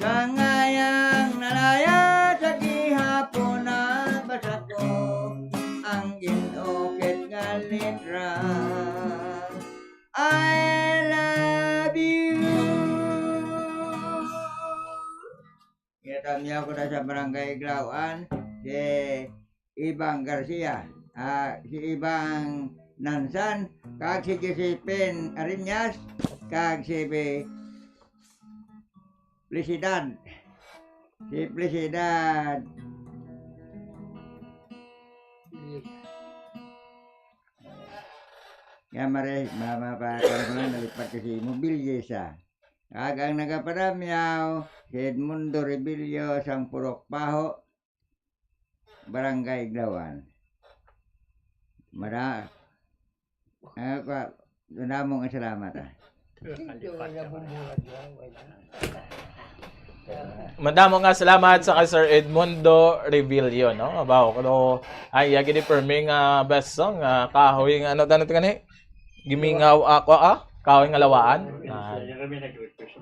Sangayang nalaya sa gihapon, nabasa ko ang gin-ukit nga litra. I love you. Ginatamyaw ko na sa Barangay Iglawan, si Ibang Garcia, ah, si Ibang Nansan, kag si Josephine Ariñas, kag si Be-, Felicidad. Si Felicidad. Nga mare, ma-, ma-, pa-, pa-, nalipat kasi mobilya siya. Kag ang nagapanamyaw, si Edmundo Rebillo, sang Purok Paho, Barangay Iglawan. Mara-, ah, pa-, madamo nga salamat, ah. Thank you, Nabumbulag yan. Madamo nga salamat sa kay Sir Edmundo Revillo, no? Abaw, kuno, ay, iya gid permi nga best song, ah, kahoy nga, ano, ano, ano, Gimingaw ako, ah? Kahoy nga lawaan? Ah.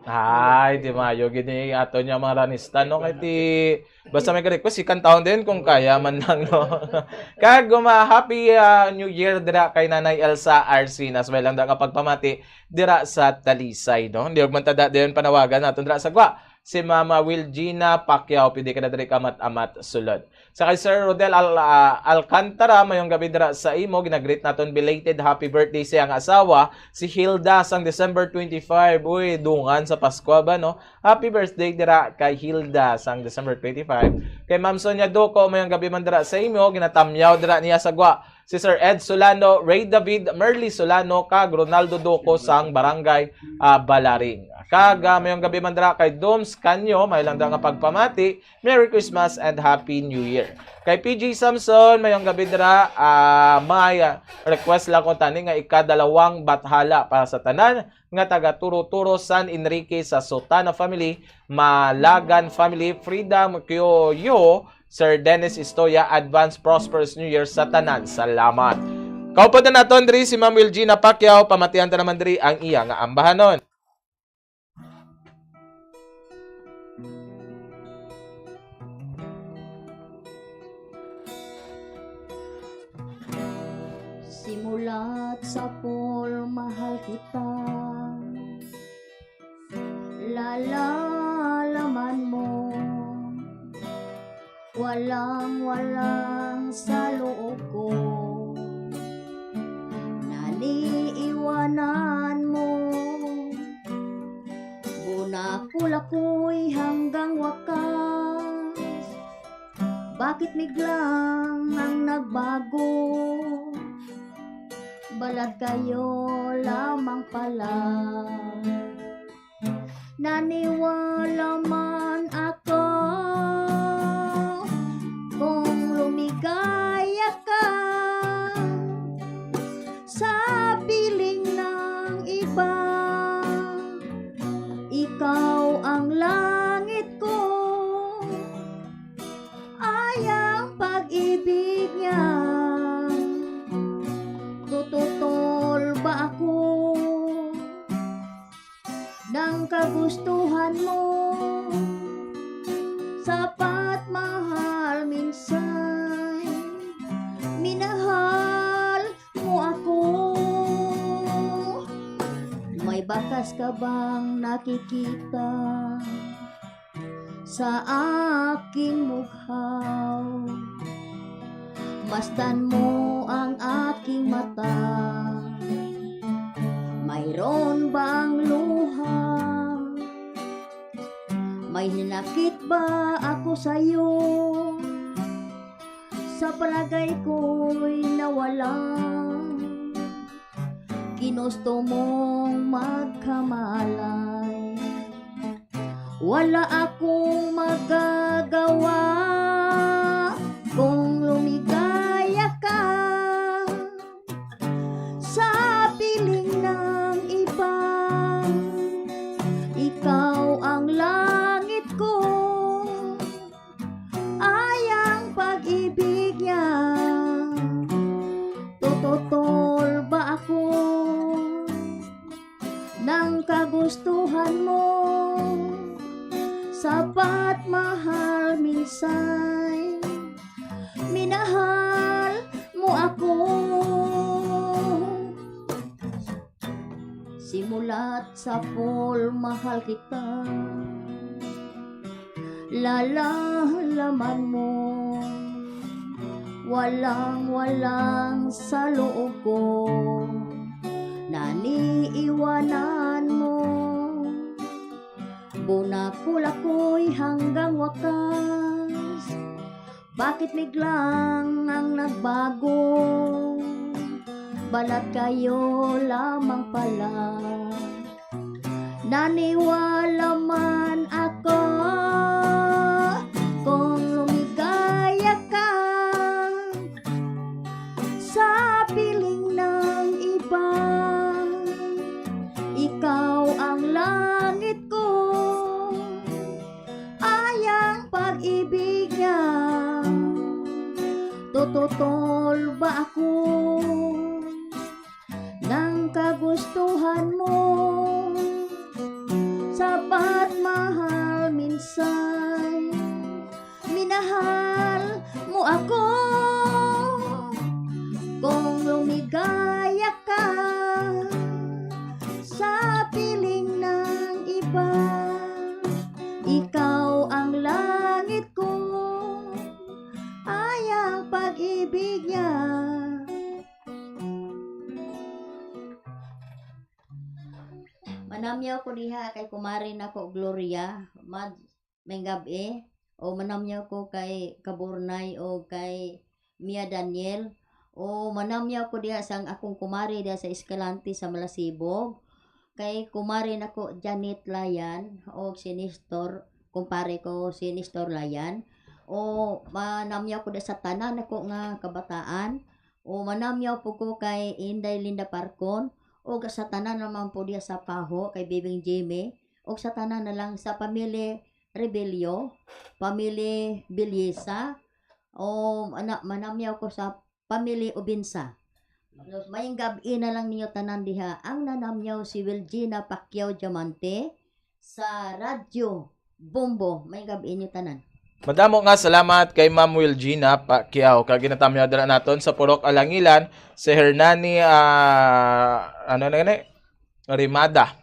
Ay, di mayo gid ni ato niya mga ranista, no? Kay ti, basta may request, ikantahon din kung kaya man lang, no? Kag, um, ah, happy, ah, New Year dira kay Nanay Elsa Arsinas. May lang da nga pagpamati dira sa Talisay, no? Hindi man tada din panawagan naton dira sa gwa. Si Mama Wilgina Pacquiao, pwede ka na diri ka amat-amat sulod. Sa kay Sir Rodel Al-, ah, Alcantara, mayong gabi dira sa imo. Ginagreet naton belated happy birthday sa iyang asawa, si Hilda, sang December twenty-five. Uy, dungan sa Pasko ba, no? Happy birthday dira kay Hilda sang December twenty-five. Kay Ma'am Sonia Duco, mayong gabi man dira sa imo. Ginatamyaw dira niya sa gwa si Sir Ed Solano, Ray David, Merly Solano, kag Ronaldo Duco sang Barangay, ah, Balaring. Kag, ah, mayong gabi man dira kay Doms Canyo, may lang dira nga pagpamati. Merry Christmas and Happy New Year. Kay P J Samson, mayong gabi dira, ah, may, ah, request lang ko tani nga ikadalawang bathala para sa tanan nga taga Turo-Turo, San Enrique sa Sotana family, Malagan family, Frida Mukyoyo, Sir Dennis Istoya, advance prosperous New Year sa tanan. Salamat. Kaupod na naton diri si Ma'am Wilgina Pacquiao, pamatian ta naman diri ang iya nga ambahanon. Simulat sa pol, mahal kita. Lalalaman mo. Walang-walang sa loob ko, naniiwanan mo. Bunakol ako'y hanggang wakas. Bakit biglang ang nagbago? Balat kayo lamang pala. Naniwala man ako kung lumigaya ka sa piling ng iba. Ikaw ang langit ko, ay ang pag pag-ibig niya. Tututol ba ako ng kagustuhan mo? Sapat, mahal, minsay minahal mo ako. May bakas ka bang nakikita sa aking mukhaw? Masdan mo ang aking mata. Mayroon bang luha? May hinakit ba ako sa'yo? Sa palagay ko'y nawala. Ginusto mong magkamalay. Wala akong magagawa kung lumigaya ka sa piling ng iba. Ikaw ang langit ko, ay ang pag-ibig niya. Tututol ba ako ng kagustuhan mo? Sapat, mahal, minsay minahal mo ako. Simulat sa full, mahal kita. Lalalaman mo, walang-walang sa loob ko. Naniiwanan mo. Bunakol ako'y hanggang wakas. Bakit biglang ang nagbago? Balat kayo lamang pala. Naniwala man ako kung lumigaya ka sa piling ng iba. Ikaw ang langit ko, ay ang pag-ibig niya. Tututol ba ako ng kagustuhan mo? Sapat, mahal, minsay minahal mo ako. Kung lumigaya ka sa piling ng iba, ikaw ang langit ko, ay ang pag-ibig niya. Manamyaw ko diha kay kumare nako Gloria, mad-, may gab-i, o manamyaw ko kay Kaburnay o kay Mia Daniel, o manamyaw ko diha sang akong kumare diha sa Escalante sa Malasibo, kay kumare nako Janet Layan o si Nestor, kumpare ko si Nestor Layan, o manamyaw ko diha sa tanan nako nga kabataan, o manamyaw po ko kay Inday Linda Parcon, o sa tanan naman po diha sa Paho, kay Bibing Jimmy, o sa tanan na lang sa pamilya Rebelio, pamilya Bilyesa, o ana-, manamyaw ko sa pamilya Ubinsa. So, mayong gab-i na lang ninyo tanan diha. Ang nanamyaw si Wilgina Pacquiao Diamante sa Radyo Bombo. Mayong gab-i ninyo tanan. Madamo nga salamat kay Ma'am Wilgina Pacquiao. Kag ginatamyaw dira naton sa Purok Alangilan, si Hernani, ah, ano na gani? Rimada.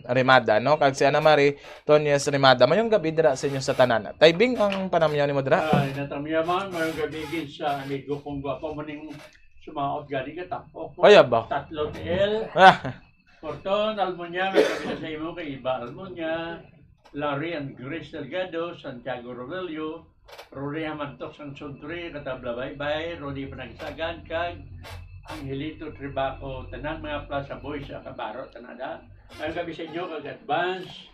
Rimada, no? Kag si Ana Marie Tones Rimada. Mayong gab-i dira sa inyo sa tanan. Tay Bing, ang panamyaw nimo dira? Ay, natamyaman, mayong gab-i gid sa amigo kong gwapo mo ning sumaot gani ka tapok ko. Ay, aba. Tatlo L. Ah. Porton, Almunia, may gab-i sa imo kay Iba Almunia, Larry and Grace Delgado, Santiago Rodelio, Rory Hamantok sang Suntre, Katabla Baybay, Rodi Panagsagan, kag Angelito Tribaco, tanang mga Plaza Boys sa Kabaro, tanada. Mayong gab-i sa inyo, kag advance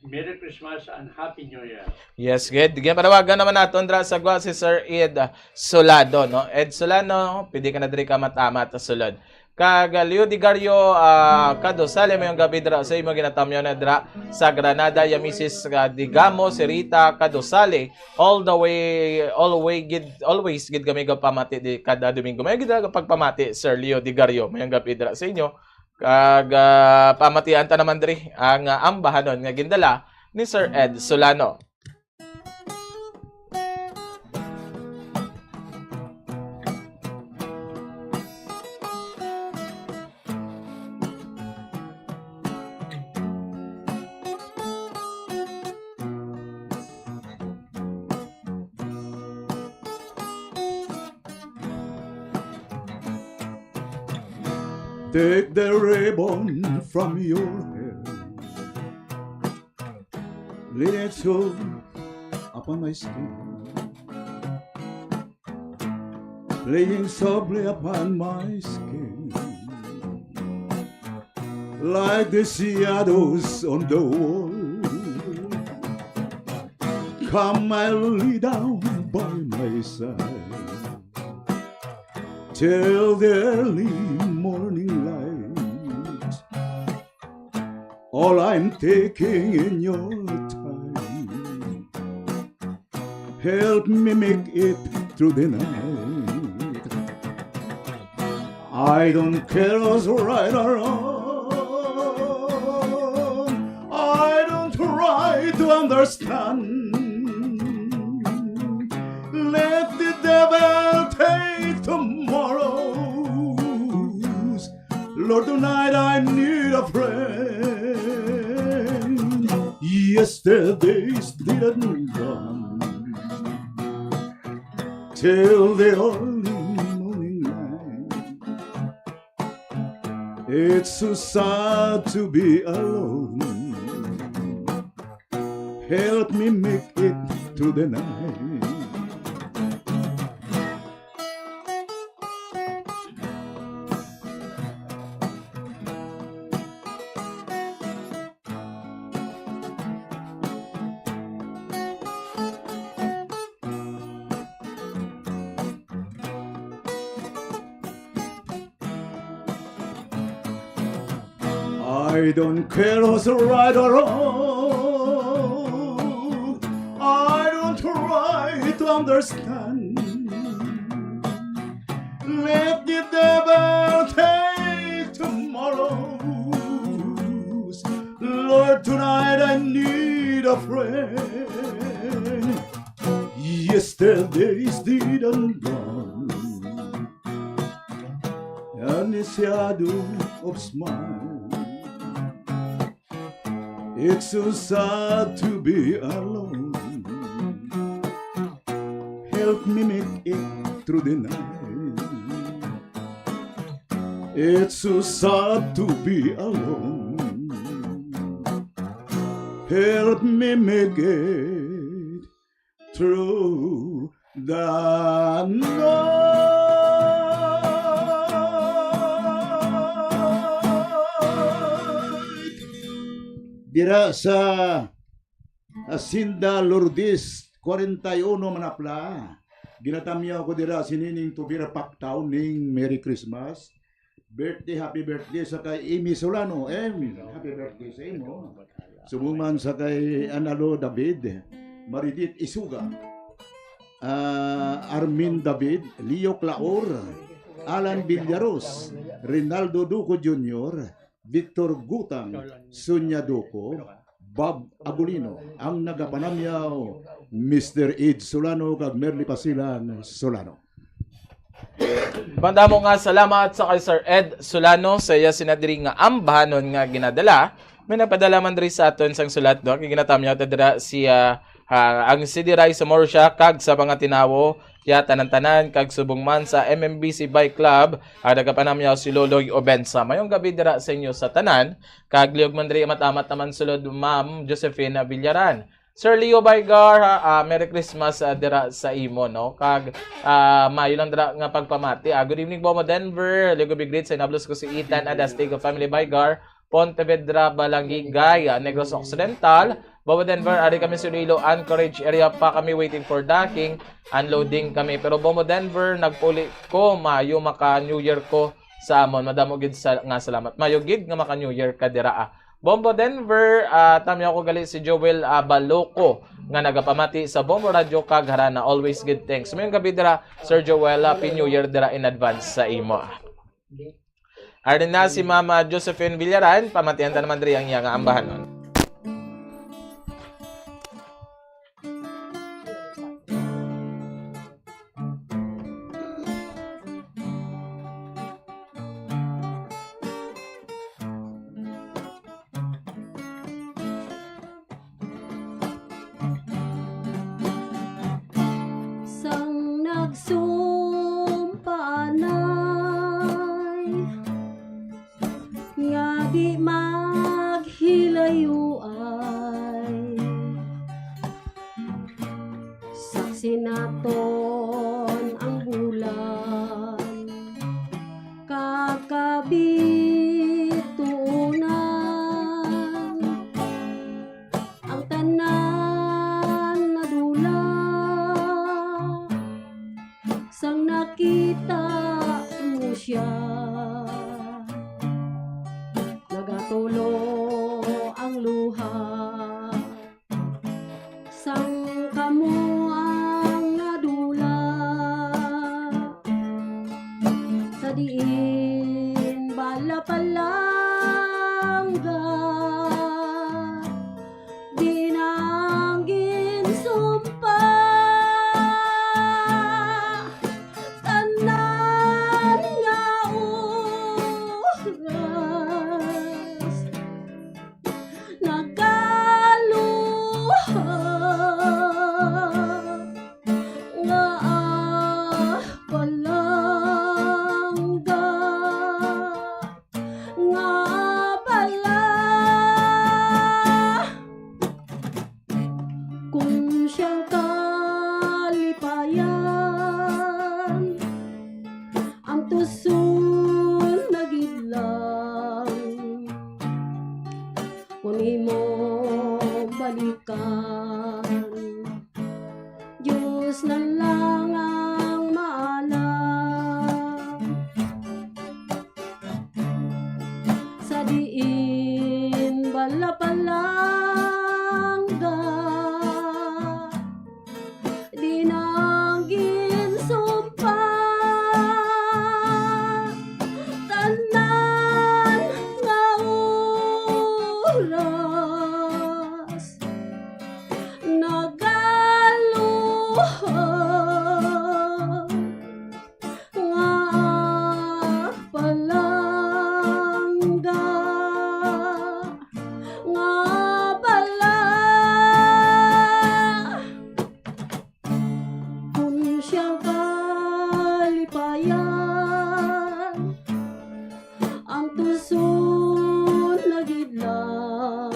Merry Christmas and Happy New Year. Yes, good. Ginpanawagan naman naton dira sa gwa si Sir Ed Solado, no? Ed Solado, pwede ka na diri ka matamat sulod. Kag, ah, Leo Digario, ah, Kadosale, mayong gabi dira sa imo, ginatamyaw na dira sa Granada, ya misis, ah, Digamo, si Rita Kadosale, all the way, always gid, always gid kami gapamati di kada Domingo. May gid pagpamati, Sir Leo Digario, mayong gabi dira sa inyo. Kag, ah, pamatian ta naman diri ang, ah, ambahanon nga gindala ni Sir Ed Solano. Take the ribbon from your hair. Lay it soft upon my skin. Playing softly upon my skin. Like the shadows on the wall. Come and lay down by my side. Till the early morning light. All I'm taking in your time. Help me make it through the night. I don't care who's right or wrong. I don't try to understand. Let the devil take tomorrow's. Lord, tonight I need a friend. Yesterday's dead and gone. Till the early morning light. It's so sad to be alone. Help me make it through the night. I don't care who's right or wrong. I don't try to understand. Let the devil take tomorrow's. Lord, tonight I need a friend. Yesterday's dead and gone. And the shadow of smile. It's so sad to be alone. Help me make it through the night. It's so sad to be alone. Help me make it through the night. Dira sa Hacienda Lourdes, forty-one Manapla, ginatamyaw ko dira si Nining Tubira Pactaw ning Merry Christmas. Birthday, happy birthday sa kay Amy Solano. Em, happy birthday sa imo. Subong man sa kay Analo David, Maridit Isuga, ah, Armin David, Leo Claor, Alan Villaros, Rinaldo Duco Junior, Victor Gutang, Sonia Duco, Bob Agulino, ang nagapanamyaw, Mister Ed Solano kag Merly Pasilan Solano. Madamo nga salamat sa kay Sir Ed Solano sa iya sinadiri nga ambahanon nga ginadala. May nagpadala man diri sa aton sang sulat, no? Kay ginatamyaw ta dira si, ah, ah, ang C D Rai sa Morsha kag sa mga tinawo, ya tanan-tanan, kag subong man sa M M B C Bike Club, ang nagapanamyaw si Loloy Obensa. Mayong gabi dira sa inyo sa tanan, kag liog man diri amat-amat naman sulod Ma'am Josephine Villaran. Sir Leo Baigar, ha, ah, Merry Christmas, ah, dira sa imo, no? Kag, ah, maayo lang dira nga pagpamati. Ah, good evening, Bomo Denver. Liog big greet sa inablos ko si Ethan Adastigo family, Baigar, Pontevedra, Balangigay, ah, Negros Occidental. Bomo Denver, ari kami sa Iloilo, Anchorage area pa kami, waiting for docking. Unloading kami. Pero Bomo Denver, nagpuli ko, maayo maka New Year ko. sa amon. Madamo gid sa, nga salamat. Mayo gid nga maka New Year ka dira, ah. Bombo Denver, ah, tamyaw ko gali si Joel, ah, Baloco nga nagapamati sa Bombo Radio kag Harana. Always gid thanks. Mayong gabi dira, Sir Joel. Happy New Year dira in advance sa imo. Ari na si Mama Josephine Villaran, pamatian ta naman diri ang iya nga ambahanon. Sang nagsumpaanay nga di maghilayuay. Saksi naton ang bulan, kag kabituonan, ang tanan nadula. Sang nakita mo siya, nagatulo ang luha. Sang kamo ang nadula, sa diin bala palangga, di na ang ginsumpa. Tanan nga oras nagaluha nga palangga, nga bala. Kung siyang kalipayan ang tuson na gid lang, kung imo balikan, Dios na lang ang maalam. Sa diin bala palangga, di na ginsumpa. Tanan nga oras nagaluha nga palangga, nga bala. Kung siyang kalipayan ang tuson na gid lang,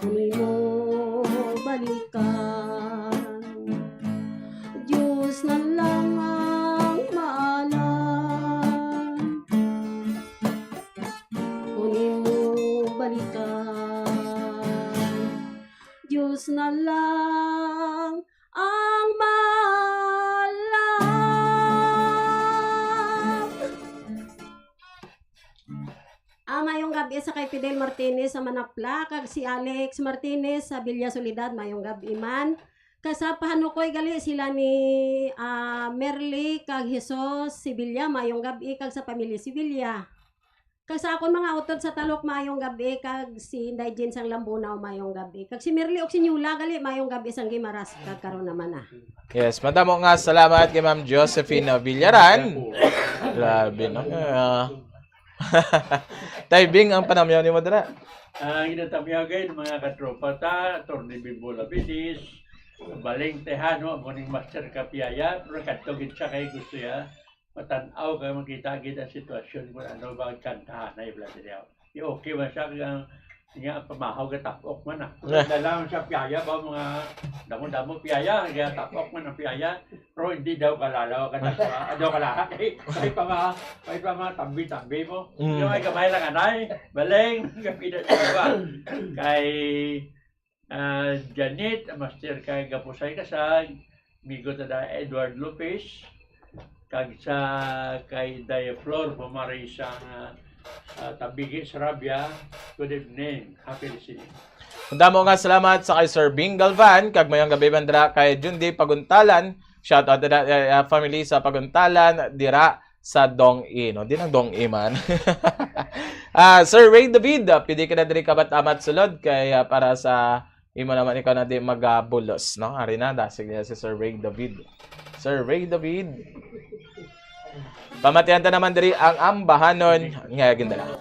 kung imo balikan, Dios na lang ang maalam. Kung imo balikan, Dios na lang ang maalam. Ah, mayong gab-i sa kay Fidel Martinez sa Manapla, kag si Alex Martinez sa Villa Soledad, mayong gab-i man. Kag sa Pahanukoy gali sila ni, ah, Merly kag Jesus Sevilla, mayong gab-i, kag sa pamilya Sevilla. Kag sa akon mga utod sa Talok, mayong gab-i, kag si Inday Jean sang Lambunaw, mayong gab-i. Kag si Merly og si Niula gali, mayong gab-i sang Guimaras, kag karon naman na. Yes, madamo nga salamat kay Ma'am Josephine Villaran. Grabe, no? Ah. Tay Bing, ang panamyaw nimo dira? Ang ginatamyaw gid, mga katropa ta, Attorney Bimbo Labinis, Baling Tejano, amo ning master ka piyaya, pero kadto gid siya kay gusto ya matan-aw kay makita gid ang sitwasyon kung ano ba ang kantahan na i-Vladimir. Di okay man siya kaya nga ang pamahaw gatap-ok man, ah. Eh. Dala man siya piyaya ba, mga damo-damo piyaya, kaya tap-ok man ang piyaya, pero hindi daw kalalaw ka na, ah, daw kalahat. Ay, ay pa mga, ay pa mga tambi-tambi mo. Mm. Yung ay gamay lang, anay, baling, kapida siya ba? Kay, ah, Janet, master kay Gapusay Kasag, migo ta da Edward Lopez, kag sa kay Inday Flor Pamari sa, ah, ah, Tabigi Sarabia. Good evening. Happy listening. Damo nga salamat sa kay Sir Bing Galvan, kag mayong gabi man dira kay Jundi Paguntalan. Shout out dira, eh, ah, family sa Paguntalan dira sa Dong E, no? Di nang Dong E man. Ah, Sir Ray David, ah, pwede ka na diri kamat-amat sulod kay, ah, para sa imo naman, ikaw na di magabulos, no? Ari na, dasig niya si Sir Ray David. Sir Ray David. Pamatian ta naman diri ang ambahanon nga gindala.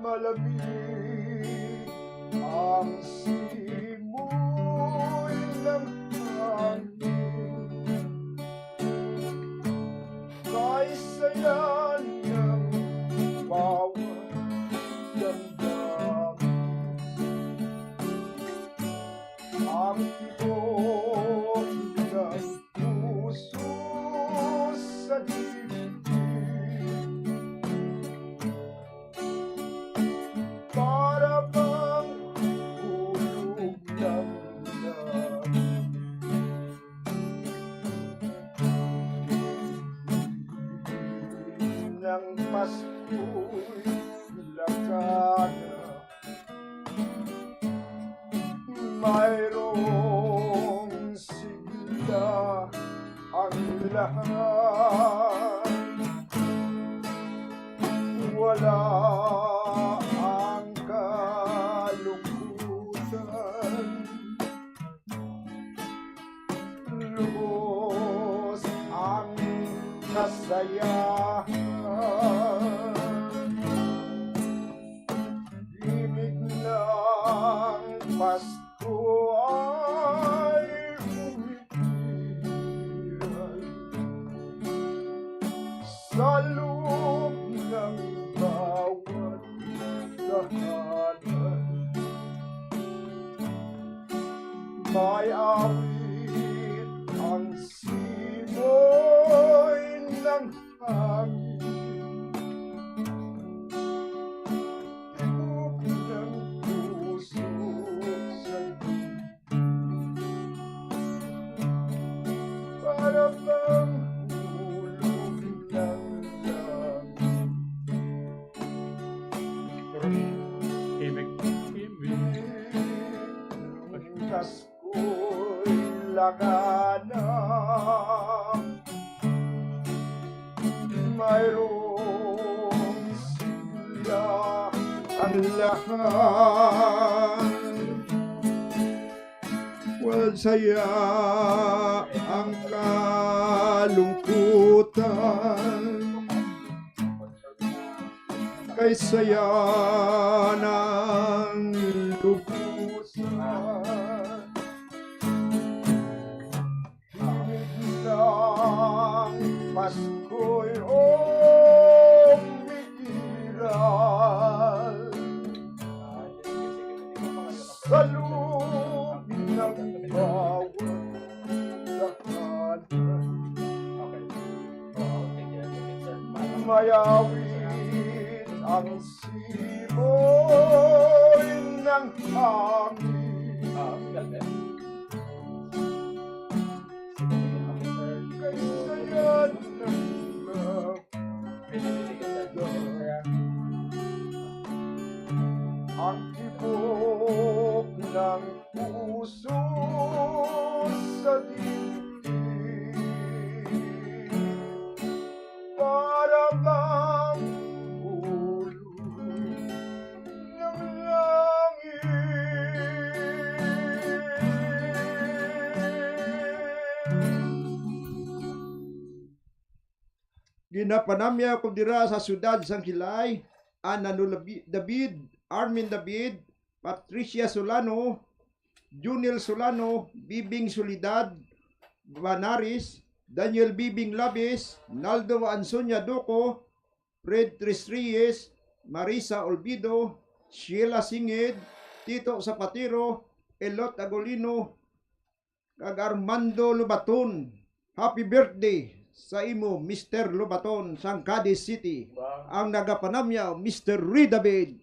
Malabig ang simoy ng hangin, kay saya ng bawat damdamin. Ang tibok ng puso sa dibdib, para bang hulog ng langit. Ng Pasko'y lagana, mayroong sigla ang lahat. Wala ang kalungkutan, lubos ang kasayahan. Imig ng Pasko ay umiiral sa loob ng bawat tahanan. May awit ang simoy ng hangin. Tibok ng puso sa, para bang hulog ng langit. Ibig, ibig. Pasko'y lagana, mayroong sigla ang lahat. Wal saya ang kalungkutan, kay saya ng lubusan. Himig ng Pasko'y umiiral sa loob ng bawat tahanan. Mayawit ang simoy ng hangin. Kay saya ng ang tibok ng puso sa dibdib, para bang hulog ng langit. Ginapanamya ko dira sa siyudad sang Hilay, Anano Labi-, David, Armin David, Patricia Solano, Junil Solano, Bibing Soledad Banaris, Daniel Bibing Labis, Naldo Ansonia Duco, Fred Tres Reyes, Marisa Olvido, Sheila Singid, Tito Zapatero, Elot Agolino, kag Armando Lobaton. Happy birthday sa imo, Mister Lobaton, sang Cadiz City. Wow. Ang nagapanamyaw, Mister Ray David.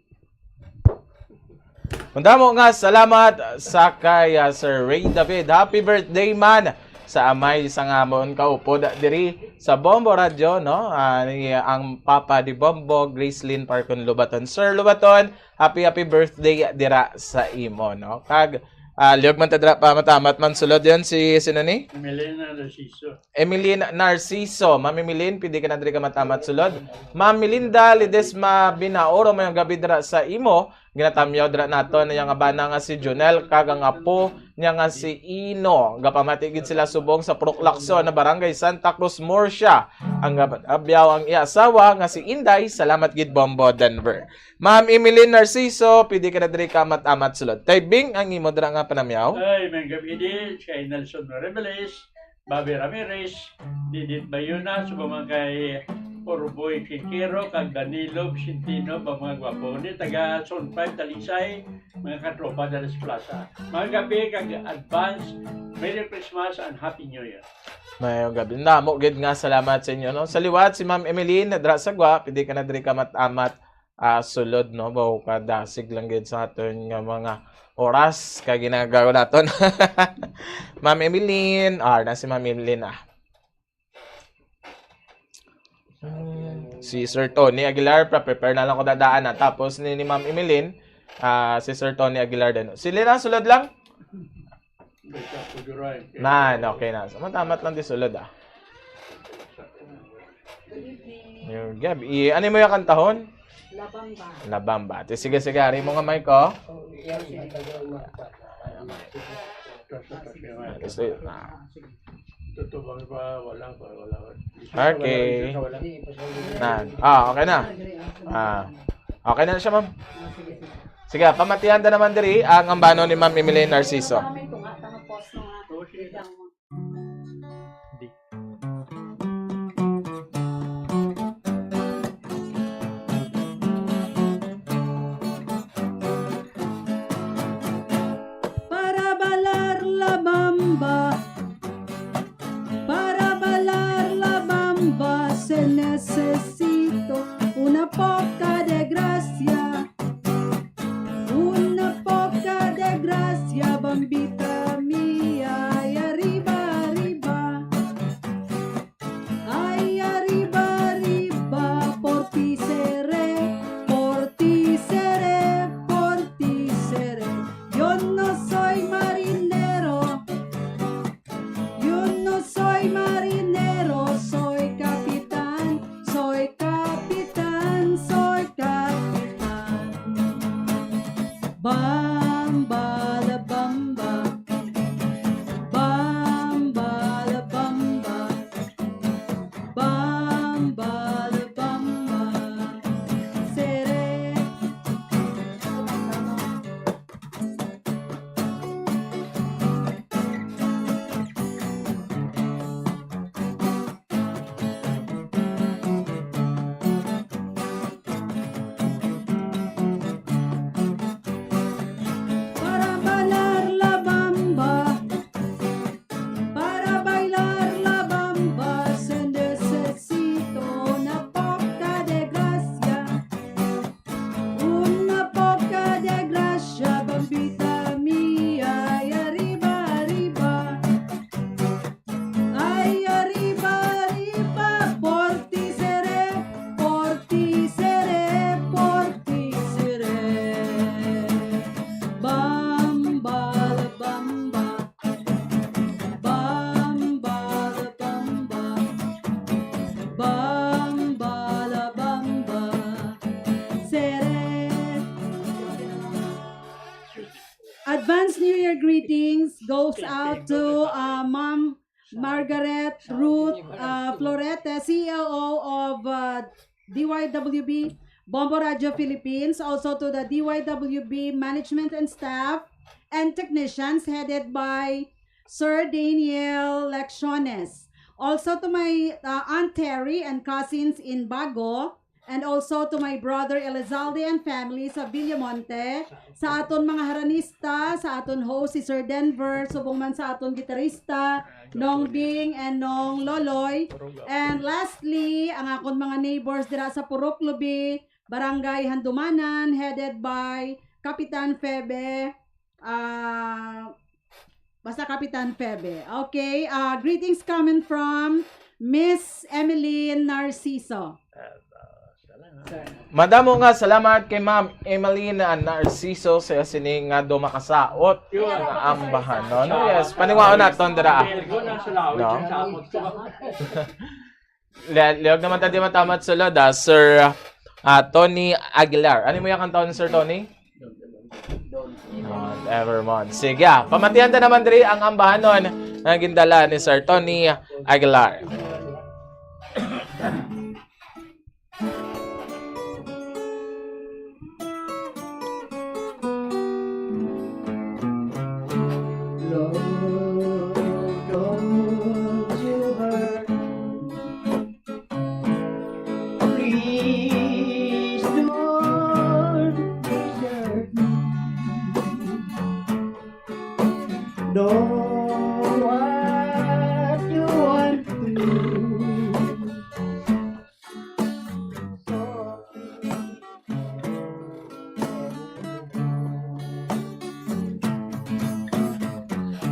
Kung damo nga salamat sa kay, ah, Sir Ray David. Happy birthday man sa amay sang amon kaupod diri sa Bombo Radio, no? Ah, ni, ang papa ni Bombo, Gracelyn Parcon Lobaton. Sir Lobaton, happy, happy birthday dira sa imo, no? Kag, ah, liog man ta dira pa matamat man sulod yan si, sino ni? Melina Narciso. Emeline Narciso. Ma'am Emeline, pwede ka na diri ka matamat sulod. Ma'am Melinda Ledesma Binaoro, mayong gabi dira sa imo. Ginatamyaw dira naton ang iya nga bana nga si Junel kag ang apo niya nga si Ino. Gapamati gid sila subong sa Purok Lacson na Barangay Santa Cruz, Murcia. Ang gap-, abyaw ang iya asawa nga si Inday. Salamat gid, Bombo Denver. Ma'am Emeline Narciso, pwede ka na diri ka amat-amat sulod. Tay Bing, ang imo dira nga panamyaw? Ay, may gabi din kay Nelson Reveles, Bobby Ramirez, Didit Bayona, subong man kay Orboy Quintero, kag Danilo Vicentino, ba mga gwapo ni taga Zone five, Talisay, mga katropa dala sa plaza. Mga gabi, kag advance Merry Christmas and Happy New Year. Mayong gabi. Namo gid nga salamat sa inyo, no? Sa liwat, si Ma'am Emeline, nadra sa gwa, pwede ka na diri ka mat-amat, ah, sulod, no? Bawo ka dasig lang gid sa aton nga mga oras kay ginagawa naton. Ma'am Emeline, ah, na si Ma'am Emeline, ah. Hmm, si Sir Tony Aguilar, pa-prepare na lang ko dadaan na. Tapos ni, ni Ma'am Emeline, ah, si Sir Tony Aguilar din. Sila na, sulod lang. Nan, okay na. So, matamat lang di sulod, ah. Good evening. Yung Gab, i-, ano mo yung kantahon? Labamba. Labamba. Ti, sige, sige, ari mo nga mic, oh. Kasi, ah. Totoo bang pa? Wala pa, wala pa. Okay. Wala, wala. Na. Ah, okay na. Ah. Okay na siya, ma'am. Sige, pamatihan ta naman diri ang ambano ni Ma'am Emily Narciso. Para bailar la bamba, para bailar la bamba, se necesito una poca de gracia, una poca de gracia, bambita mia, y arriba, arriba. Ay, arriba, arriba, por ti seré, por ti seré, por ti seré. Yo no soy marinero, yo no soy marinero, soy capitán, soy capitán, soy capitán. Bamba la bamba, bamba la bamba, bamba la bamba, seré. Para bailar la bamba, para bailar la bamba, se necesito una poca de gracia, una poca de gracia, bambita mia, y arriba, arriba. Ay, arriba, arriba, por ti seré, por ti seré, por ti seré. Bamba la bamba, bamba la bamba, bamba la bamba, seré. Advance New Year greetings goes out to, uh, Ma'am Margaret Ruth, uh, Florete, C E O of, uh, D Y W B Bombo Radio Philippines, also to the D Y W B management and staff and technicians headed by Sir Daniel Lecciones. Also to my, uh, Aunt Terry and cousins in Bago, and also to my brother Elizalde and family sa Villamonte, sa aton mga haranista, sa aton host, si Sir Denver, subong man sa aton gitarista, Nong Bing and Nong Loloy. And lastly, ang akon mga neighbors dira sa Purok Lubi, Barangay Handumanan, headed by Kapitan Febe. Ah, basta Kapitan Febe. Okay, ah, greetings coming from Miss Emeline Narciso. Madamo nga salamat kay Ma'am Emeline Narciso sa sini nga dumakasaot nga ambahanon. No? Yes, paniwaon naton dira. No? Li- Liog naman ta di matamat sulod, ah, Sir, ah, Tony Aguilar. Ano mo yung kanta ni Sir Tony? Don't ever, Mon. Sige, ah. Pamatihan ta naman diri ang ambahanon nga gindala ni Sir Tony Aguilar. Lord, don't you hurt me. Please don't desert me. Know what you want to do.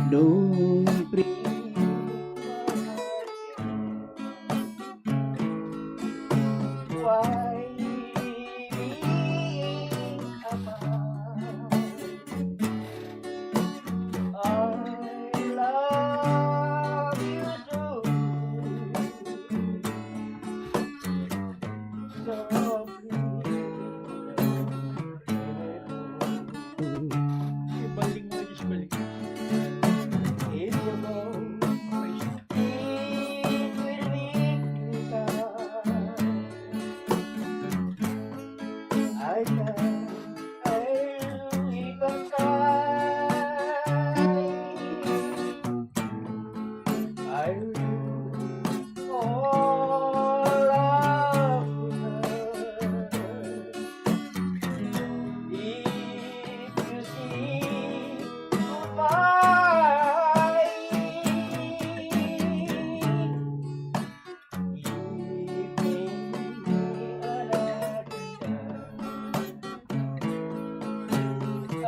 Don't bring why me apart. I love you so. So please, ibalik mo, ibalik mo. If you go, it will make me sad. I can't.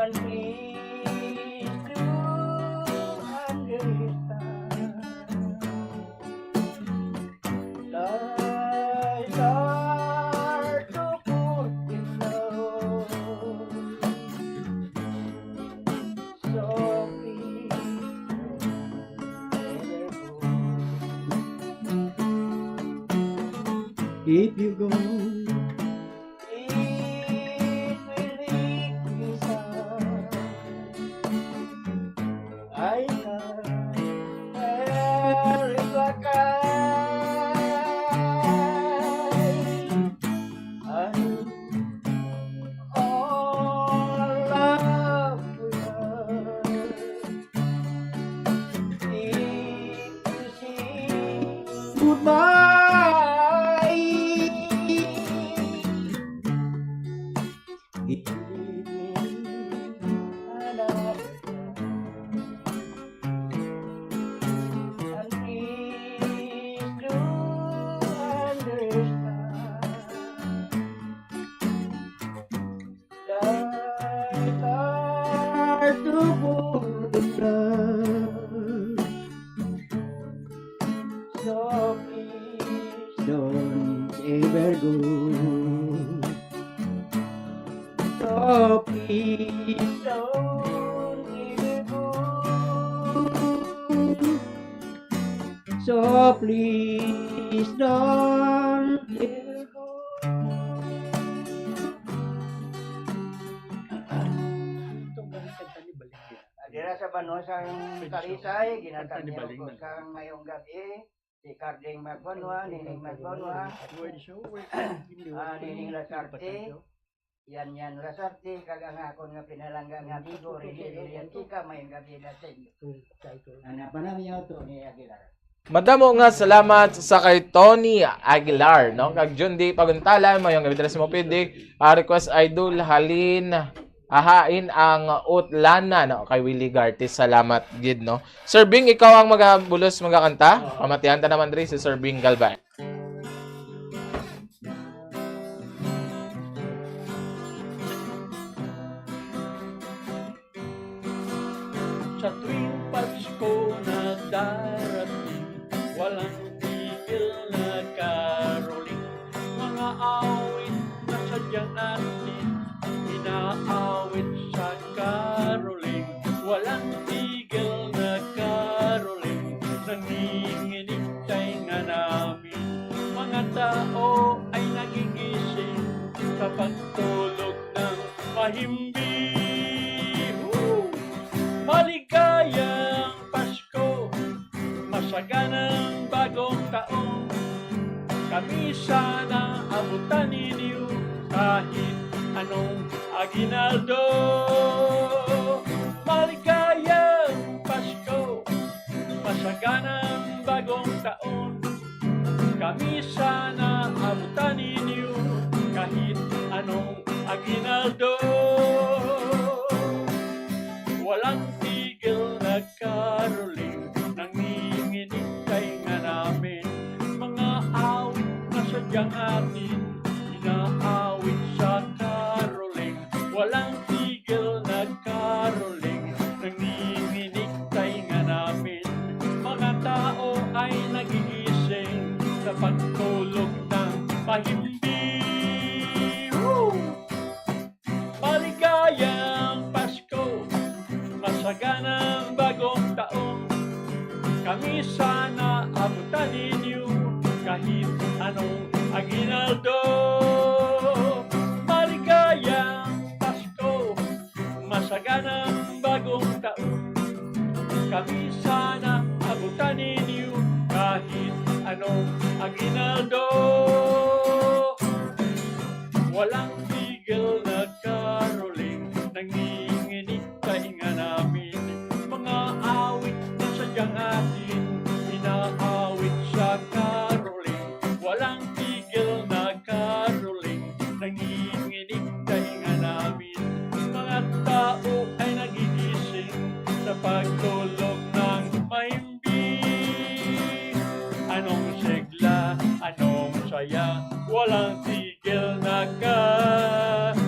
And please do understand that I start to put in love. So please, never go. If you go, it will make me sad. I can't bear it like I. I all love we have. If you say goodbye, give me another chance. And please do understand that I start to fall in love. So please don't ever go. So please don't ever go. So please don't ever go. Itong kanta ni Baligya. Dira sa banwa sang Talisay, ginatanggihan ko sang mayong gabi. Si Carding Magbanwa, Nining Magbanwa, ah, Nining Lasarte, Yan Yan Lasarte, kag ang akon nga pinalangga nga amigo, Rene Dorian Ika, mayong gabi na sa inyo. Ang panamyaw to ni Aguilar. Madamo nga salamat sa kay Tony Aguilar, no? Kag Jundi Paguntalan, mayong gabi dira sa mo pwede. Ah, request idol, halin Ahain ang Utlana, no, kay Willie Gartis. Salamat gid, no. Sir Bing, ikaw ang magabulos, magakanta. Pamatihan ta naman diri si Sir Bing Galvan. Sa tuwing Pasko na darating, walang tigil na caroling. Mga awit na sadyang atin, inaawit sa caroling. Walang tigil na caroling, nanginginig tainga namin. Mga tao ay nagigising sa pagtulog ng mahimbing. Woo! Maligayang Pasko, masaganang bagong taon. Kami sana abutan ninyo kahit anong aginaldo. Maligayang Pasko, masaganang bagong taon. Kami sana abutan ninyo kahit anong aginaldo. Walang tigil na caroling, nanginginig tainga namin. Mga awit na sadyang atin, inaawit sa caroling. Walang tigil na caroling, nanginginig tainga namin. Mga tao ay nagigising sa pagtulog ng mahimbing. Woo! Maligayang Pasko, masaganang bagong taon. Kami sana abutan ninyo kahit anong aginaldo. Maligayang Pasko, masaganang bagong taon. Kami sana abutan ninyo kahit anong aginaldo. Walang tigil na caroling, nanginginig tainga namin. Mga awit na sadyang atin, inaawit sa caroling. Walang tigil na caroling, nanginginig tainga namin. Mga tao ay nagigising sa pagtulog ng mahimbing. Anong sigla, anong saya, walang tigil na caroling.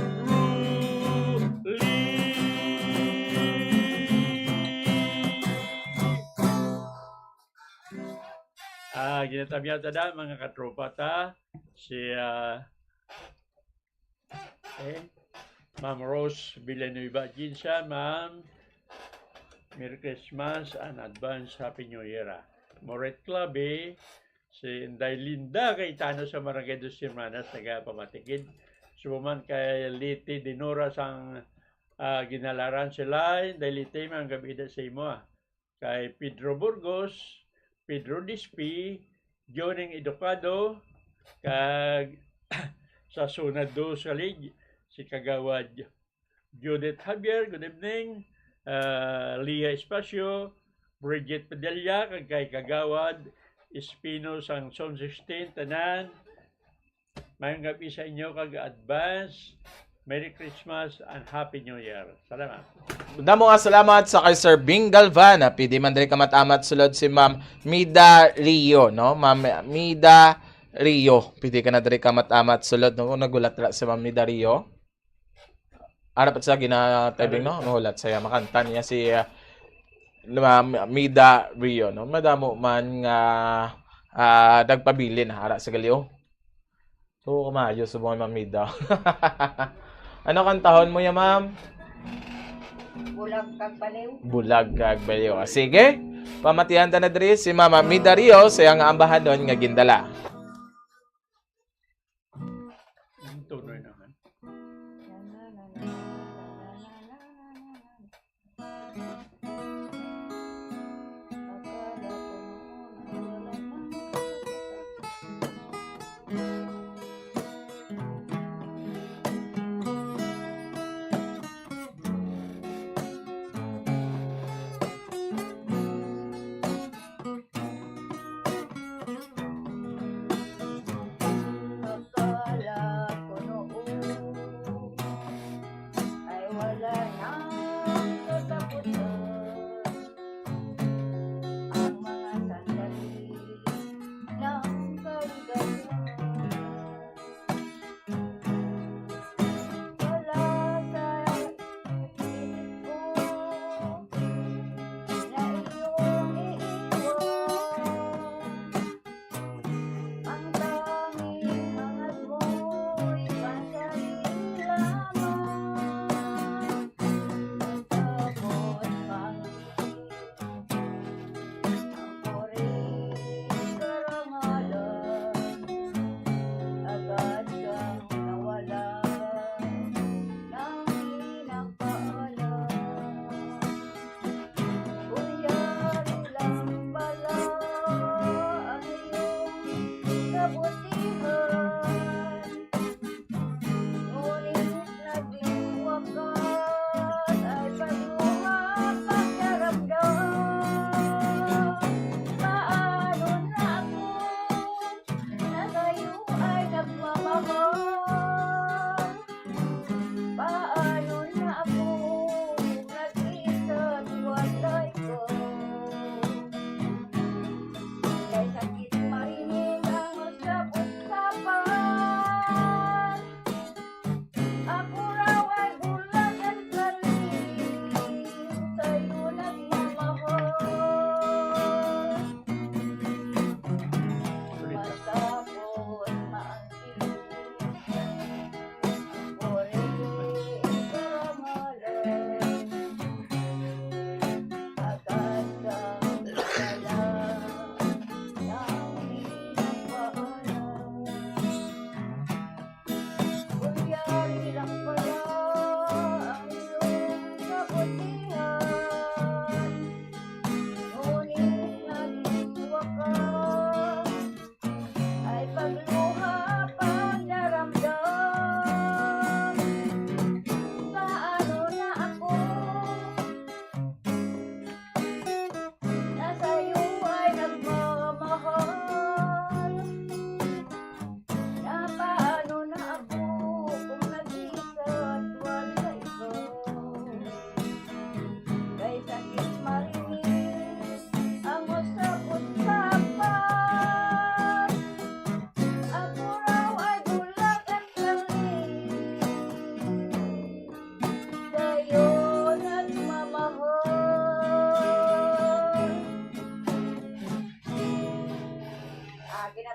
Ah, ginatamyaw ta da, mga katropa ta. Si, ah, eh, Ma'am Rose Villanueva Ginsa, ma'am. Merry Christmas and advance Happy New Year, ah. Moret Clave, si Inday Linda Cayetano sa Barangay Dos Hermanas, nagapamatikid. Subo man kay Liti Dinora sang, ah, Ginalaran sila, Inday Liti, maayong gab-i da sa imo, ah. Kay Pedro Burgos, Pedro Dispi, Joning Educado, kag sa Zona Dos Salig, si Kagawad Judith Javier, good evening. Ah, Lia Espacio, Bridget Padilla, kag kay Kagawad Espino sang Zone sixteen, tanan. Maayong gab-i sa inyo kag advance Merry Christmas and Happy New Year. Salamat. Damo nga salamat sa kay Sir Bing Galvan. Ah, pwede man diri kamat-amat sulod si Ma'am Mida Rio, no? Ma'am Mida Rio. Pwede ka na diri kamat-amat sulod, no? Kung nagulat ra si Ma'am Mida Rio. Ara pa sa gina-, typing, no? Nahulat siya. Makanta niya si, ah, Ma'am Mida Rio, no? Madamo man nga, ah, nagpabilin, ara sa galiw. So, maayo subong, Ma'am Mida. Ano kantahon mo ya, ma'am? Bulag kag baliw. Bulag kag baliw. Ah, sige. Pamatihan ta na diri si Mama Mida Rio sa iyang ambahanon nga gindala. Ang tunoy naman.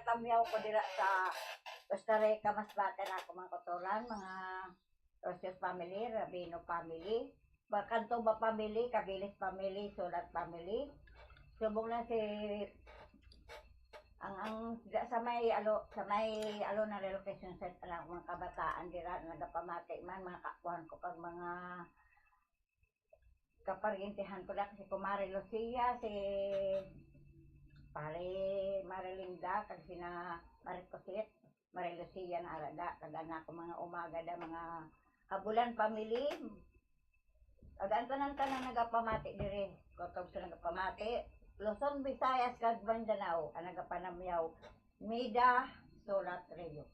Tamyaw ko dira sa Costa Rica, Masbate na ako, mga kauturan, mga Rosios family, Rabino family, Bacantoba family, Caviles family, Sulat family. Subong na si ang, ang, sa may alo, sa may alo na relocation set, ang mga kabataan dira nagapamati man, mga kakuan ko kag mga kaparyentihan ko na, si Kumare Lucia, si Pare Marilinda, kag sina Mare Cosette, Mare Lucia na araga, kag anak ko mga umaga da, mga Habulan family, kag ang tanan-tanan nagapamati diri, kag sa nagapamati, Luzon, Visayas, kag Mindanao, ang nagapanamyaw, Mida Sulat Rio.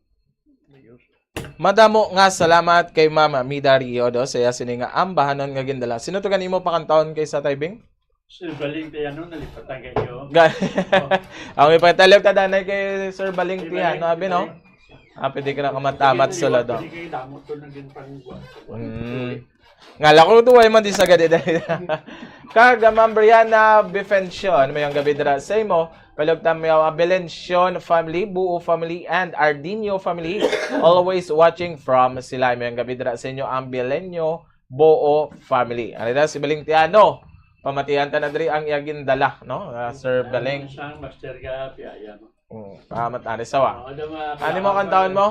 Madamo nga salamat kay Mama Mida Rio do sa iya sini nga ambahanon nga gindala. Sino to gani mo pakantahon kay sa typing? Sir Baling kay ano, nalipatan kayo. Ang may pagtalog ta danay kay Sir Baling Tihan, no abi no? Ah, pwede ka na kamatamat sa lado. Pwede kayo damot to naging pangwa. Mm. Nga lang ko tuway man di sa gadi dahil. Kag Ma'am Brianna Bifencio, ano may ang gabi dira sa imo? Palugtam mi ang Belencion family, Buo family, and Ardinio family. Always watching from Silay. May ang gabi dira sa inyo ang Belenyo Buo family. Ano na si Balingtiano? Pamatian ta na diri ang iya gindala, no? Ah, Sir Baleng. Sang master ka, piyaya mo. Mm, ah, matani sawa. Oo, daw mga Ano mo kantahon mo?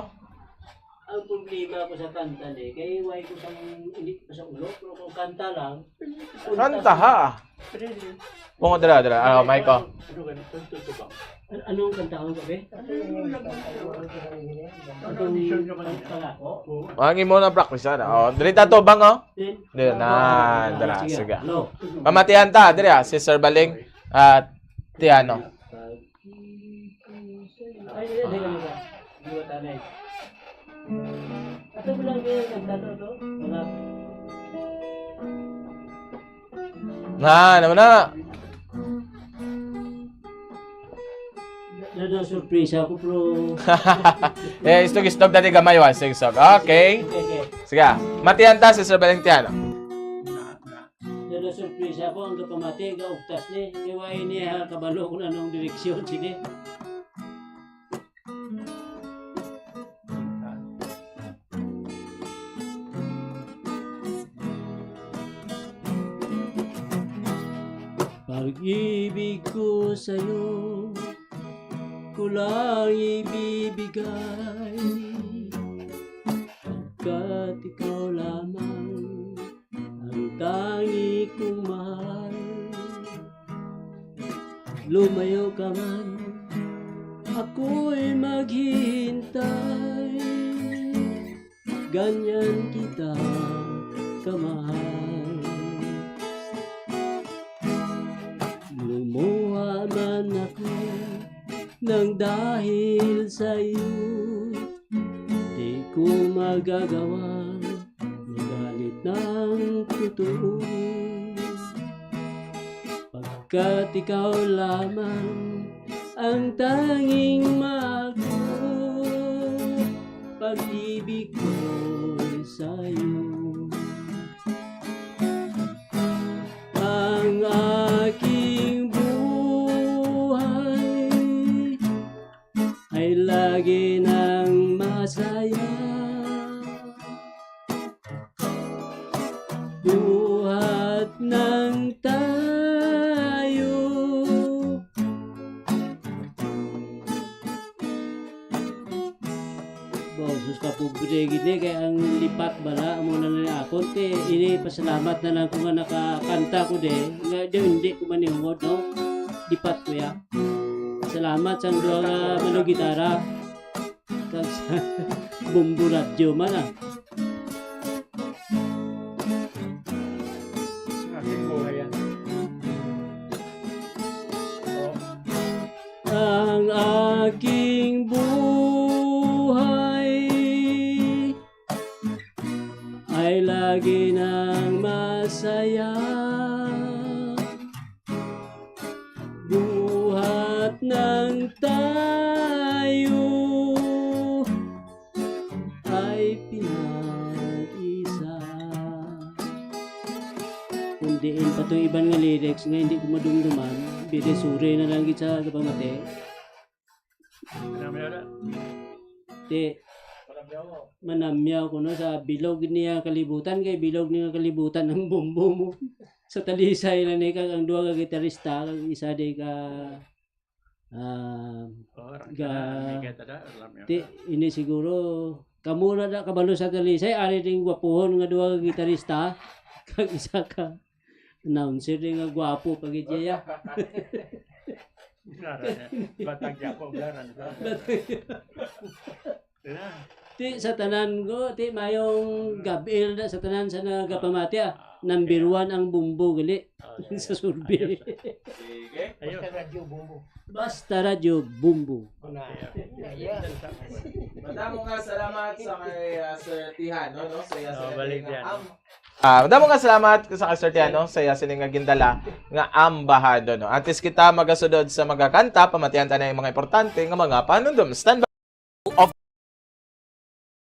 Ang problema ko sa kanta ni, kay way ko sang hindi ko sa ulo, pero kung kanta lang, Kanta ha. Pungo dira, dira. Ah, Mike, oh. Ano ka nito? Ito ba? An- anong kanta ang gabi? Ano yung nag- Ano ang mission naman niya? Pangako? Oo. Ang imo na practice na. Oh, diri ta tubang, oh. Then, Diri na, ah, dira, sige. Sige. Hello. Pamatian ta, diri ah, si Sir Baling at Tiano. Ay, dili, dili, dili. Dili, tanay. Ato mo lang yung kanta to, no? Mga Na, ano na? Nado surpresa ko, bro. Eh, istog-istog dati gamay wa, istog-istog. Okay. Okay, okay. Sige, matian ta si Sir Valentiano. Nado surpresa ko ang kapamati, gaugtas ni. Kaya wa ini ha kabalo kung anong direksyon, sige. Pag-ibig ko sa'yo, ko lang ibibigay. Pagkat ikaw lamang ang tangi kong mahal. Lumayo ka man, ako'y maghihintay. Ganyan kita kamahal. Lumuha man ako nang dahil sa'yo, di ko magagawa magalit ng totoo. Pagkat ikaw lamang ang tanging mahal ko, pag-ibig ko sa'yo. Ang aking buhay ay lagi nang masaya. Buhat nang tayo. Boses ka pobre gid ni kay ang lipat bala amo na ni akon kay ini pasalamat na lang ko nga nakakanta ko di nga di, hindi ko manihungod no lipat ko ya. Salamat sa duha nga manugitara. Kag sa Bombo Radyo man ah. Aking buhay yan. Ang aking buhay ay lagi nang masaya. Buhat nang tayo ay pinag-isa. Kung diin pa tong iban nga lyrics nga hindi ko madumduman, bide sure na lang gid sa kapamati. Ti, manamyaw ko no sa bilog niya kalibutan, kay bilog niya kalibutan ang bumbo mo. Sa Talisay lang ni kag ang duha ka gitarista, kag isa di ka, ah, Oh, ra-, ga-, ra-, may kaya tada, alam niyo ti, ka. Ini siguro, kamo na na kabalo sa Talisay, ari ding gwapuhon nga duha ka gitarista, kag isa ka announcer di nga gwapo pa gid siya. Ngaran niya. Batag niya ako, ngaran ko. Ti, sa tanan ko, ti, mayong gabi na sa tanan sa nagapamati, ah. Ah, number okay. One ang bumbo, gali. Oh, yeah. Sa survey. Ayos. Sige. Ayos. Basta Radyo Bumbo. Basta Radyo Bumbo. Una. Okay, okay. Yeah. Madamo nga salamat sa kay, ah, Sir Tihano, no? Sa iya Oh, sa balik nga yan. Am-, Ah, madamo nga salamat sa kay Sir Tiano sa iya sini nga gindala nga ambahado, no? Antes kita magasudod sa mga kanta, pamatian ta na yung mga importante nga mga panundom. Stand by. Of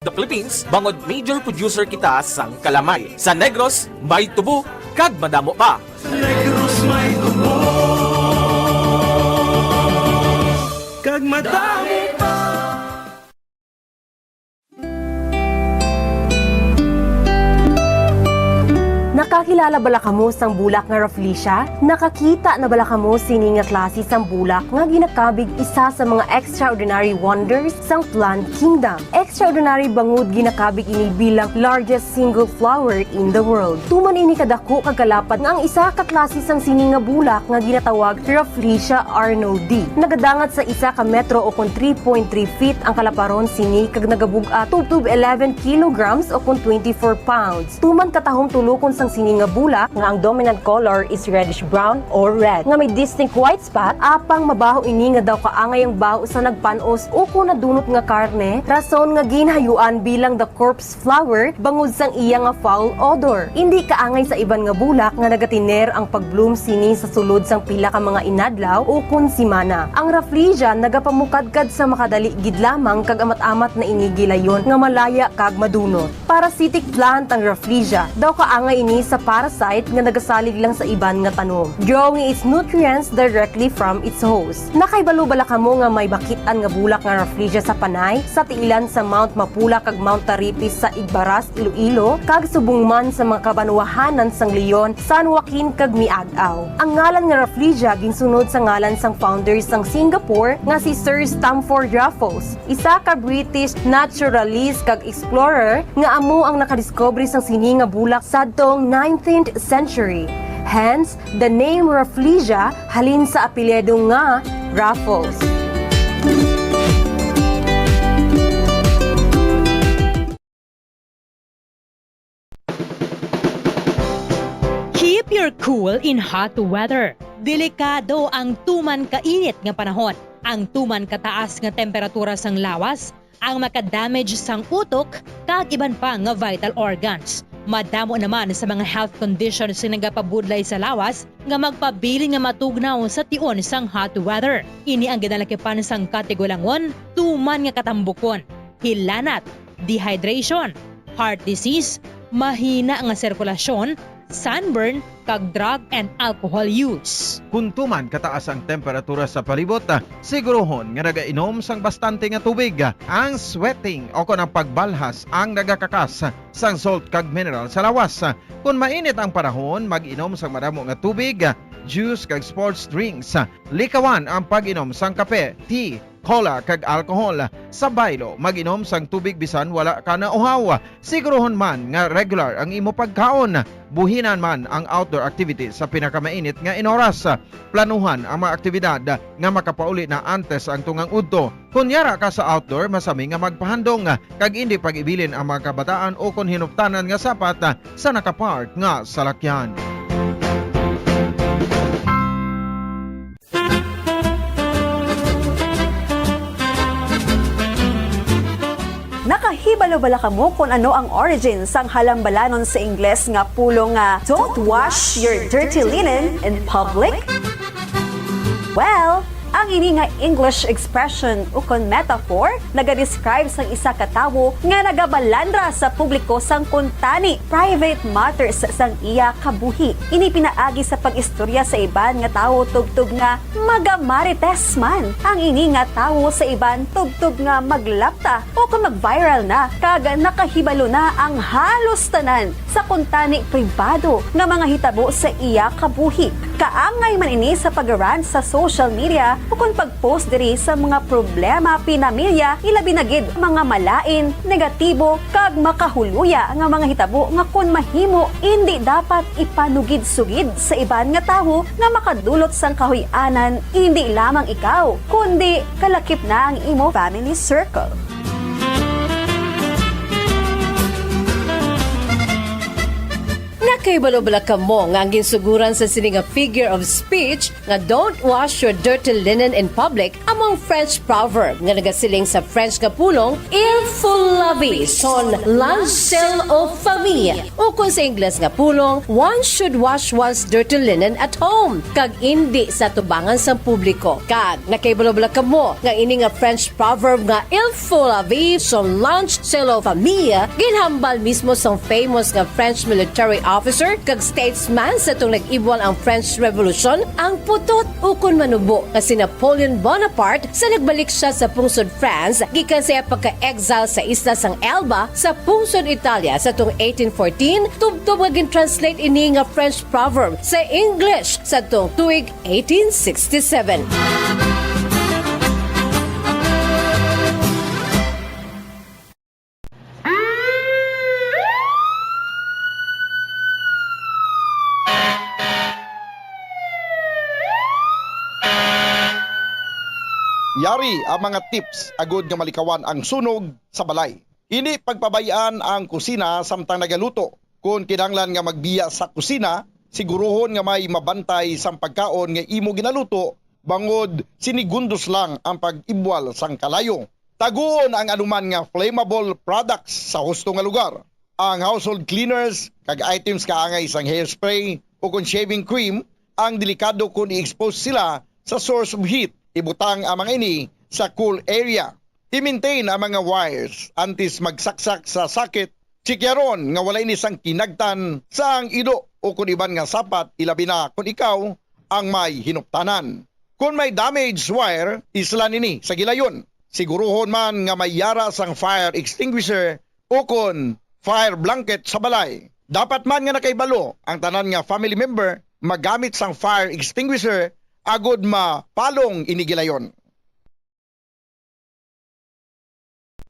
the Philippines, bangod major producer kita sang kalamay. Sa Negros, may tubo, kag madamo pa. Sa Negros may tubo, kag madamo pa. Nakakilala bala kamo sang bulak nga Rafflesia? Nakakita na bala kamo sini nga klase sang bulak nga ginakabig isa sa mga extraordinary wonders sang plant kingdom? Extraordinary bangod ginakabig ini bilang largest single flower in the world. Tuman ini kadako kag kalapad nga ang isa ka klase sang sini nga bulak nga ginatawag Rafflesia arnoldii. Nagadangat sa isa ka metro o kon three point three feet ang kalaparon sini kag nagabug-at tubtob eleven kilograms o kon twenty-four pounds. Tuman katahom tulokon sang sini nga bulak nga ang dominant color is reddish brown or red nga may distinct white spot, apang mabaho ini nga daw kaangay ang baho sa nagpan-os o kon nadunot nga karne, rason nga ginhayuan bilang the corpse flower bangod sang iya nga foul odor. Indi kaangay sa iban nga bulak nga nagatiner ang pag-bloom sini sa sulod sang pila ka mga inadlaw ukon simana. Ang Rafflesia nagapamukadkad sa makadali gid lamang kag amat-amat na ini gilayon nga malaya kag madunot. Parasitic plant ang Rafflesia. Daw kaangay ini sa parasite nga nagasalig lang sa iban nga tanom, drawing its nutrients directly from its host. Nakahibalo bala kamo nga may bakit-an nga bulak nga Rafflesia sa Panay, sa tiilan sa Mount Mapula kag Mount Taripis sa Igbaras, Iloilo, kag subong man sa mga kabanwahanan sang Leon, San Joaquin, kag Miag-ao? Ang ngalan nga Rafflesia ginsunod sa ngalan sang founder sang Singapore nga si Sir Stamford Raffles, isa ka British naturalist kag explorer nga amo ang nakadiskubre sang sini nga bulak sadtong nineteenth century. Hence, the name Rafflesia halin sa apelyido nga Raffles. Keep your cool in hot weather. Delikado ang tuman kainit nga panahon. Ang tuman kataas nga temperatura sang lawas ang makadamage sang utok kag iban pa nga vital organs. Madamo naman sa mga health conditions nga nagapabudlay sa lawas nga magpabilin nga matugnaw sa tion sang hot weather. Ini ang ginalakipan sang katigulangon, tuman nga katambukon, hilanat, dehydration, heart disease, mahina nga sirkulasyon, sunburn, kag drug and alcohol use. Kon tuman kataas ang temperatura sa palibot, siguruhon nga nagainom sang bastante nga tubig. Ang sweating o kon ang pagbalhas ang nagakakas sang salt kag mineral sa lawas. Kon mainit ang panahon, mag-inom sang madamo nga tubig, juice kag sports drinks. Likawan ang pag-inom sang kape, tea, cola, kag alcohol. Sa baylo, mag-inom sang tubig bisan wala ka nauhaw. Siguruhon man nga regular ang imo pagkaon. Buhinan man ang outdoor activities sa pinakamainit nga inoras. Planuhan ang mga aktibidad nga makapauli na antes ang tungang udto. Kon yara ka sa outdoor, masami nga magpahandom kag indi pag-ibilin ang mga kabataan ukon hinuptanan nga sapat sa nakapark nga salakyan. Nakahibalo bala kamo kon ano ang origin sang halambalanon sa Ingles nga pulong nga "Don't wash your dirty linen in public"? Well, Ang ini nga English expression ukon metaphor nagadescribe sang isa ka tawo nga nagabalandra sa publiko sang kuntani, private matters, sang iya kabuhi. Ini pinaagi sa pag-istorya sa iban nga tawo tubtob nga magamarites man ang ini nga tawo sa iban tubtob nga maglapta o kon mag-viral na kag nakahibalo na ang halos tanan sa kuntani pribado nga mga hitabo sa iya kabuhi. Kaangay man ini sa pag-rant sa social media ukon pag-post diri sa mga problema pinamilya, ilabi na gid mga malain, negatibo, kag makahuluya nga mga hitabo nga kon mahimo, indi dapat ipanugid-sugid sa iban nga tawo nga makadulot sang kahuy-anan, indi lamang ikaw, kundi kalakip na ang imo family circle. Nakahibalo bala kamo nga ang ginsuguran sa sini nga figure of speech nga "Don't wash your dirty linen in public" amo ang French proverb nga nagasiling sa French nga pulong, "Il faut laver son linge sale aux femmes," ukon sa Ingles nga pulong, "One should wash one's dirty linen at home," kag indi sa tubangan sang publiko. Kag nakahibalo bala kamo nga ini nga French proverb nga "Il faut laver son linge sale aux femmes" ginhambal mismo sang famous nga French military officer kag statesman sa tong nag-ibwal ang French Revolution, ang putot ukon manubo nga si Napoleon Bonaparte sa nagbalik siya sa pungsod France gikan sa iya pagka-exile sa isla sang Elba sa pungsod Italia sa tong eighteen fourteen, tubtob nga gin-translate ini nga French proverb sa English sa tong tuig eighteen sixty-seven. Yari ang mga tips agud nga malikawan ang sunog sa balay. Indi pagpabay-an ang kusina samtang nagaluto. Kon kinahanglan nga magbiya sa kusina, siguruhon nga may mabantay sang pagkaon nga imo ginaluto, bangod sinigundos lang ang pag-ibwal sang kalayo. Taguon ang anuman nga flammable products sa husto nga lugar. Ang household cleaners kag items kaangay sang hairspray ukon shaving cream ang delikado kon i-expose sila sa source of heat. Ibutang ang mga ini sa cool area. I-maintain ang mga wires antes magsaksak sa socket. Tsikyaron nga wala ini sang kinagtan sang ido ukon iban nga sapat, ilabi na kon ikaw ang may hinuptanan. Kon may damaged wire, islan ini sa gilayon. Siguruhon man nga may yara sang fire extinguisher ukon fire blanket sa balay. Dapat man nga nakahibalo ang tanan nga family member magamit sang fire extinguisher agud mapalong ini gilayon.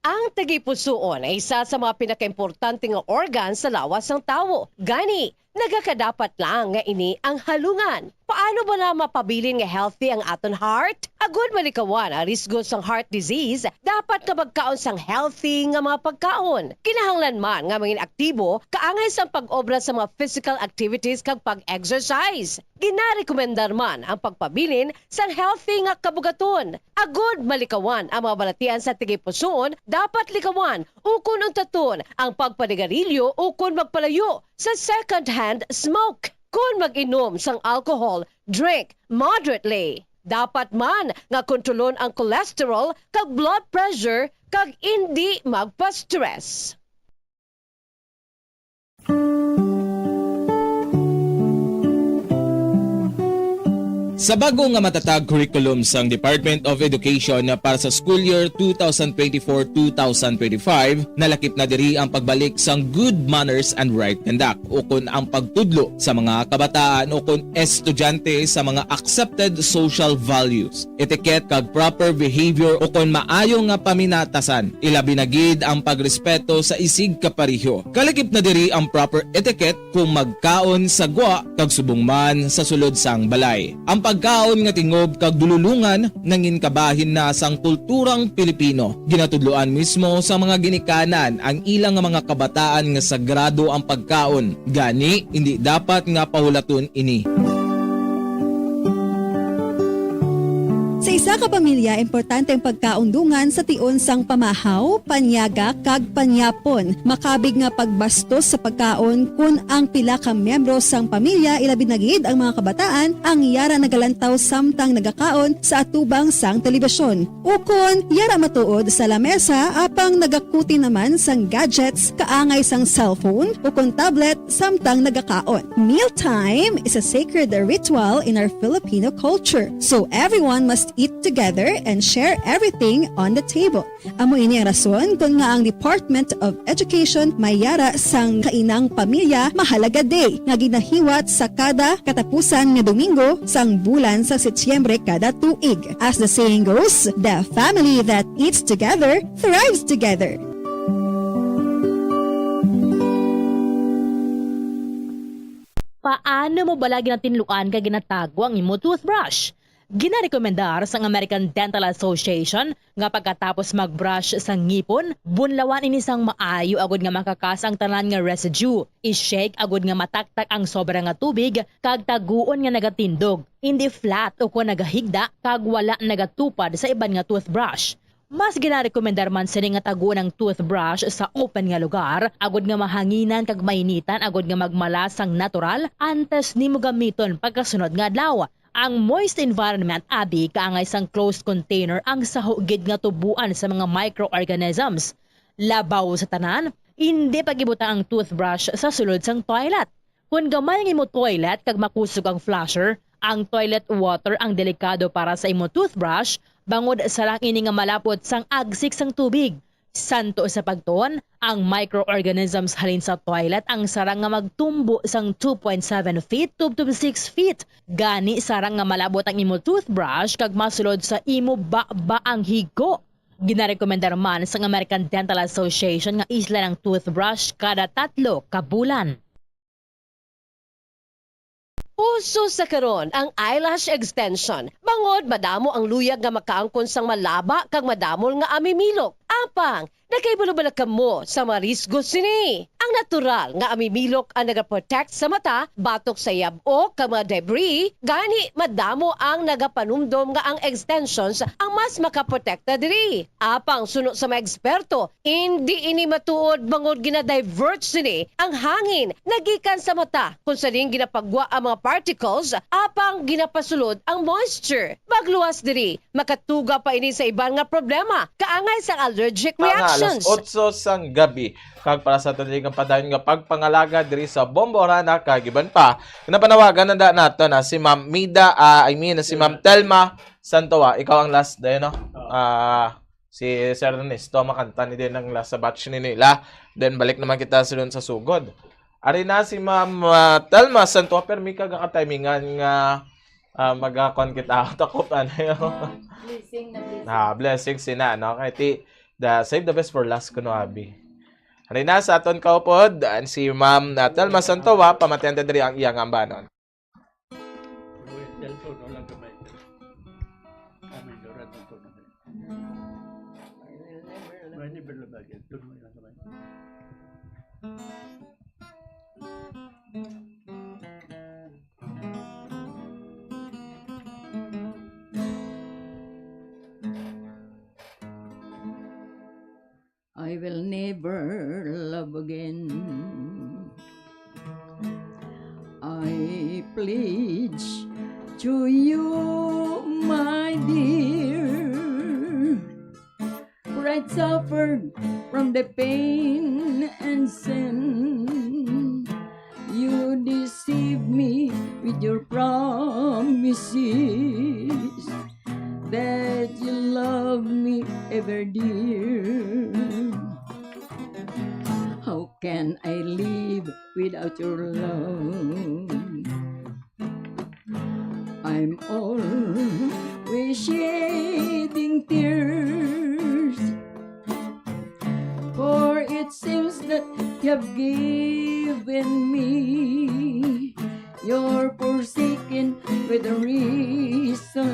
Ang tagipusoon ay isa sa mga pinakaimportante nga organ sa lawas sang tawo. Gani, nagakadapat lang nga ini ang halungan. Paano bala mapabilin nga healthy ang aton heart? Agud malikawan ang risgo sang heart disease, dapat nga magkaon sang healthy nga mga pagkaon. Kinahanglan man nga mangin aktibo kaangay sang pag-obra sa mga physical activities kag pag-exercise. Ginarekomendar man ang pagpabilin sang healthy nga kabugaton. Agud malikawan ang mga balatian sa tagipusoon, dapat likawan ukon untaton ang pagpanigarilyo ukon magpalayo sa second-hand smoke. Kon mag-inom sang alcohol, drink moderately. Dapat man nga kontrolon ang cholesterol kag blood pressure kag indi magpa-stress. Sa bag-o nga matatag curriculum sang Department of Education para sa school year two thousand twenty-four, two thousand twenty-five, nalakip na diri ang pagbalik sang good manners and right conduct, ukon ang pagtudlo sa mga kabataan ukon estudyante sa mga accepted social values, etiquette kag proper behavior ukon maayo nga paminatasan, ilabi na gid ang pagrespeto sa isigkapareho. Kalakip na diri ang proper etiquette kung magkaon sa gwa kag subong man sa sulod sang balay. Ang pagkaon nga tingob kag dululungan nangin kabahin na sang kulturang Pilipino. Ginatudloan mismo sa mga ginikanan ang ilang mga kabataan nga sagrado ang pagkaon, gani indi dapat nga pahulaton ini. Sa isa ka pamilya, importante ang pagkaundungan sa tion sang pamahaw, panyaga, kag panyapon. Makabig nga pagbastos sa pagkaon kon ang pila ka miyembro sang pamilya, ilabi na gid ang mga kabataan, ang yara nagalantaw samtang nagakaon sa atubang sang telebisyon. Ukon yara matuod sa lamesa apang nagakuti naman sang gadgets kaangay sang cellphone ukon tablet samtang nagakaon. Mealtime is a sacred ritual in our Filipino culture, so everyone must eat together and share everything on the table. Amo ini ang rason kon nga ang Department of Education may yara sang Kainang Pamilya Mahalaga Day nga ginahiwat sa kada katapusan nga Domingo sang bulan sa Setyembre kada tuig. As the saying goes, the family that eats together thrives together. Paano mo bala ginatinluan kag ginatago ang imo toothbrush? Ginarekomendar sang American Dental Association nga pagkatapos mag-brush sa ngipon, bunlawan ini sang maayo agud nga makakas ang tanan nga residue. I-shake agud nga mataktak ang sobra nga tubig kag taguon nga nagatindog, indi flat ukon nagahigda kag wala nagatupad sa iban nga toothbrush. Mas ginarekomendar man sini nga taguon ang toothbrush sa open nga lugar, agud nga mahanginan kag mainitan agud nga magmala sang natural antes nimo gamiton pagkasunod nga adlaw. Ang moist environment abi kaangay sang closed container ang saho gid nga tuboan sa mga microorganisms. Labaw sa tanan, indi pag-ibutang ang toothbrush sa sulod sang toilet. Kon gamay ang imo toilet kag makusog ang flusher, ang toilet water ang delikado para sa imo toothbrush, bangod sarang ini nga malapot sang agsik sang tubig. Santo sa pagtuon, ang microorganisms halin sa toilet ang sarang nga magtumbo sang two point seven feet tubtob six feet. Gani, sarang nga malabot ang imo toothbrush kag masulod sa imo baba ang higo. Ginarekomendar man sang American Dental Association nga islan ang toothbrush kada tatlo ka bulan. Uso sa karon ang eyelash extension, bangod madamo ang luyag nga makaangkon sang malaba kag madamol nga amimilok. Apang, nakahibalo bala kamo sa mga risgo sini? Ang natural nga amimilok ang nagaprotect sa mata batok sa yab-o kag mga debris, gani madamo ang nagapanumdom nga ang extensions ang mas makaprotekta diri. Apang suno sa mga eksperto, indi ini matuod bangod gina-divert sini ang hangin nga gikan sa mata, kung sa diin ginapagwa ang mga particles, apang ginapasulod ang moisture. Pagluwas diri, makatuga pa ini sa iban nga problema, kaangay sang allergic Mga alas reactions. Otso sang gabi, kag para sa aton nga padayon nga pagpangalaga diri sa Bombo Rana kag iban pa, napanawagan na da nato na si Ma'am Mida, ah, I mean, si Ma'am Telma Santoa. Ikaw ang last, dayon, no? Oo. Ah, si Sir Ernesto, makanta ni din ang last sa batch ni nila. Then, balik naman kita sa dun sa sugod. Ari na si Ma'am, ah, Telma Santoa, pero may kagakatimingan nga, ah, magakon kita. Takop, ano yun? Blessing na blessing. Ah, blessing sina, no? Kaya ti, the, save the best for last, kuno, abi. Ari na sa aton kaupod, and si Ma'am, ah, Telma Santoa, pamatian ta diri ang iyang ambanon. Uy, cellphone, walang gamay. Kami, Dora, dito na. Wala, never lang bagay. Ito naman lang gamay. I will never love again. I pledge to you, my dear, for I suffered from the pain and sin. You deceive me with your promises that you love me ever, dear. How can I live without your love? I'm always shedding tears, for it seems that you have given me your forsaken with a reason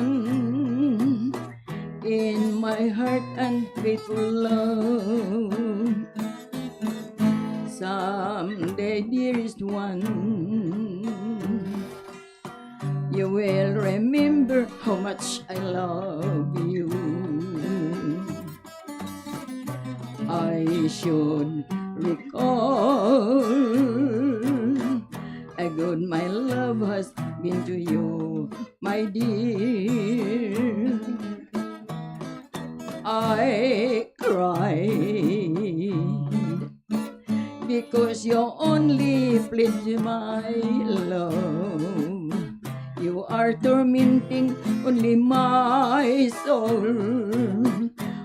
in my heart and faithful love. Someday, dearest one, You will remember how much I love you. I should recall how good my love has been to you, my dear. I cried because you only pledge my love. You are tormenting only my soul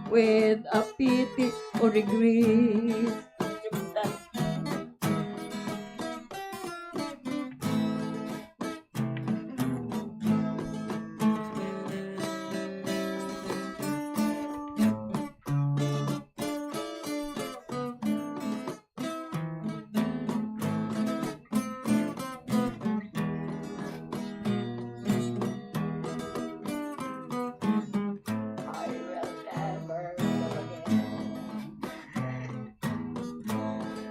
with a pity or regret. I will never love again.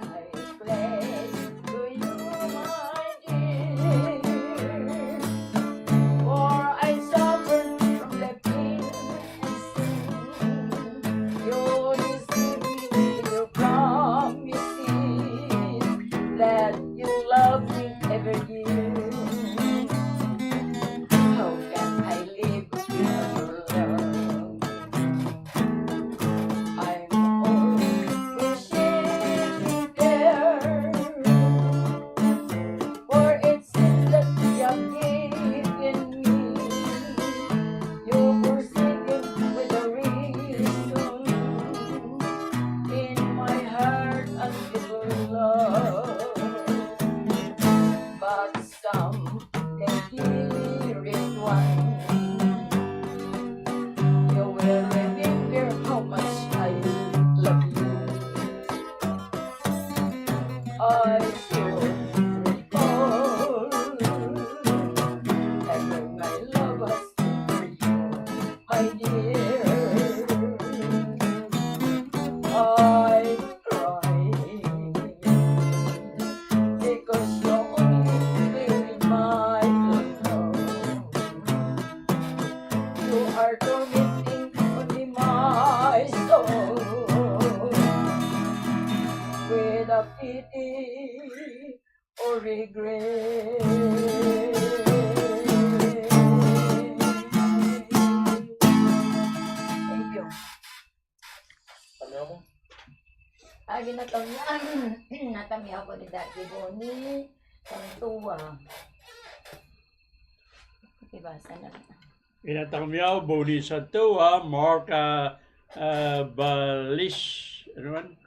I pledge to you, my dear, for I suffered from the pain and sin. You deceive me with your promises that you love me ever, dear. How can I live without your love? I'm always wishing you there, for it seems that you have given me, you forsaken with a reason in my heart and love. But some dangerous one. You will remember how much I love you. I should recall that when my love was for you, my dear. I cry because you only live in my love. You are tormenting only my soul with a pity or regret. Thank you. Ano mo? Ah, ginatamya. Natamya ko ni Daddy Bonnie. Santua. Ibasa na. Ginatamya, Bonnie Santua, Mark, ah, ah, Balis, ano man?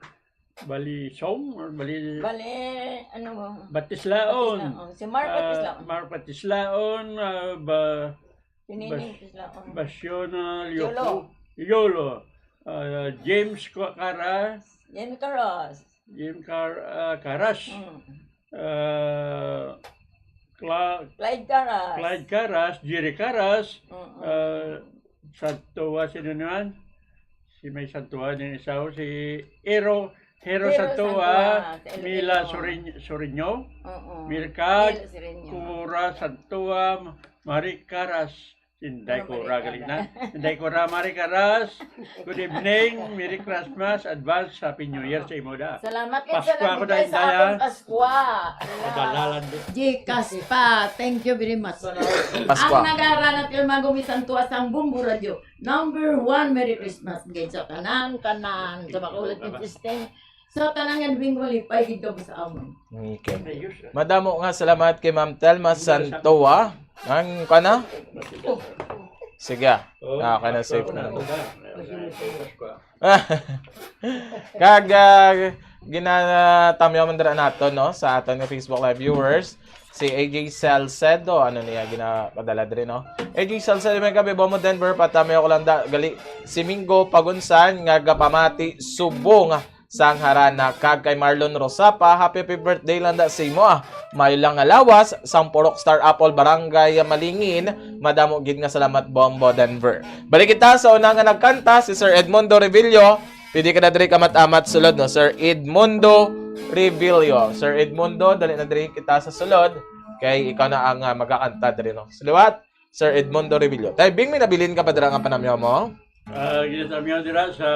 Balisong or Bali-, Bali, ano mo? Batislaon. Batislaon. Si Mark Ah, Batislaon. Mark Batislaon, ah, ba-, Si Nining Bas-, Batislaon. Basiona Yolo. Yoko-, Yolo. Ah, James Ko-, Caras. James Caras. James Car-, ah, Caras. Mm. Ah, Cla-, Clyde Caras. Clyde Caras, Jerry Caras, Mm-mm. ah, Santua, sino naman? Si may Santua din isa, oh, si Ero, Hero Hero Santua, Santua, si El Mila Hero. Sorin-, Sorinyo, Oo. Mirka, Mila Sorinyo. Cora Santua, Marie Caras, Inday Pero Cora, balik ka gali na. Na. Inday Cora, Marie Caras, good evening, Merry Christmas, advance Happy New Year sa imo da. Salamat, Pasko salamat ako na, sa Inday, akong ah. Pasko. Madalalan din. Gcash pa. Thank you very much. Pasko. Ang nagara na Tilmago, Misantua sang Bombo Radio. Number one, Merry Christmas, guys. Sa tanan, tanan. Sa makulit ng Kristen. Sa tanan nga Domingo, malipay gid kamo sa amon. Okay. Madamo nga salamat kay Ma'am Telma Santoa. Ang kana? Sige. Ah, kana safe na. Kag, ah, ginatamyaw man dira nato, no, sa aton nga Facebook Live viewers, si A J Salcedo, ano niya, ginapadala diri, no? A J Salcedo, may gabi, Bomo Denver, patamyaw ko lang da, gali, si Mingo Pagunsan, nga gapamati, subong, sang Harana, kag kay Marlon Rosapa, happy, happy birthday lang da sa imo, ah. Mayo lang nga lawas, sang Purok Star Apple, Barangay Malingin, madamo gid nga salamat, Bombo Denver. Balik kita sa una nga nagkanta, si Sir Edmundo Revillo. Pwede ka na diri kamat-amat sulod, no? Sir Edmundo Revillo. Sir Edmundo, dali na diri kita sa sulod. Kay ikaw na ang, ah, magakanta diri, no? Sa liwat, Sir Edmundo Revillo. Tay Bing, may nabilin ka pa dira nga panamyaw mo? Ah, ginatamyaw dira sa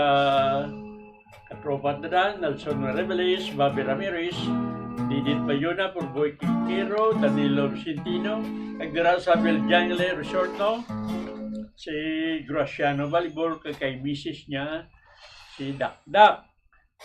katropa na dira, Nelson Reveles, Bobby Ramirez, Didit Bayona, Purboy Quintero, Danilo Vicentino, kag dira sa Beljangle Resort, no? Si Graciano Balibor, kag kay misis niya, si Dakdak.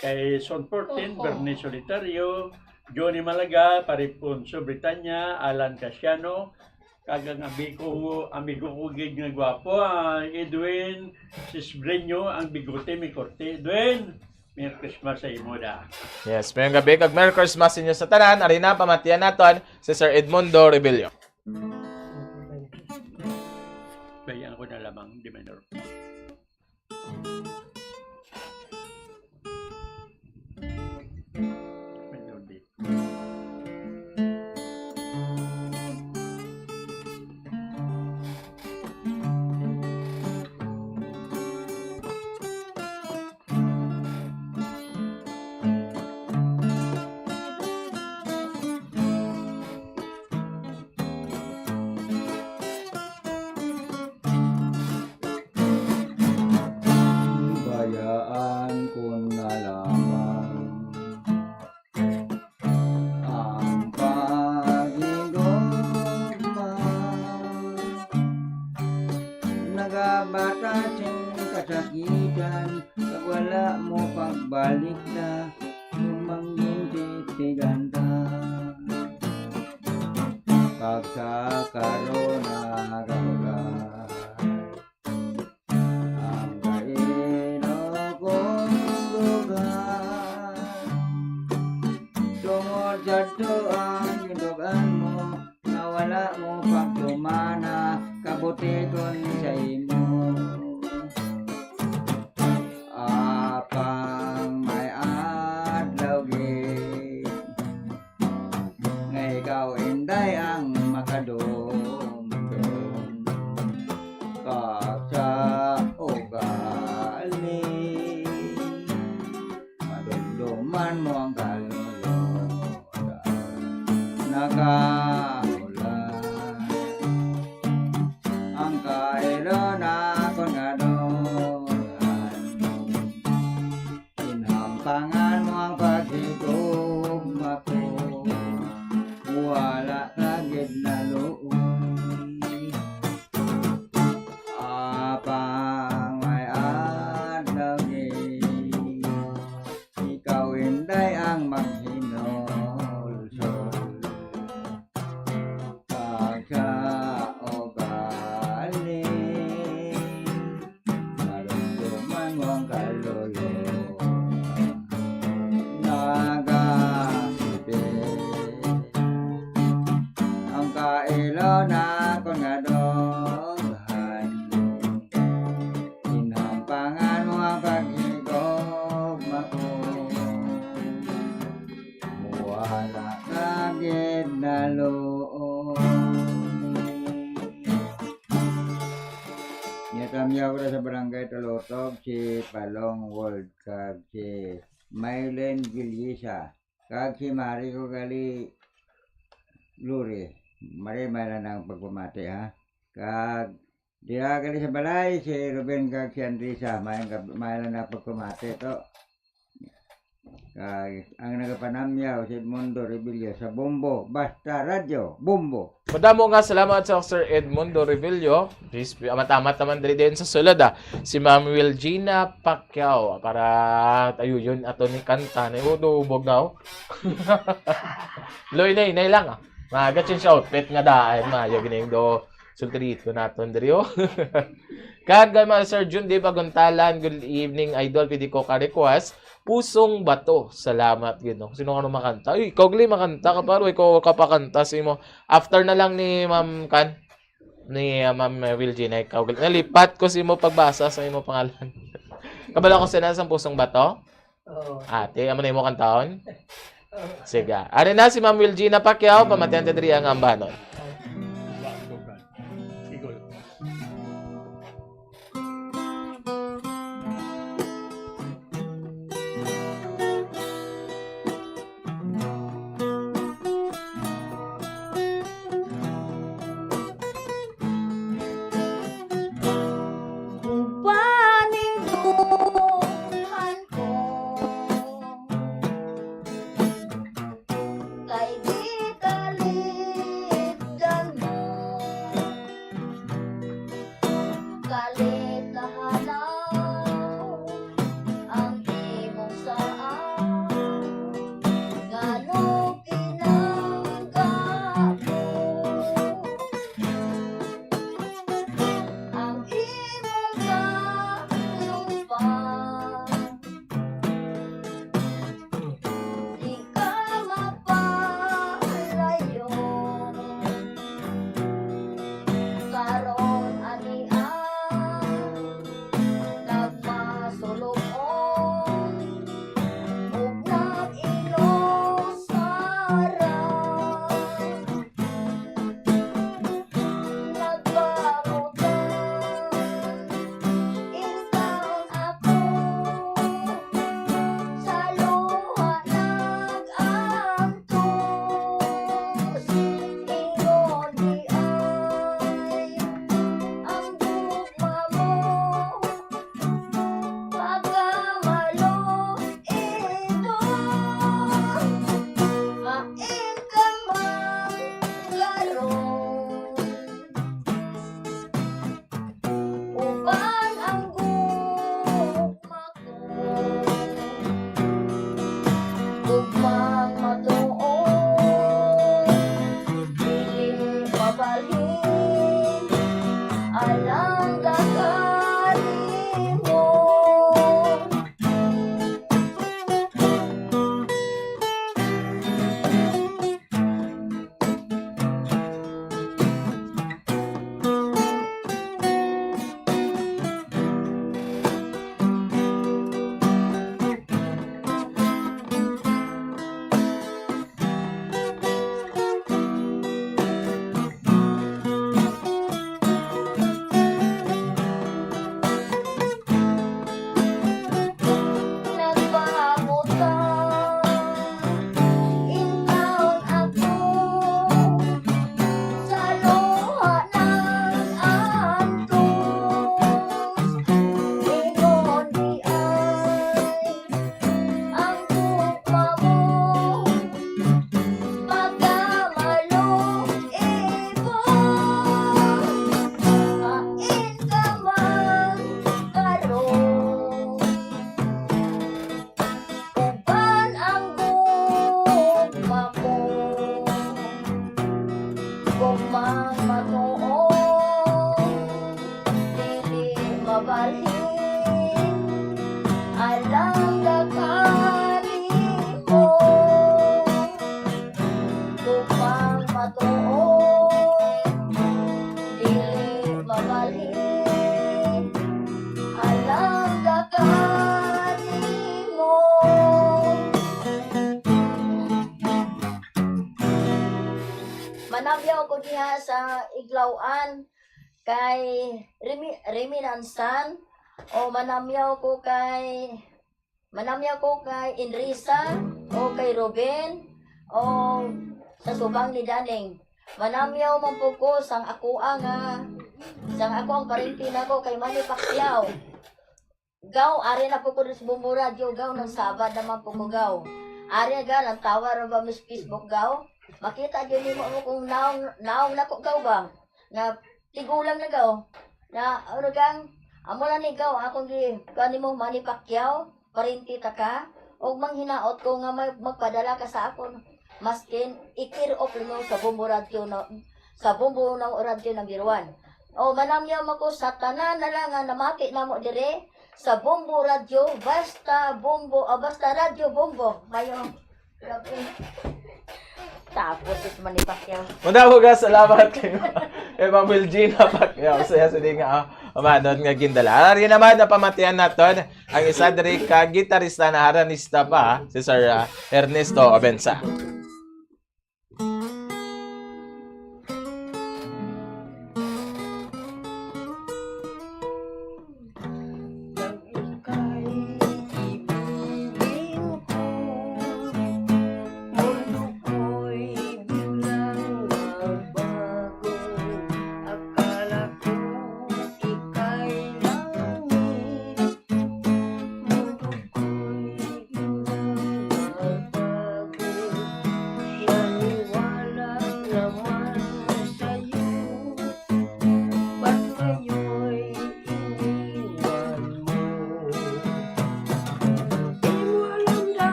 Kay Son Fortin, Oho. Bernie Solitario, Johnny Malaga, Pare Ponso Britanya, Alan Casiano, kag ang amigo ko, amigo ko gid nga gwapo, ah, Edwin Sisbreño, ang bigote may korte. Edwin, Merry Christmas sa imo da. Yes, mayong gabi kag Merry Christmas sa inyo sa tanan. Ari na, pamatian naton si Sir Edmundo Rebillo. Bayan ko na lamang, di minor. Bayaan ko na lamang ang paghigugma. Nagabata sing kasakitan, kag wala mo pagbalik na, lumanggin si Piganta. Kag sa karon nagahulat. Ang kailo kong lugar. Tungod sa to ang gintugan mo, na wala mo pagtumana, kabuti ko ni sa imo. Apang may adlaw gid, nga ikaw, Inday, ang makadumdum. Kag sa ugali, madumduman mo ang kaluluwa. Nagahulay ang kailo nakon nga dughan. Ginhampangan mo ang paghigugma ko, wala ka gid naluoy. Apang may adlaw gid, ikaw, Inday, ang maghinulsol. Pagkaugali, marumduman mo ang kaluluwa. Nagahipit ang kailo nakon nga dughan. Ginhampangan mo ang paghigugma ko. Wala ka gid naluoy. Gintamyaw ko na sa Barangay Tulutog, si Palong World kag si Mylen Gilisa, kag si Mari ko gali, Luri. Mari, may lang ang pagpamati, ha? Kag dira gali sa balay, si Ruben kag si Andrisa, may, may lang na pagpamati to. Kag ang nagapanamyaw si Edmundo Rebillo sa Bombo, basta radyo, Bombo. Madamo nga salamat sa Sir Edmundo Rebillo. Jeez, amat-amat naman diri din sa sulod, ah. Si Ma'am Wilgina Pacquiao, para tayo yun ato ni kanta na yun, ubog na, oh. Loy, nay, nay lang, ah. Maga change outfit nga daan, mayo gining do sultirito naton diri, oh. Kag, ah, mga Sir Jun Dave Aguntalan, good evening, idol. Pwede ko ka-request, Pusong Bato. Salamat, gid, no? Sino ka makanta? Uy, ikaw, gali, makanta ka, paro. Ikaw ka pakanta sa imo. After na lang ni Ma'am Kan, ni, ah, Ma'am Wilgina, ikaw, gali. Nalipat ko sa imo pagbasa sa imo pangalan. Kabalo ko sa nasa Pusong Bato? Oo. Ate, amo na imo kantahon? Oo. Sige. Ari na si Ma'am Wilgina Pacquiao, pamatian ta diri ang ambanon. Oo. Siguro. Alit na halaw ang imong saan, ngano pinanggap ang imong kalupa? Di ka mapalayo. Karon ani ang nagmasulok-on ug nag-ilos sa harap. Nagpangutang intawon ako sa luha nag-antos. Ingon diay ang gugma mo, pagkamalo, ibon. Hain ka man karon, uban ang gugma ko. Gugmang matuod, dili mabalhin, alang ka kanimo. Nagpangutang intawon ako sa luha nag-antos. Ingon diay ang gugma mo, pagkamalo, ibon. Hain ka man karon, uban ang gugma ko. Gugmang matuod, dili mabalhin, alang ka kanimo. Gugmang matuod, dili mabalhin, alang ka kanimo. Manamyaw ko diha sa Iglaw-an kay Remi-, Reminan San, o manamyaw ko kay, manamyaw ko kay Inrisa, o kay Ruben, o sa subang ni Daning. Manamyaw man po ko sang akoa nga, sang akoang parente nako kay Manny Pacquiao. Gaw, ari na po ko sa Bombo Radio, gaw, nagsabad naman po ko, gaw. Ari, ga, nagtawa ra ba mis Facebook, gaw? Makita gyud nimo mo kung naong, naong na ko, gaw, ba? Nga, tigulang na, gaw. Na, ano, gang, amo lang ni, gaw, akong gi, kuan nimo, Manny Pacquiao, parente ta ka, og manghinaot ko nga mag-, magpadala ka sa akon. Maskin, i-care of lang sa Bombo Radio na, sa Bombo ng Radio number one. O, manamyaw man ko sa tanan na lang nga namati namo dire sa Bombo Radio, basta Bombo, ah, basta Radio Bombo. Mayo. Grabe. Tapos, is Manny Pacquiao. Madamo ka salamat kay, kay Ma'am Wilgina Pacquiao. Saya sa di nga, ah, amanon nga gindala. Ari naman, napamatian naton ang isa diri ka gitarista na haranista pa, si Sir, ah, Ernesto Obensa.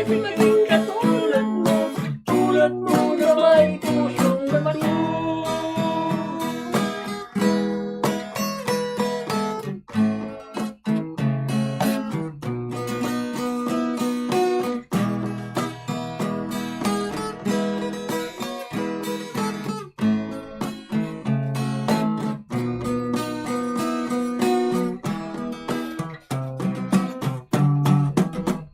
Maging katulad mo, tulad mo na may pusong mabatid.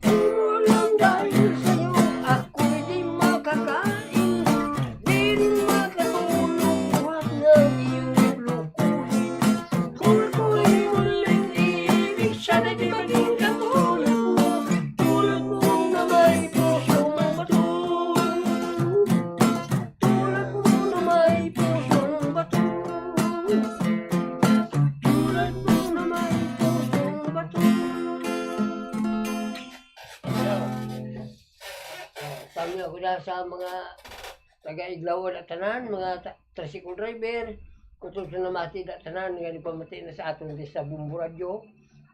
Walang dahil sa'yo, ako'y di makakain. Di rin makatulog, buhat ng iyong lukuhin. Kung ako'y muling iibig, sana'y di maging katulad mo. Tulad mo na may pusong mabatid. Tulad mo na may pusong bato. Tulad mo na may pusong bato. Kami ako na sa mga taga-Iglawan at tanan, mga ta- tricycle driver, kung sa namati da tanan, nga nipamati na sa aton di sa Bumbo Radio.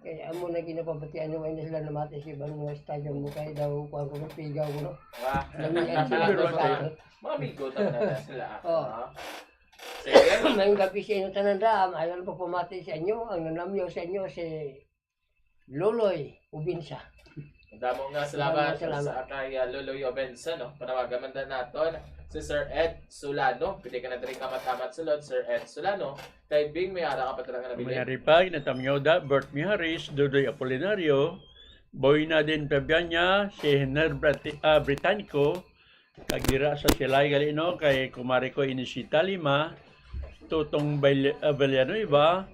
Kaya amo na ginapamatian nyo, wala na sila namati sa ibang mga stadium mo, kaya daw, kuwan ko, pigaw ko, no? Wah. Lami ang Pero sila sa wala. Aton. Mga amigo talaga sila ako, Oh. Ha? Sige. Mayong gabi sa inyo tanan, da. Ayaw lang pagpamati sa inyo. Ang nanamyo sa inyo si Loloy Ubinsa. Damo nga salamat. Damo nga salamat. Sa kay, ah, Loloy Obensa, no? Panawagan man na naton si Sir Ed Solano. Pwede ka na diri ka matamat sulod, Sir Ed Solano. Kay Bing, may ara ka pa talaga nabilin. May ari pa, ginatamyaw da, Bert Miharis, Dodoy Apolinario, Boy Nadine Fabiana, si Hener Brati-, ah, Britannico, kag dira sa Silay gali, no, kay kumare ko ini si Talima, Tutong Bel-, ah, Villanueva,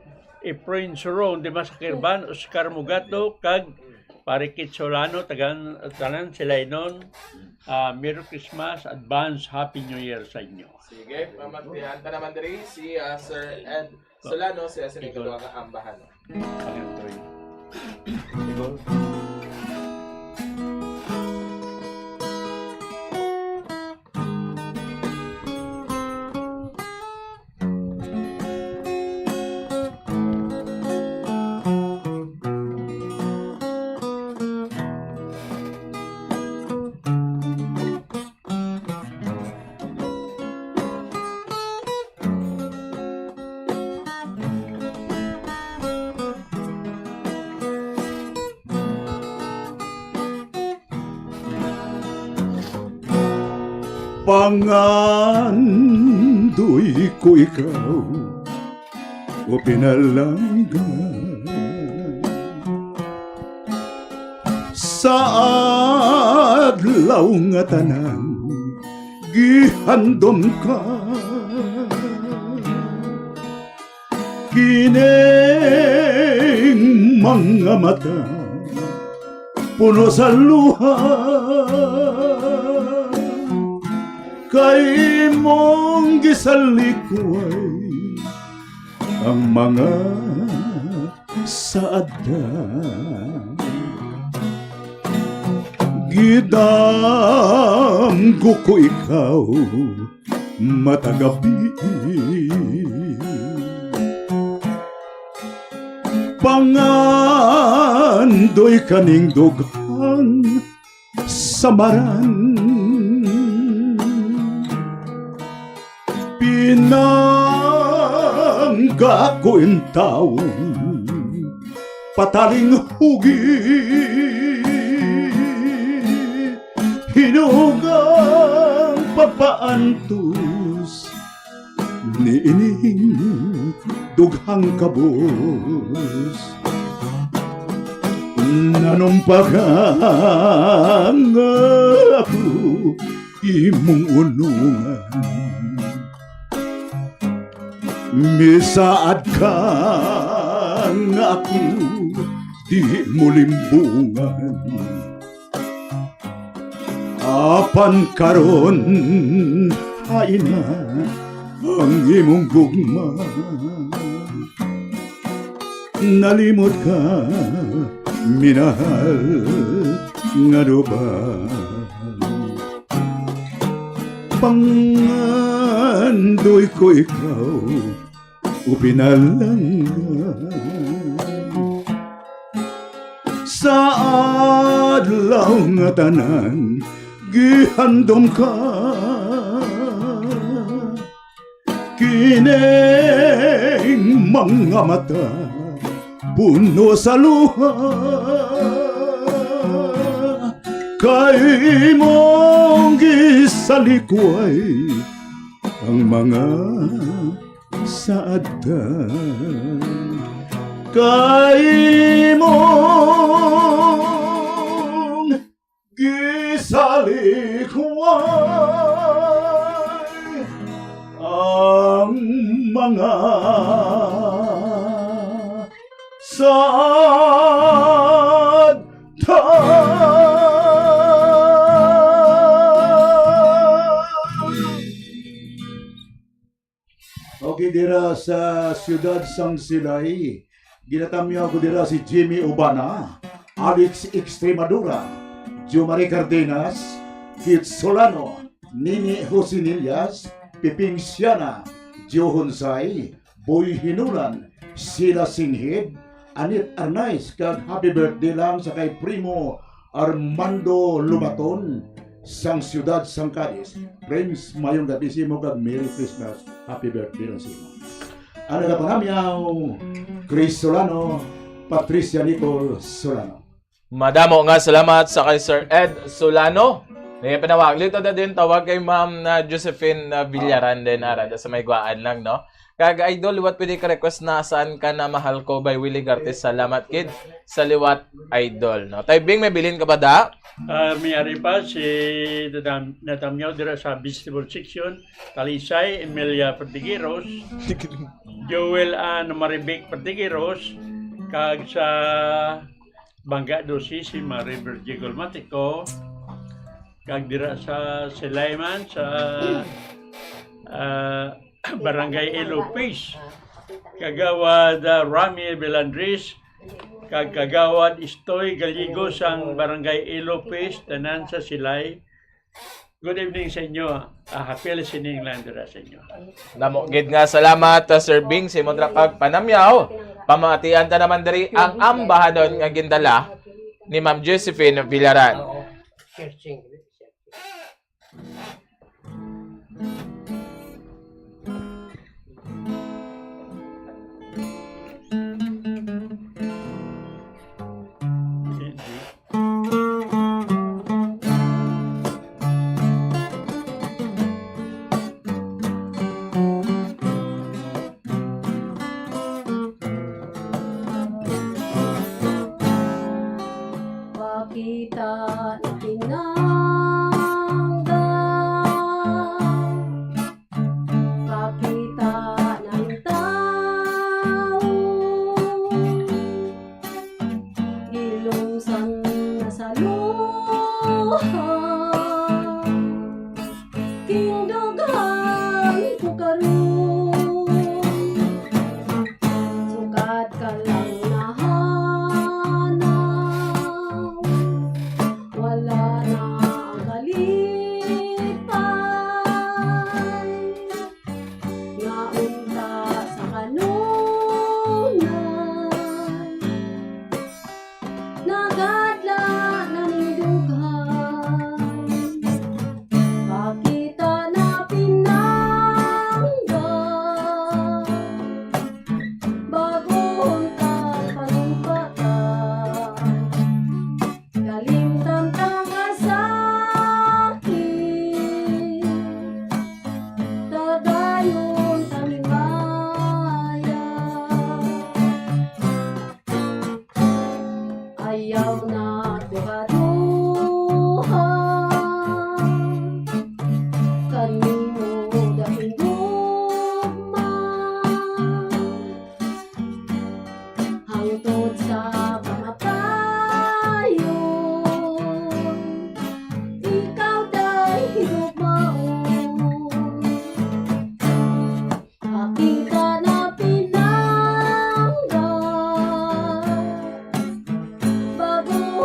Efrain Suron, Dimas Akirban, Oscar Mugato, kag Pare Kit Solano, tagan, tanan sila inon, ah, Merry Christmas, advance Happy New Year sa inyo. Sige, pamatian ta naman diri si, ah, Sir Ed Solano, siya sa Igor. Ikaduha nga ambahan. Pangantoy. Igor. Pangandoy ko ikaw, o pinalangga. Sa adlaw nga tanan, gihandom ka. Kining mga mata puno sa luha, kay imong gisalikway ang mga saad da. Gidamgo ko ikaw matagabi. Pangandoy kaning dughang samaran. Pinangga ko intawon pataling hugi. Hinugang pagpaantos niining dughang kabos. Nanumpa ka nga ako imong unungan. Misaad ka nga ako di mo limbungan. Apan karon, hain na ang imong gugma. Nalimot ka, minahal nga duba. Pangandoy ko ikaw, o pinalangga. Sa adlaw nga tanan gihandom ka. Kining mga mata puno sa luha, kay imong gisalikway ang mga saad ta, kay imong gisalikway ang mga saad ta. Okay, dira sa siyudad sang Silay, ginatamyaw ko dira si Jimmy Ubana, Alex Extremadura, Jomari Cardenas, Kit Solano, Nini Josinillas, Piping Siana, Joe Honsay, Boy Hinulan, Sila Singhid, Anit Arnaiz, kag happy birthday lang sa kay Primo Armando Lubaton sang siyudad sang Cadiz. Friends, mayong gabi sa imo kag Merry Christmas. Happy birthday lang sa imo. Ang nagapanamyaw, Chris Solano, Patricia Nicole Solano. Madamo nga salamat sa kay Sir Ed Solano. May panawag. Lito na din tawag kay Ma'am na Josephine na Villaran din, ara, da sa may Guaan lang, no? Kag, Idol, liwat pwede ka request na Saan Ka Na Mahal Ko by Willie Gartes. Salamat, kid. Sa liwat, Idol, no? Tay Bing, may bilin ka ba, da? Ah, may ari pa si Nadam-, Natamyaw dira sa vegetable section, Talisay, Emilia Pertigiros, Joel and Marivic Pertigiros, kag sa Bangga Dosi, si Mari Virgie Golmatico, kag dira sa Silayman, sa, ah, Barangay Ilopis, Kagawad, ah, Rami Belandris, kag Kagawad Istoy Gallego sang Barangay Ilopis, tanan sa Silay. Good evening sa inyo. Ah, happy listening lang dira sa inyo. Damo gid nga salamat, uh, Sir Bing, sa imong pagpanamyaw. Pamatian ta naman diri ang ambahanon nga gindala ni Ma'am Josephine Villaran. Oo. Searching. Pakita na pinangga, pakita ng tao, ilong sang nasaluha. King dughan ko karon, sukad ka lang nahanaw, wala na ang kalipay nga unta sa kanunay. Nagadla na ning dughan, pakita na pinangga, bag-o unta panugpatan. Kalimtan ta nga sakit, tagayon ta ning maya. Ayaw na duha-duha, kanimo dating gugma. Hangtod sa kamatayon, ikaw day higugmaon. Pakita na pinangga, bag-o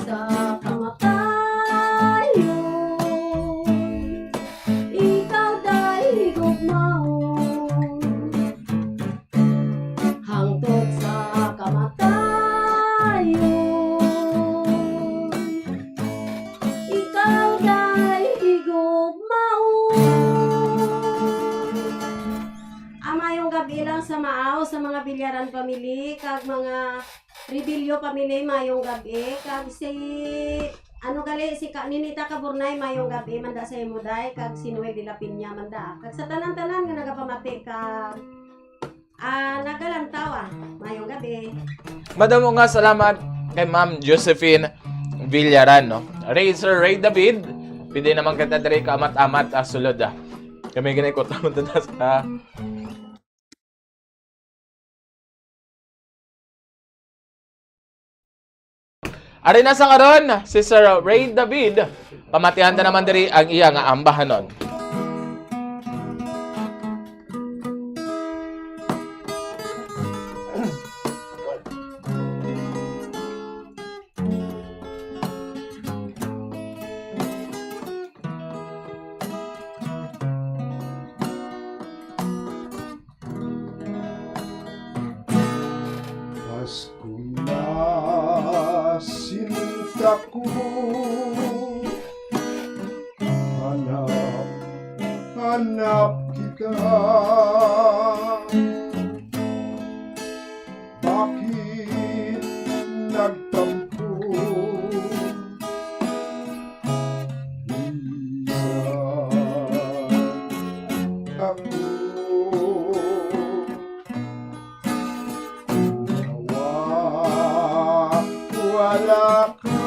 Sa kamatayon, ikaw, Day, higugmaon. Hangtod sa kamatayon, ikaw, Day, higugmaon. Ah, mayong gabi lang sa maaw sa mga Bilyaran family kag mga Rebelio family, mayong gabi. Kag si, ano gali, si Ka-, Ninita Caburnay, mayong gabi, manda sa imo, Day, kag si Noel de la Peña, manda. Kag sa tanan-tanan nga nagapamati ka, ah, nagalantaw, ah, mayong gabi. Madamo nga salamat kay Ma'am Josephine Villaran, no? Ray, Sir Ray David, pwede naman kita diri ka amat-amat, ah, sulod, ah. Kami gani ko tamad na sa Ari na sa karon, si Sir Ray David, pamatihan ta naman diri ang iya nga ambahanon. Pasko na, sinta ko, hanap, hanap kita. Bakit nagtampo? Bisan ako, wa-, wala ka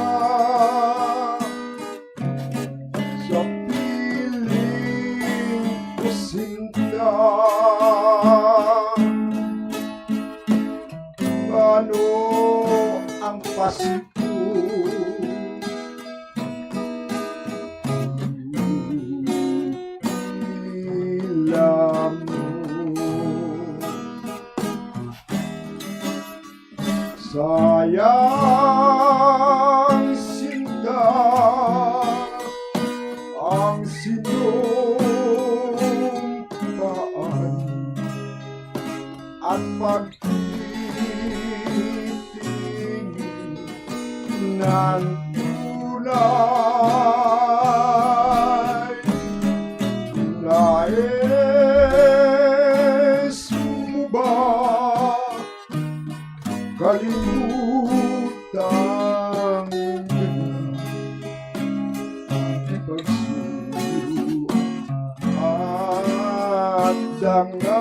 sa piling ko, sinta. Ano ang Pasko? Ila mo. Sayang, sinta, ang sinumpaan at pagtitingin ng tunay. Nais mo ba kalimutang pagsuyo at dangal?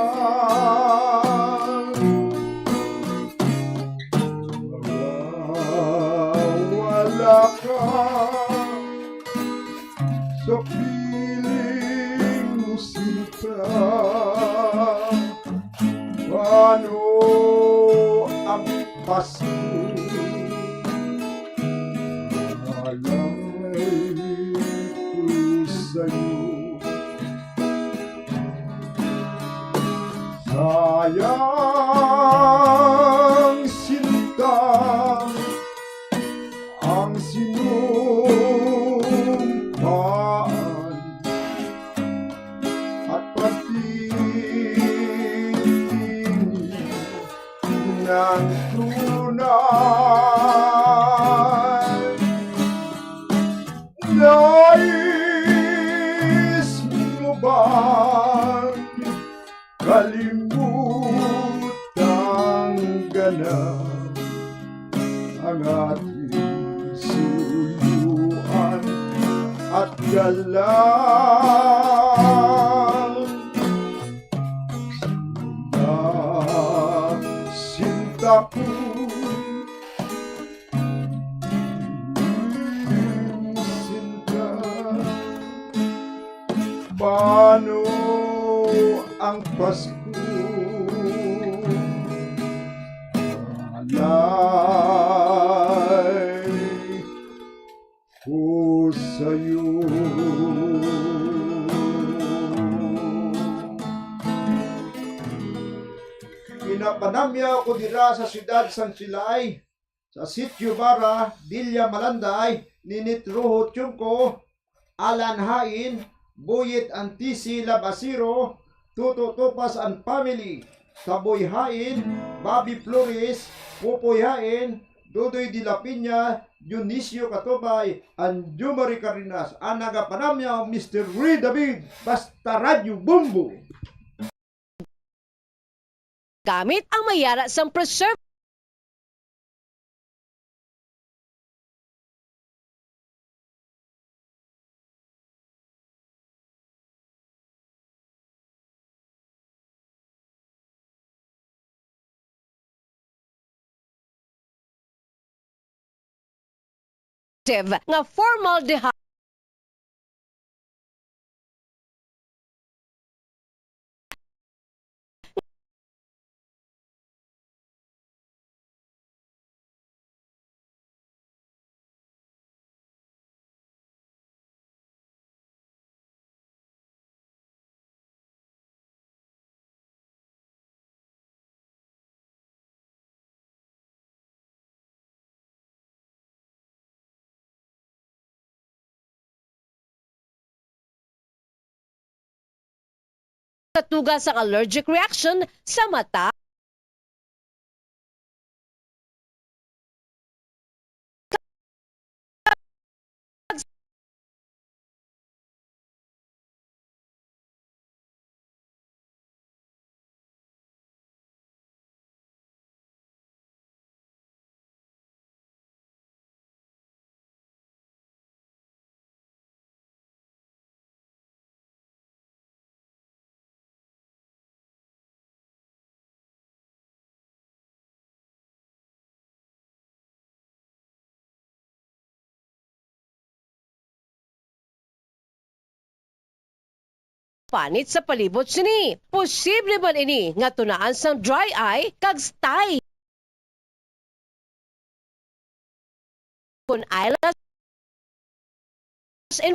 Mawawala ka sa piling mo, sinta. Paano ang Pasko? Alay ko sa'yo. Sayang, sinta, ang sinumpaan at pagtingin ng tunay. Nais mo bang kalimutang ganap ang ating suyuan at galang. Sinta, sinta ko, sinta. Paano ang Pasko? Alay ko sa'yo. Ginapanamya ko dira sa siyudad sang Silay. sa Sitio Bara, Villa Malanday, Ninit Rojo Tiungco, Alan Hain, Boyet Antisi Labasiro, Toto Topas and family, Taboy Hain, Bobby Flores, Popoy Hain, Dodoy de la Peña, Dionisio Catubay, and Jumari Cardenas, ang nagapanamyaw, Mister Ray David, basta Radyo Bombo. Gamit ang mayara sang preserve. Active nga formaldehyde. Sa tuga sang allergic reaction sa mata. Panit sa palibot sini. Posible man ini nga tunaan sang dry eye kag sty. Kon eyelash in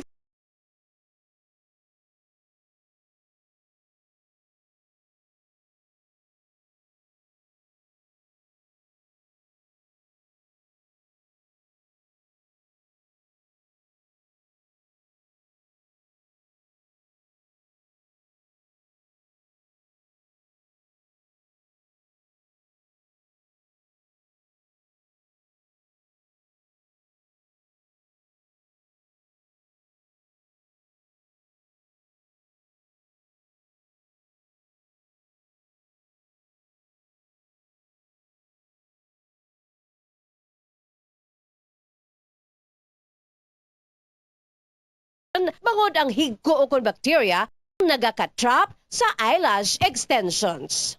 bangod ang higko ukon bakterya ang nagaka-trap sa eyelash extensions.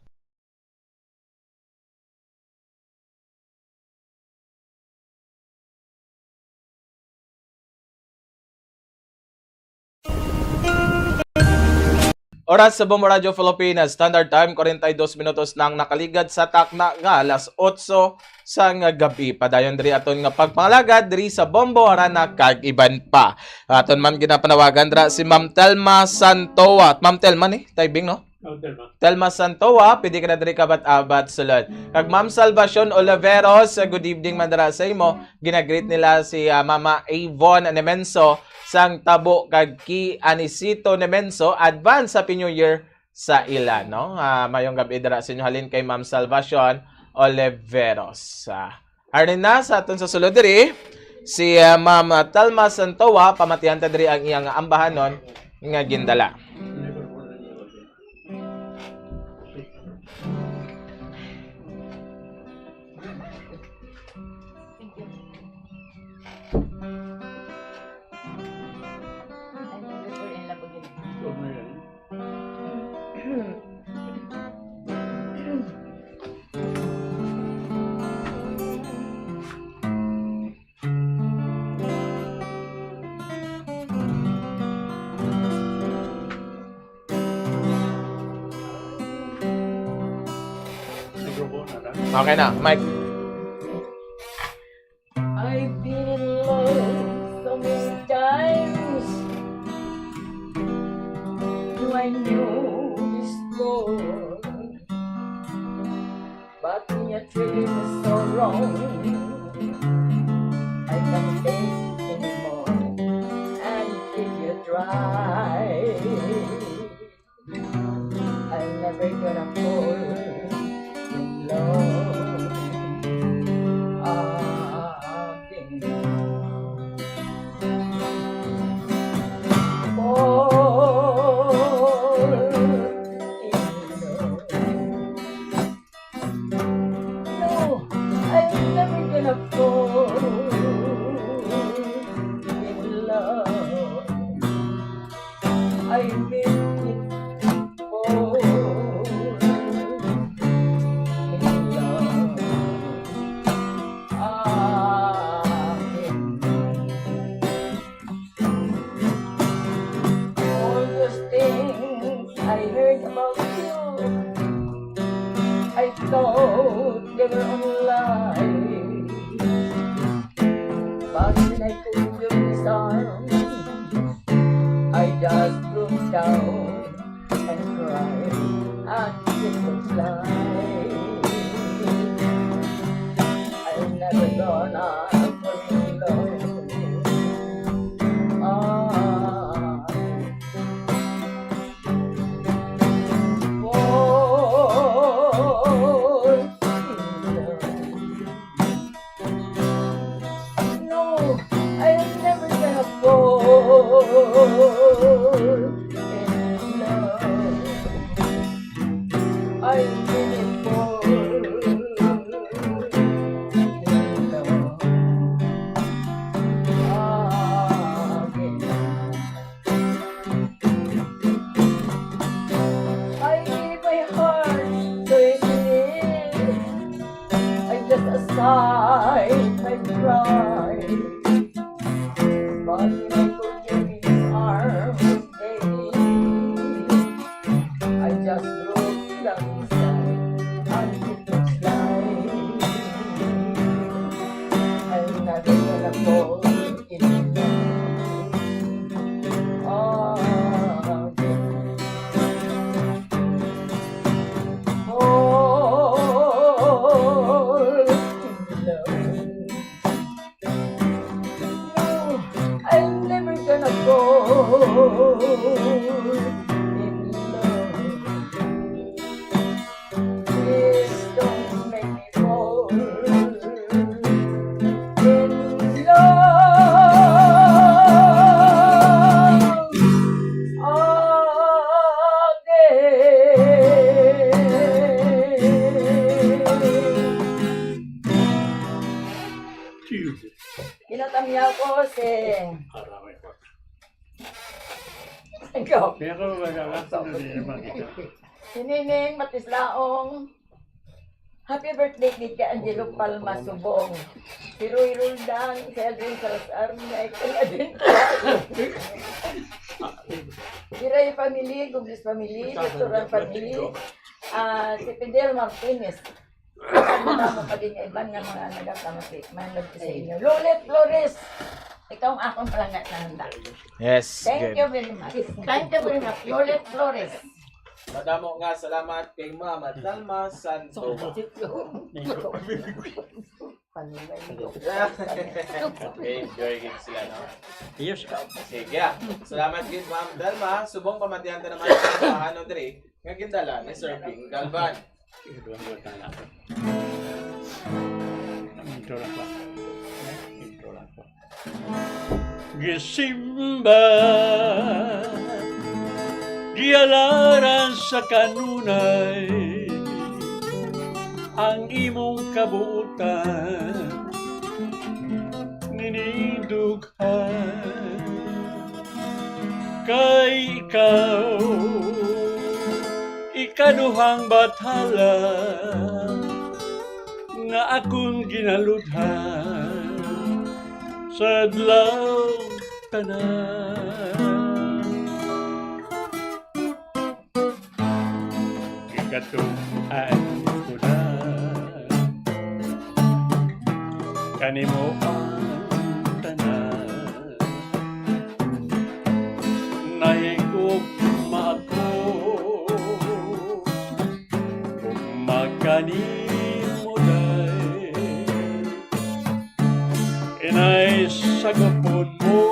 Oras sa Bombo Radio Pilipinas, Standard Time, kwarenta y dos minutos na ang nakaligad sa takna nga alas otso sang gabi. Padayon diri aton nga pagpangalagad diri sa Bombo, Harana, kag iban pa. Aton man ginapanawagan dira si Ma'am Telma Santoa. Ma'am Telma ni, Taybing, no? Oh, Telma. Telma Santoa, pwede ka na diri kabat-abat sulod. Kag Ma'am Salvacion Oliveros, good evening man dira sa imo. Ginagreet nila si, ah, Mama Avon Nemenso sang Tabo kag Ki Anisito Nemenso. Advance Happy New Year sa ila, no? Ah, mayong gabi dira sa inyo halin kay Ma'am Salvacion Oliveros. Ah, Arnina, sa aton sa sulod diri, si, ah, Ma'am, ah, Telma Santoa, pamatihan ta diri ang iyang ambahanon nga gindala. Okay na, Mike. I've been in love so many times. Do I know this love? But when you treat me so wrong, Don't take anymore. And if you try, I'm never gonna fall in love again. Fall in love. No, I'm never gonna fall in love. I mean, it fall in love again. All those things I heard about you, I thought they were only lies. But when I took you in his arms, I just broke down and cried. And it looks like I'm never gonna fall in love. Ah, fall in love. No, I'm never gonna fall in love. I didn't fall in love again. I gave my heart to it. I just a sigh and cry. But when I took you in his arms, baby, I just broke down inside. And it looks like I'm never gonna fall in love again. Fall in love. No, I'm never gonna fall in love. Please don't make me fall in love again. Cheers. Ginatamyaw ko si Aramay ko. Ikaw. Pero wala lang sa naliliman kita. Si Nining Matislaong. Happy birthday kay Angelo Palma Subong. Si Roy Roldan, si Aldrin Salazar, Michael Adin. Si Ray family, Guglis family, Victoran family, ah, si Fidel Martinez. Ano na mo pa din nga iban nga mga nagakamati, man lang sa inyo. Lolet Flores, ikaw ang akong palangga na handa. Yes, Thank good. you very much. Thank you very much. Lolet Flores. Madamo nga salamat kay Mama Dalma Santo. Panulay. Okay, enjoy gid sila, no? Yes. Sige, ah. Salamat gid, Ma'am Dalma. Subong pamatian ta naman sa ano diri nga gindala ni Sir Bing Galvan. Intro lang po. Intro lang po. Gisimba, gialaran sa kanunay ang imong kabuutan, ninindog Kay ikaw, ikaduhang bathala nga akon ginaludhan sa adlaw tanan. Gikatuan ko na kanimo ang tanan. Nahigugma ako ugma kanimo, day. And I Agupon mo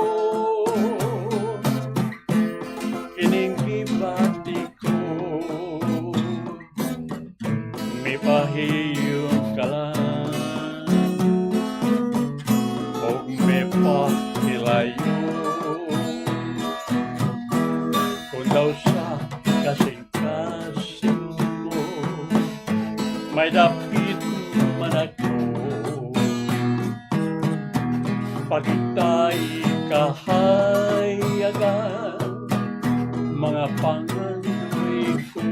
kining gibati ko, mipahiyo ka lang, og mipahilayo. Kung daw sa kasing-kasing mo, may dapit man ako, pagtay kahayagan, mga pangandoy ko.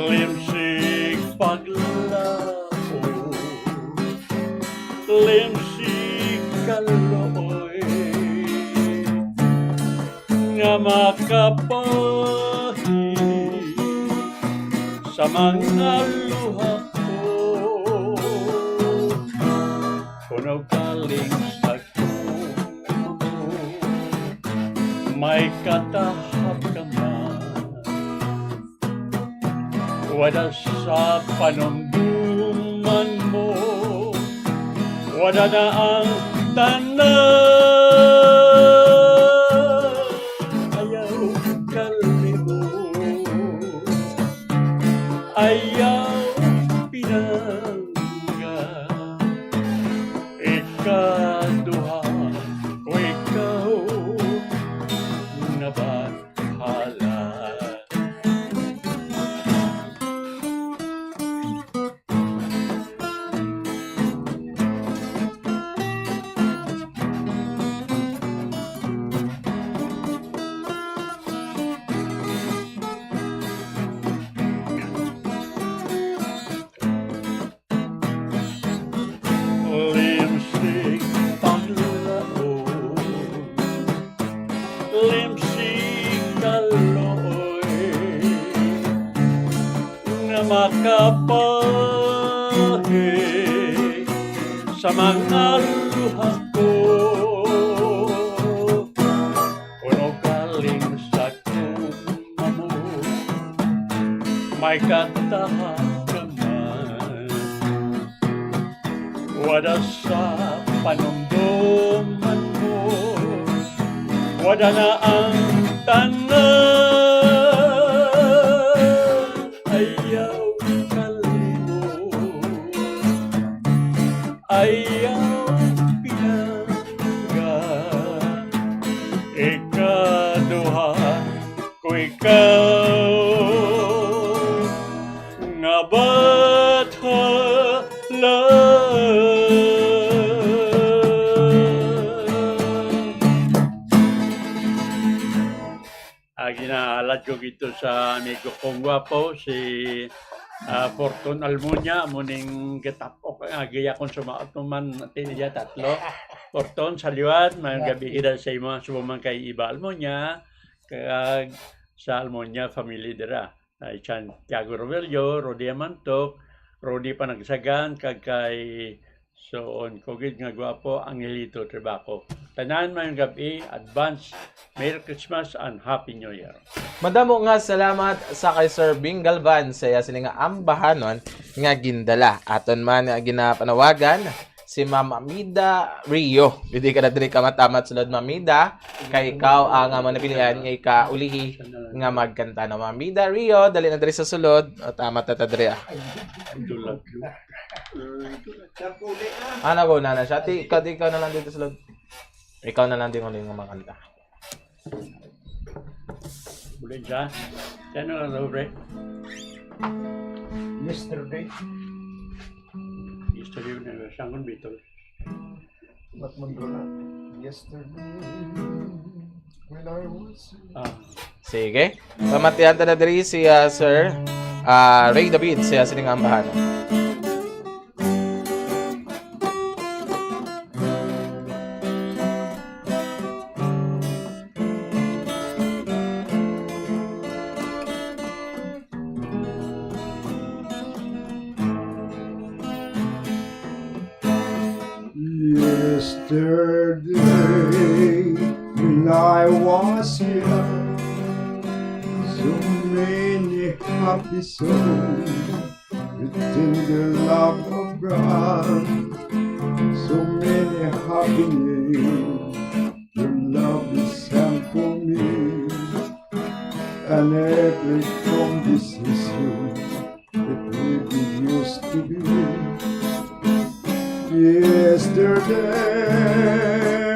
Limsig paglaom, limsig kaluoy, nga makapahi sa mga luha ko. Kuno galing sa tubo, may katahap ka man. Wala sa panumduman mo, wala na ang tanan. Ayaw kalimot, ayaw pinangga. Ikaduha ko ikaw na bahala. Limsig paglaom, limsig kaluoy, nga makapahi sa mga luha ko. Kuno galing sa tubo mo, may katahap ka man. Wala sa panumduman mo, wala na ang tanan. Ayaw kalimot, ayaw pinangga. Ikaduha ko ikaw nga bathala. Ah, ginaalad ko gito sa amigo kong gwapo, si, ah, Fortune Almunia, amo ning gatapok, ah, gaya kung sumaot mo man, tiniya tatlo. Fortune, sa liwat, mayong gabi kita sa imo, subong man kay Iba Almunia, kag sa Almunia family dira. Ay Santiago Rovelio, Rudy Amantok, Rudy Panagsagan, kag kay suon ko gid nga gwapo, Angelito Tribaco. Tanan, mayong gab-i, advance Merry Christmas and Happy New Year. Madamo nga salamat sa kay Sir Bing Galvan sa iya sini nga ambahanon nga gindala. Aton man nga ginapanawagan si Ma'am Amida Rio. Pwede ka na diri ka matamat sulod, Ma'am Amida. Kay ikaw ang, ah, mga napilian nga ikaulihi nga magkanta na. Ma'am Amida Rio, dali na diri sa sulod. O, tama ta, ta diri, ah. I do love you. Ana ko na na siya. Ti, ikaw, di ikaw na lang dito sulod. Ikaw na lang din ulit nga makanta. Bulan siya. Siya na lang, pre. Yesterday. Yesterday na, sangkon Beatles. Ba't man doon na? Yesterday, when I was young. Ah. Sige. Pamatian ta na diri si, ah, Sir, ah, Ray David, siya sining ambahan. Yesterday, when I was young, so many happy songs written the love of God. So many happenings your love is sent for me, and every conversation it really used to be. Yesterday,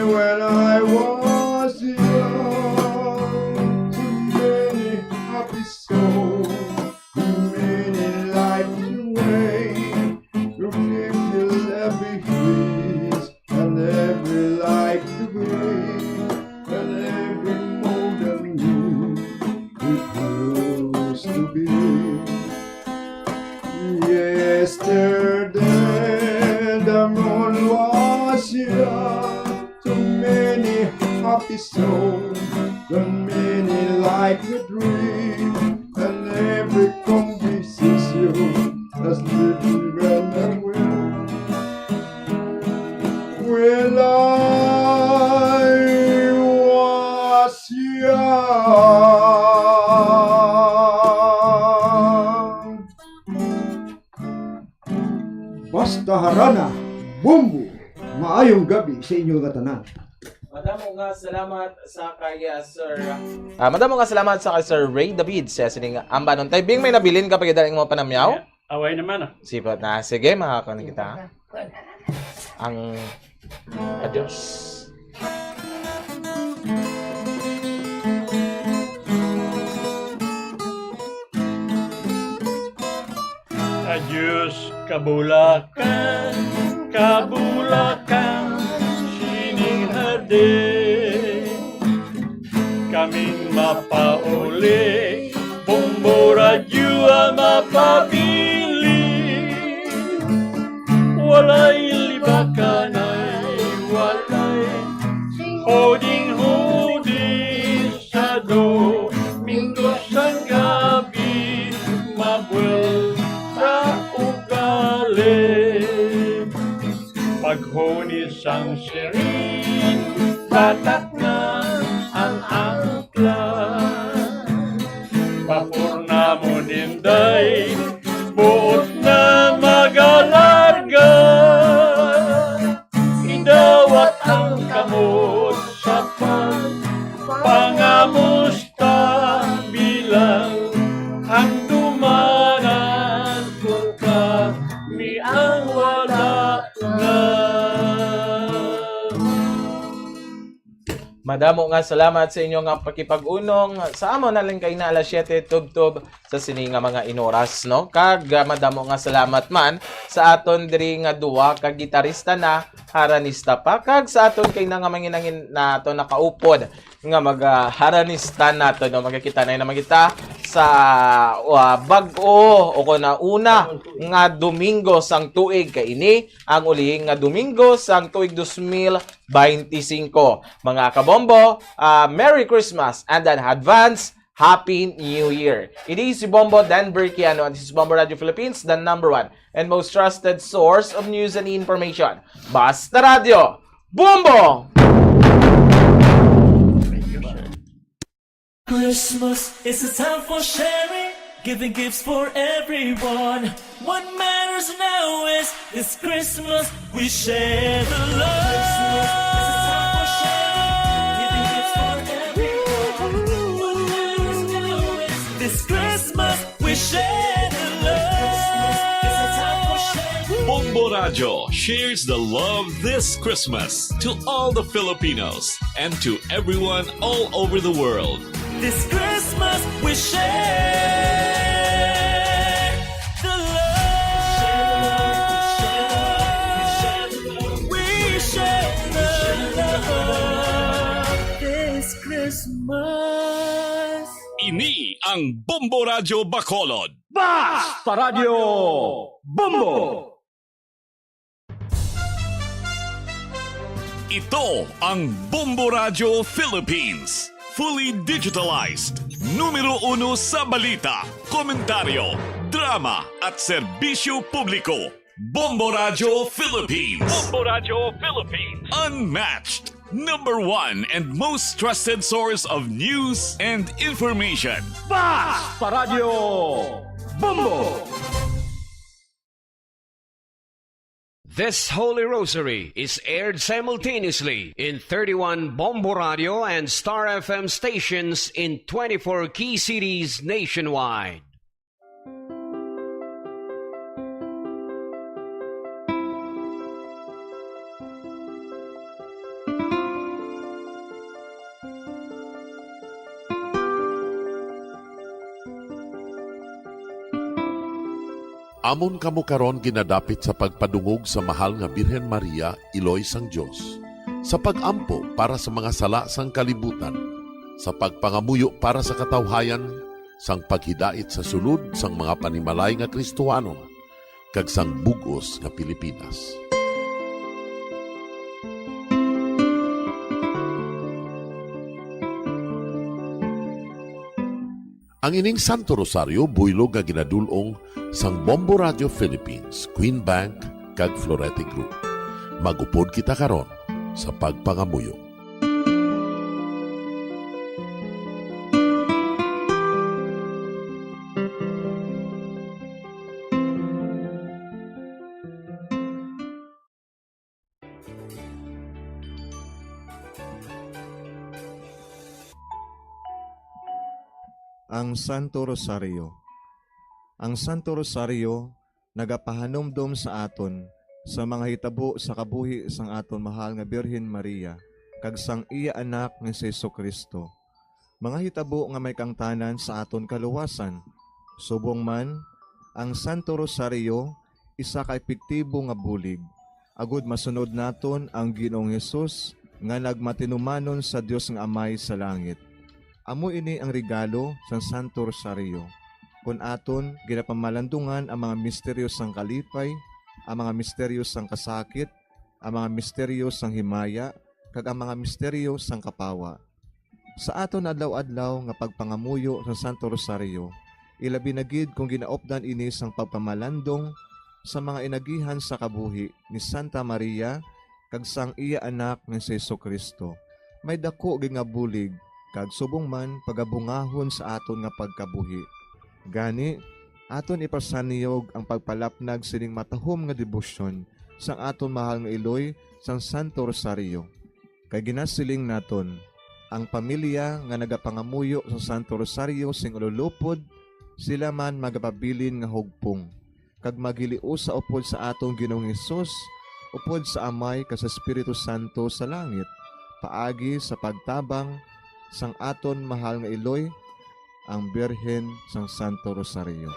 when I was young, too many happy songs, too many life away. Your gift is every kiss and every life to be, and every moment it used to be. Yesterday the moon was young, too many happy songs, too many like a dream, and every conversation has lived when I will. When I was young. Basta harana, Bombo. Maayong gabi sa inyo nga tanan. Madamo nga salamat sa kay, ah, Sir, ah, madamo nga salamat sa kay Sir Ray David sa sining ambanon. Tay Bing, may nabilin ka pa gid ang mga panamyaw? Yeah. Away naman, ah. Sipat na. Sige, makakon kita. Ang adios. Adios, kabulakan, kabulakan, sining hardin. Kaming mapauli, Bombo Radyo ang mapabili. Walay libakanay, walay huding-hudi sa Domingo sang gabi, mabuel sa ugali. Paghuni sang siring, batak na ang angkla. Bapor namon, Inday, buot na magalarga. Idawat ang kamot sa pagpangamusta, bilang ang dumanan ko kami ang wala na. Madamo nga salamat sa inyo nga pakipag-unong sa amon halin kaina alas siyete tubtob sa sini nga mga inoras, no? Kag, ah, madamo nga salamat man sa aton diri nga duwa ka gitarista na, haranista pa, kag sa aton kaina nga manginangin nato nakaupod nga mag, ah, haranista nato, no? Magkakita na naman kita sa, ah, bag-o o kon na una nga Domingo sang tuig, kay ini ang ulihi nga Domingo sang tuig dos mil beintisinko. Mga kabombo, ah, Merry Christmas and an advance Happy New Year. Ini si Bombo Denver Kiano, and this is Bombo Radio Philippines, the number one and most trusted source of news and information. Basta Radio, Bombo! Christmas is a time for sharing, giving gifts for everyone. What matters now is this Christmas we share the love. Christmas is a time for sharing, giving gifts for everyone. What matters now is this Christmas we share the love. Bombo Radio shares the love this Christmas to all the Filipinos and to everyone all over the world. This Christmas, we share the love. We share the love this Christmas. Ini ang Bombo Radyo Bacolod. Basta Radyo Bombo! Ito ang Bombo Radyo Philippines. Fully digitalized. Numero uno sa balita, komentaryo, drama, at serbisyo publiko. Bombo Radyo Philippines. Bombo Radyo Philippines. Unmatched. Number one and most trusted source of news and information. Basta Radyo Bombo! This Holy Rosary is aired simultaneously in thirty-one Bombo Radio and Star F M stations in twenty-four key cities nationwide. Amon kamo karon ginadapit sa pagpadungog sa Mahal nga Birhen Maria, Iloy sang Dios, sa pag-ampo para sa mga sala sang kalibutan, sa pagpangamuyo para sa katawhayan, sang paghidait sa sulod sang mga panimalay nga Kristohanon, kag sang bug-os nga Pilipinas. Ang ining Santo Rosario buylog nga ginadul-ong sang Bombo Radio Philippines, Queen Bank, kag Florete Group. Mag-upod kita karon sa pagpangamuyo. Ang Santo Rosario. Ang Santo Rosario nagapahanumdom sa aton sa mga hitabo sa kabuhi sang aton mahal nga Birhen Maria kag sang iya Anak nga si Jesu-Cristo, mga hitabo nga may kaangtanan sa aton kaluwasan. Subong man, ang Santo Rosario isa ka epektibo nga bulig agod masunod naton ang Ginoong Hesus nga nagmatinumanon sa Dios nga Amay sa langit. Amo ini ang regalo sang Santo Rosario, kon aton ginapamalandungan ang mga misteryo sang kalipay, ang mga misteryo sang kasakit, ang mga misteryo sang himaya, kag ang mga misteryo sang kapawa. Sa aton adlaw-adlaw nga pagpangamuyo sang Santo Rosario, ilabi na gid kon ginaupdan ini sang pagpamalandong sa mga inagihan sa kabuhi ni Santa Maria kag sang iya Anak nga si Jesu-Cristo, may daku gid nga bulig kag subong man pagabungahon sa aton nga pagkabuhi. Gani, aton ipasanyog ang pagpalapnag sining matahom nga debosyon sang aton mahal nga iloy sang Santo Rosario. Kay ginasiling naton, ang pamilya nga nagapangamuyo sa Santo Rosario sing ululupod, sila man magapabilin nga hugpong, kag maghiliusa upod sa aton Ginoong Hesus, upod sa Amay kag sa Espiritu Santo sa langit, paagi sa pagtabang sang aton mahal nga iloy, ang Birhen sang Santo Rosario.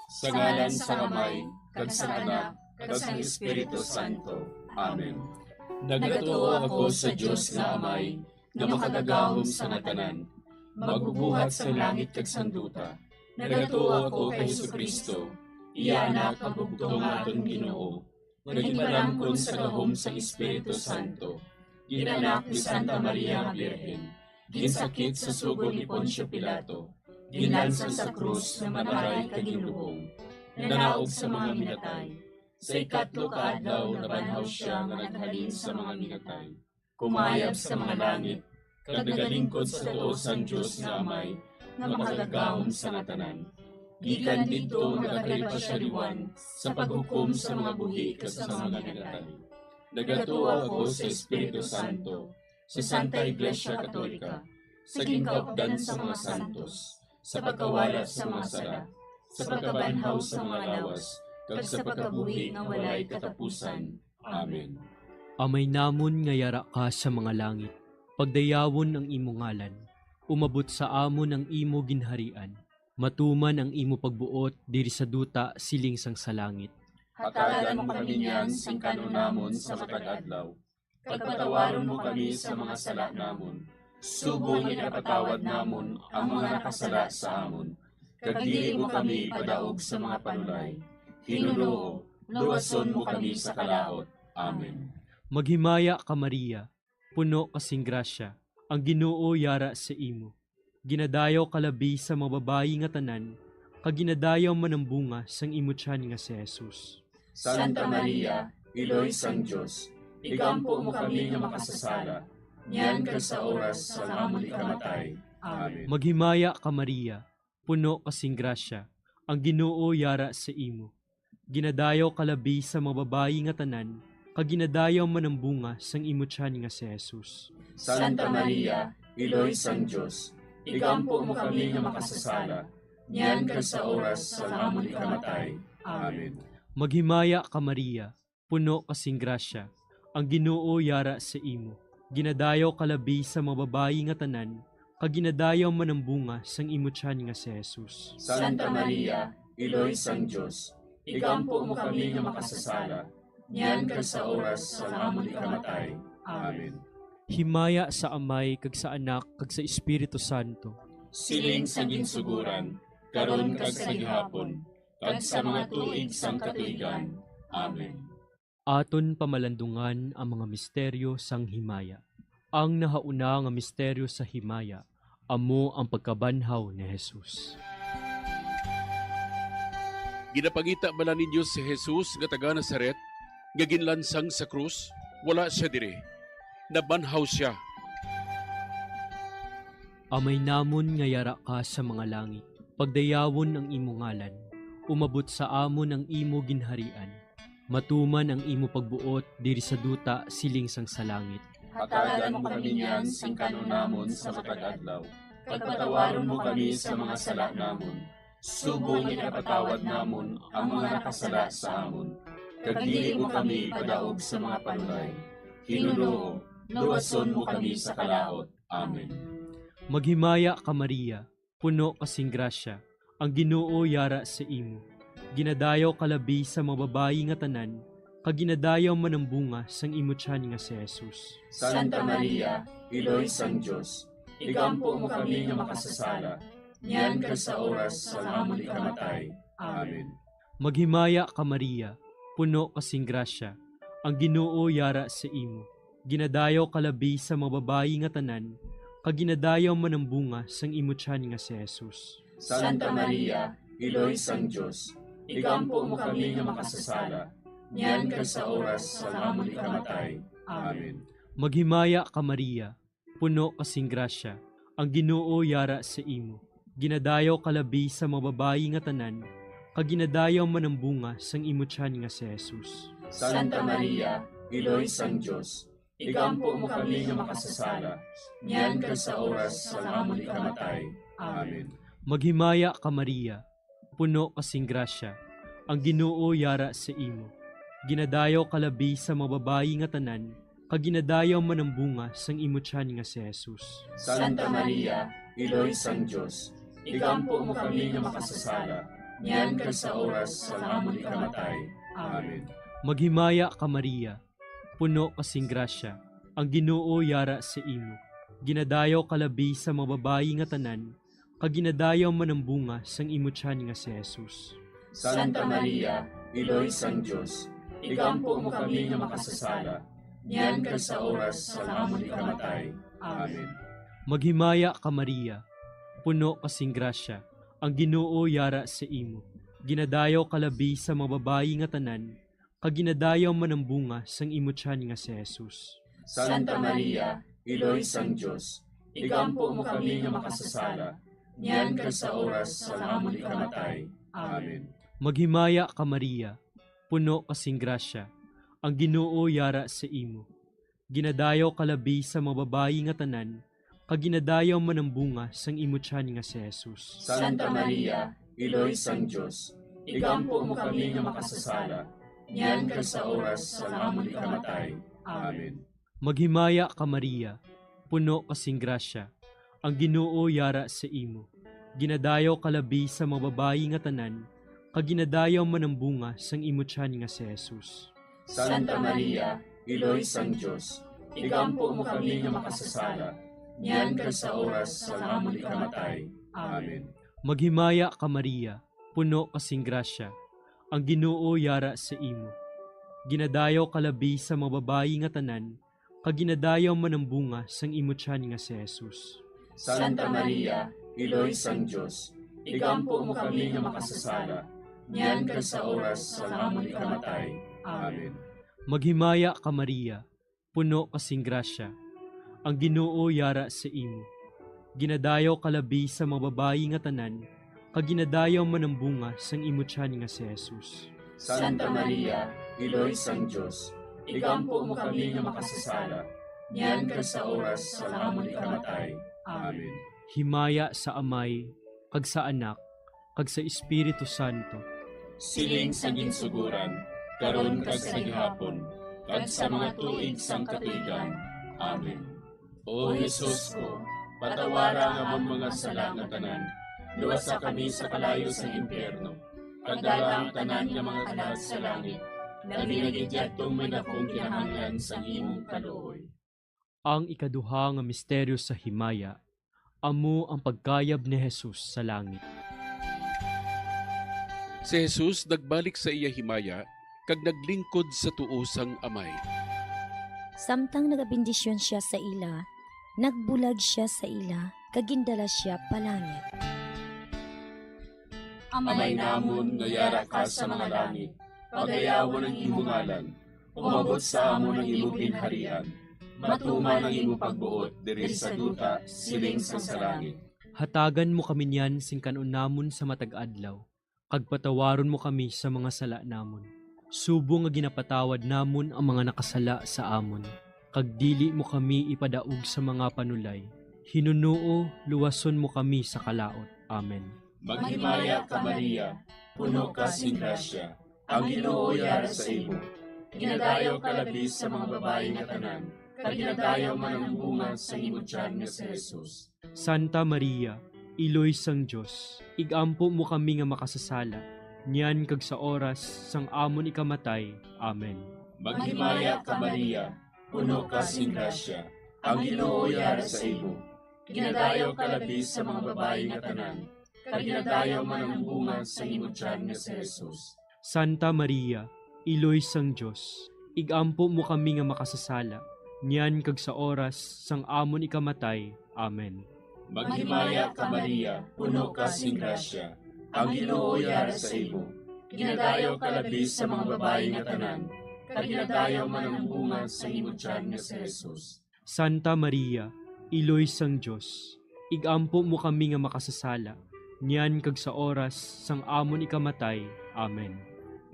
Sa ngalan sang Amay, kag sang Anak, kag sang Espiritu Santo. Amen. Nagatuo ako sa Dios nga Amay, nga makagagahom sa nga tanan, magbubuhat sang langit kag sang duta. Nagatuo ako kay Jesu-Cristo, iya Anak nga bugtong nga aton Ginoo, nga ginpalamkon sa gahom sang Espiritu Santo, ginanak ni Santa Maria nga Birhen, ginsakit sa sugo ni Poncio Pilato, ginlansang sa krus, namatay kag ginlubong, nanaog sa mga minatay. Sa ikatlo ka adlaw nabanhaw sia nga naghalin sa mga minatay, kumayab sa mga langit, kag nagalingkod sa tuo sang Dios nga Amay, nga makagagahom sa nga tanan. Gikan didto nagakalipa sia liwan sa paghukom sa mga buhi kag sa mga minatay. Nagatuo ako sa Espiritu Santo, sa Santa Iglesia Katolika, sa ginkaupdan sa mga santos, sa pagkawala sa mga sala, sa pagkabanhaw sa mga lawas, kag sa pagkabuhi nga walay katapusan. Amen. Amay namon nga yara ka sa mga langit, pagdayawon ang imo ngalan. Umabot sa amon ang imo ginharian. Matuman ang imo pagbuot diri sa duta siling sang sa langit. Hatagan mo kami niyan sing kan-on namon sa matag adlaw. Kag patawaron mo kami sa mga sala namon, subong nga ginapatawad namon ang mga nakasala sa amon. Kag dili mo kami ipadaog sa mga panulay. Hinunoo, luwason mo kami sa kalaut. Amen. Maghimaya ka, Maria, puno ka sing grasya, ang Ginoo yara sa imo. Ginadayaw ka labi sa mga babayi nga tanan, kag ginadayaw man ang bunga sang imo tiyan nga si Jesus. Santa Maria, Iloy sang Dios, igampo mo kami nga makasasala, niyan kag sa oras sang amon ikamatay. Amen. Maghimaya ka, Maria, puno ka sing grasya, Ang Ginoo yara sa imo. Ginadayaw ka labi sa mga babayi nga tanan, kag ginadayaw man ang bunga sang imo tiyan nga si Jesus. Santa Maria, Iloy sang Dios, igampo mo kami nga makasasala, niyan kag sa oras sang amon ikamatay. Amen. Maghimaya ka, Maria, puno ka sing grasya, ang Ginoo yara sa imo. Ginadayaw ka labi sa mga babayi nga tanan, kag ginadayaw man ang bunga sang imo tiyan nga si Jesus. Santa Maria, Iloy sang Dios, igampo mo kami nga makasasala, niyan kag sa oras sang amon ikamatay. Amen. Himaya sa Amay, kag sa Anak, kag sa Espiritu Santo. Siling sa ginsuguran, karon kag sa gihapon, kag sa mga tuig sang katuigan. Amen. Aton pamalandungan ang mga misteryo sang himaya. Ang nahauna nga misteryo sa himaya amo ang pagkabanhaw ni Jesus. Ginapangita bala ninyo si Jesus nga taga Nazaret, nga ginlansang sa krus? Wala sia diri. Nabanhaw sia. Amay namon nga yara ka sa mga langit, pagdayawon ang imo ngalan. Umabot sa amon ang imo ginharian. Matuman ang imo pagbuot diri sa duta siling sang sa langit. Hatagan mo kami niyan sing kan-on namon sa matag adlaw, kag patawaron mo kami sa mga sala namon, subong nga ginapatawad namon ang mga nakasala sa amon, kag dili mo kami ipadaog sa mga panulay. Ginoo, luwason mo kami sa kalaut. Amen. Maghimaya ka, Maria, puno ka sing grasya, ang Ginoo yara sa imo. Ginadayaw ka labi sa mga babayi nga tanan, kag ginadayaw man ang bunga sang imo tiyan nga si Jesus. Santa Maria, Iloy sang Dios, igampo mo kami nga makasasala, niyan kag sa oras sang amon ikamatay. Amen. Maghimaya ka, Maria, puno ka sing grasya, ang Ginoo yara sa imo. Ginadayaw ka labi sa mga babayi nga tanan, kag ginadayaw man ang bunga sang imo tiyan nga si Jesus. Santa Maria, Iloy sang Dios, igampo mo kami nga makasasala, niyan kag sa oras sang amon ikamatay. Amen. Maghimaya ka, Maria, puno ka sing grasya, ang Ginoo yara sa imo. Ginadayaw ka labi sa mga babayi nga tanan, kag ginadayaw man ang bunga sang imo tiyan nga si Jesus. Santa Maria, Iloy sang Dios, igampo mo kami nga makasasala, niyan kag sa oras sang amon ikamatay. Amen. Maghimaya ka, Maria, puno ka sing grasya, ang Ginoo yara sa imo. Ginadayaw ka labi sa mga babayi nga tanan, kag ginadayaw man ang bunga sang imo tiyan nga si Jesus. Santa Maria, Iloy sang Dios, igampo mo kami nga makasasala, niyan kag sa oras sang amon ikamatay. Amen. Maghimaya ka, Maria, puno ka sing grasya, ang Ginoo yara sa imo. Ginadayaw ka labi sa mga babayi nga tanan, kag ginadayaw man ang bunga sang imo tiyan nga si Jesus. Santa Maria, Iloy sang Dios, igampo mo kami nga makasasala, niyan kag sa oras sang amon ikamatay. Amen. Maghimaya ka, Maria, puno ka sing grasya, ang Ginoo yara sa imo. Ginadayaw ka labi sa mga babayi nga tanan, kag ginadayaw man ang bunga sang imo tiyan nga si Jesus. Santa Maria, Iloy sang Dios, igampo mo kami nga makasasala, niyan kag sa oras sang amon ikamatay. Amen. Maghimaya ka, Maria, puno ka sing grasya, ang Ginoo yara sa imo. Ginadayaw ka labi sa mga babayi nga tanan, kag ginadayaw man ang bunga sang imo tiyan nga si Jesus. Santa Maria, Iloy sang Dios, igampo mo kami nga makasasala, niyan kag sa oras sang amon ikamatay. Amen. Maghimaya ka, Maria, puno ka sing grasya, ang Ginoo yara sa imo. Ginadayaw ka labi sa mga babayi nga tanan, kag ginadayaw man ang bunga sang imo tiyan nga si Jesus. Santa Maria, Iloy sang Dios, igampo mo kami nga makasasala, niyan kag sa oras sang amon ikamatay. Amen. Maghimaya ka, Maria, puno ka sing grasya, ang Ginoo yara sa imo. Ginadayaw ka labi sa mga babayi nga tanan, kag ginadayaw man ang bunga sang imo tiyan nga si Jesus. Santa Maria, Iloy sang Dios, igampo mo kami nga makasasala, niyan kag sa oras sang amon ikamatay. Amen. Maghimaya ka, Maria, puno ka sing grasya, ang Ginoo yara sa imo. Ginadayaw ka labi sa mga babayi nga tanan, kag ginadayaw man ang bunga sang imo tiyan nga si Jesus. Santa Maria, Iloy sang Dios, igampo mo kami nga makasasala, niyan kag sa oras sang amon ikamatay. Amen. Himaya sa Amay, kag sa Anak, kag sa Espiritu Santo. Siling sa ginsuguran, karon kag sa gihapon, kag sa mga tuig sang katuigan. Amen. O Jesus ko, patawara ang amon mga sala nga tanan, luwasa kami sa kalayo sa impyerno, kag dala ang tanan nga mga kalag sa langit, labi na gid yadtong may dakong kinahanglan sang imong kaluoy. Ang ikaduha nga misteryo sa himaya amo ang pagkayab ni Jesus sa langit. Si Jesus nagbalik sa iya himaya kag naglingkod sa tuo sang Amay. Samtang nagabendisyon sia sa ila, nagbulag sia sa ila kag gindala sia pa langit. Amay namon nga yara ka sa mga langit, pagayawon ang imo ngalan. Umabot sa amon ang imo ginharian. Matuman ang imo pagbuot diri sa duta, siling sang sa langit. Hatagan mo kami niyan sing kan-on namon sa matag adlaw, kag patawaron mo kami sa mga sala namon, subong nga ginapatawad namon ang mga nakasala sa amon, kag dili mo kami ipadaog sa mga panulay. Hinunoo, luwason mo kami sa kalaut. Amen. Maghimaya ka, Maria, puno ka sing grasya, ang Ginoo yara sa imo. Ginadayaw ka labi sa mga babayi nga tanan, kag ginadayaw man ang bunga sang imo tiyan nga si Jesus. Santa Maria, Iloy sang Dios, igampo mo kami nga makasasala, niyan kag sa oras sang amon ikamatay. Amen. Maghimaya ka, Maria, puno ka sing grasya, ang Ginoo yara sa imo. Ginadayaw ka labi sa mga babayi nga tanan, kag ginadayaw man ang bunga sang imo tiyan nga si Jesus. Santa Maria, Iloy sang Dios, igampo mo kami nga makasasala, niyan kag sa oras sang amon ikamatay. Amen. Maghimaya ka, Maria, puno ka sing grasya, ang Ginoo yara sa imo. Ginadayaw ka labi sa mga babayi nga tanan, kag ginadayaw man ang bunga sang imo tiyan nga si Jesus. Santa Maria, Iloy sang Dios, igampo mo kami nga makasasala, niyan kag sa oras sang amon ikamatay. Amen.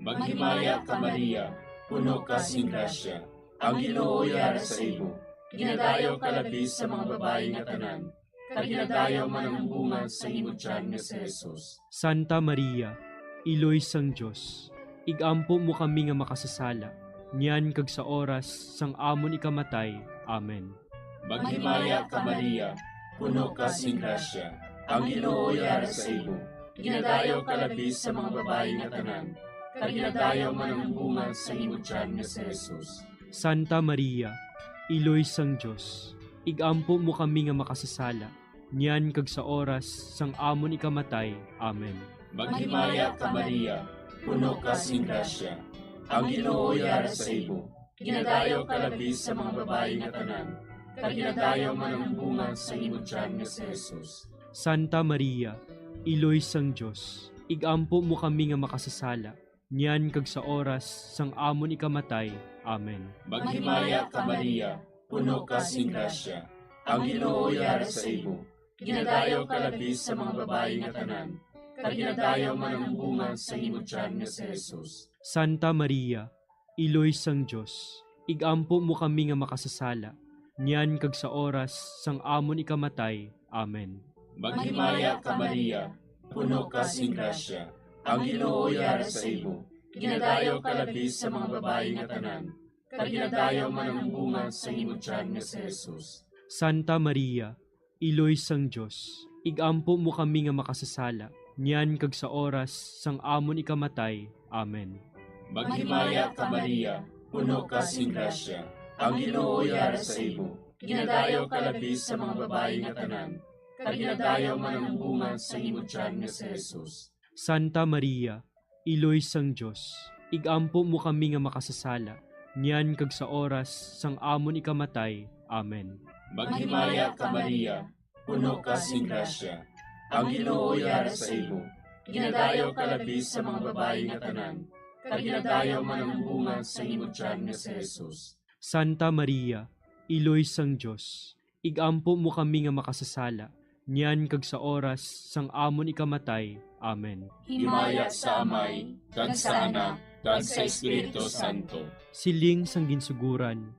Maghimaya ka, Maria, puno ka sing grasya, ang Ginoo yara sa imo. Ginadayaw ka labi sa mga babayi nga tanan, kag ginadayaw man ang bunga sang imo tiyan nga si Jesus. Santa Maria, Iloy sang Dios, igampo mo kami nga makasasala, niyan kag sa oras sang amon ikamatay. Amen. Maghimaya ka, Maria, puno ka sing grasya, ang Ginoo yara sa imo. Ginadayaw ka labi sa mga babayi nga tanan, kag ginadayaw man ang bunga sang imo tiyan nga si Jesus. Santa Maria, Iloy sang Dios, igampo mo kami nga makasasala, niyan kag sa oras sang amon ikamatay. Amen. Maghimaya ka, Maria, puno ka sing grasya, ang Ginoo yara sa imo. Ginadayaw ka labi sa mga babayi nga tanan, kag ginadayaw man ang bunga sang imo tiyan nga si Jesus. Santa Maria, Iloy sang Dios, igampo mo kami nga makasasala, niyan kag sa oras sang amon ikamatay. Amen. Maghimaya ka, Maria, puno ka sing grasya, ang Ginoo yara sa imo. Ginadayaw ka labi sa mga babayi nga tanan, kag ginadayaw man ang bunga sang imo tiyan nga si Jesus. Santa Maria, Iloy sang Dios, igampo mo kami nga makasasala, niyan kag sa oras sang amon ikamatay. Amen. Maghimaya ka, Maria, puno ka sing grasya, ang Ginoo yara sa imo. Ginadayaw ka labi sa mga babayi nga tanan, kag ginadayaw man ang bunga sang imo tiyan nga si Jesus. Santa Maria, Iloy sang Dios, igampo mo kami nga makasasala, niyan kag sa oras sang amon ikamatay. Amen. Maghimaya ka, Maria, puno ka sing grasya, ang Ginoo yara sa imo. Ginadayaw ka labi sa mga babayi nga tanan, kag ginadayaw man ang bunga sang imo tiyan nga si Jesus. Santa Maria, Iloy sang Dios, igampo mo kami nga makasasala, niyan kag sa oras sang amon ikamatay. Amen. Maghimaya ka, Maria, puno ka sing grasya, ang Ginoo yara sa imo. Ginadayaw ka labi sa mga babayi nga tanan, kag ginadayaw man ang bunga sang imo tiyan nga si Jesus. Santa Maria, Iloy sang Dios, igampo mo kami nga makasasala, niyan kag sa oras sang amon ikamatay. Amen. Himaya sa Amay, kag sa Anak, kag sa Espiritu Santo. Siling sang ginsuguran,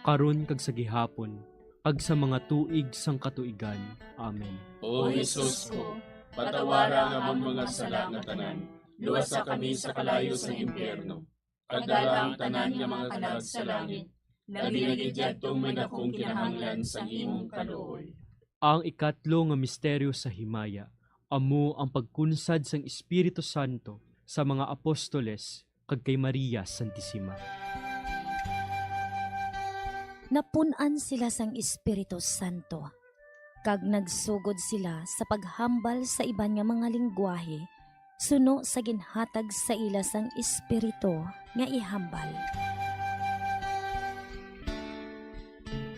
karon kag sa gihapon, kag sa mga tuig sang katuigan. Amen. O Jesus ko, patawara ang amon mga sala nga tanan, luwasa kami sa kalayo sang impyerno, kag dala ang tanan nga mga kalag sa langit, labi na gid yadtong may dakong kinahanglan sang imong kaluoy. Ang ikatlo nga misteryo sa himaya amo ang pagkunsad sang Espiritu Santo sa mga apostoles kag kay Maria Santisima. Napun-an sila sang Espiritu Santo, kag nagsugod sila sa paghambal sa iban nga mga linggwahe suno sa ginhatag sa ila sang Espiritu nga ihambal.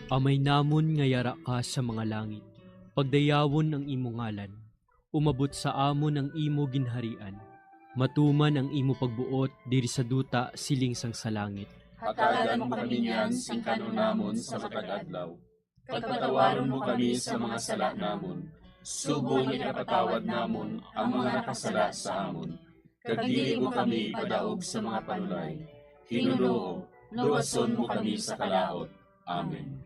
Amay namon nga yara ka sa mga langit, pagdayawon ang imo ngalan. Umabot sa amon ang imo ginharian. Matuman ang imo pagbuot diri sa duta siling sang sa langit. Hatagan mo kami niyan sing kan-on namon sa matag adlaw, kag patawaron mo kami sa mga sala namon, subong nga ginapatawad namon ang mga nakasala sa amon. Kag dili mo kami ipadaog sa mga panulay. Hinunoo, luwason mo kami sa kalaut. Amen.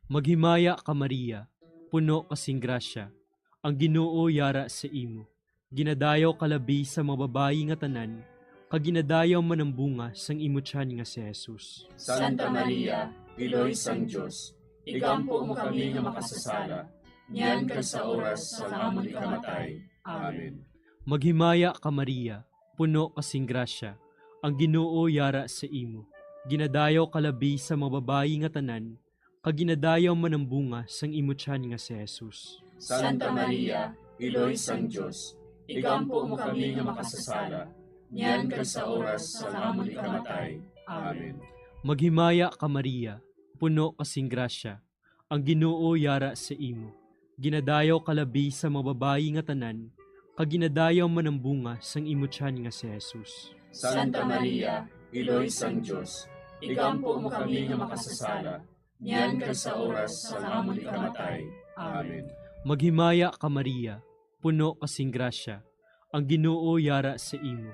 Maghimaya ka, Maria, puno ka sing grasya, ang Ginoo yara sa imo. Ginadayaw ka labi sa mga babayi nga tanan, kag ginadayaw man ang bunga sang imo tiyan nga si Jesus. Santa Maria, Iloy sang Dios, igampo mo kami nga makasasala, niyan kag sa oras sang amon ikamatay. Amen. Maghimaya ka, Maria, puno ka sing grasya, ang Ginoo yara sa imo. Ginadayaw ka labi sa mga babayi nga tanan, kag ginadayaw man ang bunga sang imo tiyan nga si Jesus. Santa Maria, Iloy sang Dios, igampo mo kami nga makasasala, niyan kag sa oras sang amon ikamatay. Amen. Maghimaya ka, Maria, puno ka sing grasya, ang Ginoo yara sa imo. Ginadayaw ka labi sa mga babayi nga tanan, kag ginadayaw man ang bunga sang imo tiyan nga si Jesus. Santa Maria, Iloy sang Dios, igampo mo kami nga makasasala, niyan kag sa oras sang amon ikamatay. Amen. Maghimaya ka, Maria, puno ka sing grasya, ang Ginoo yara sa imo.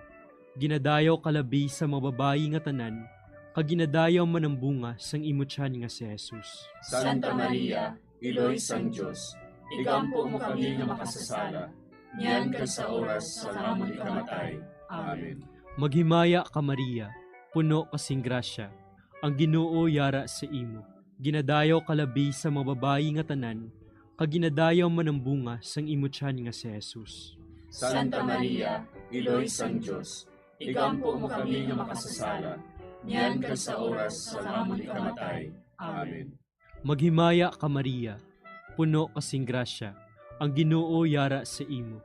Ginadayaw ka labi sa mga babayi nga tanan, kag ginadayaw man ang bunga sang imo tiyan nga si Jesus. Santa Maria, Iloy sang Dios, igampo mo kami nga makasasala, niyan kag sa oras sang amon ikamatay. Amen. Maghimaya ka, Maria, puno ka sing grasya, ang Ginoo yara sa imo. Ginadayaw ka labi sa mga babayi nga tanan, kag ginadayaw man ang bunga sang imo tiyan nga si Jesus. Santa Maria, Iloy sang Dios, igampo mo kami nga makasasala, niyan kag sa oras sang amon ikamatay. Amen. Maghimaya ka, Maria, puno ka sing grasya, ang Ginoo yara sa imo.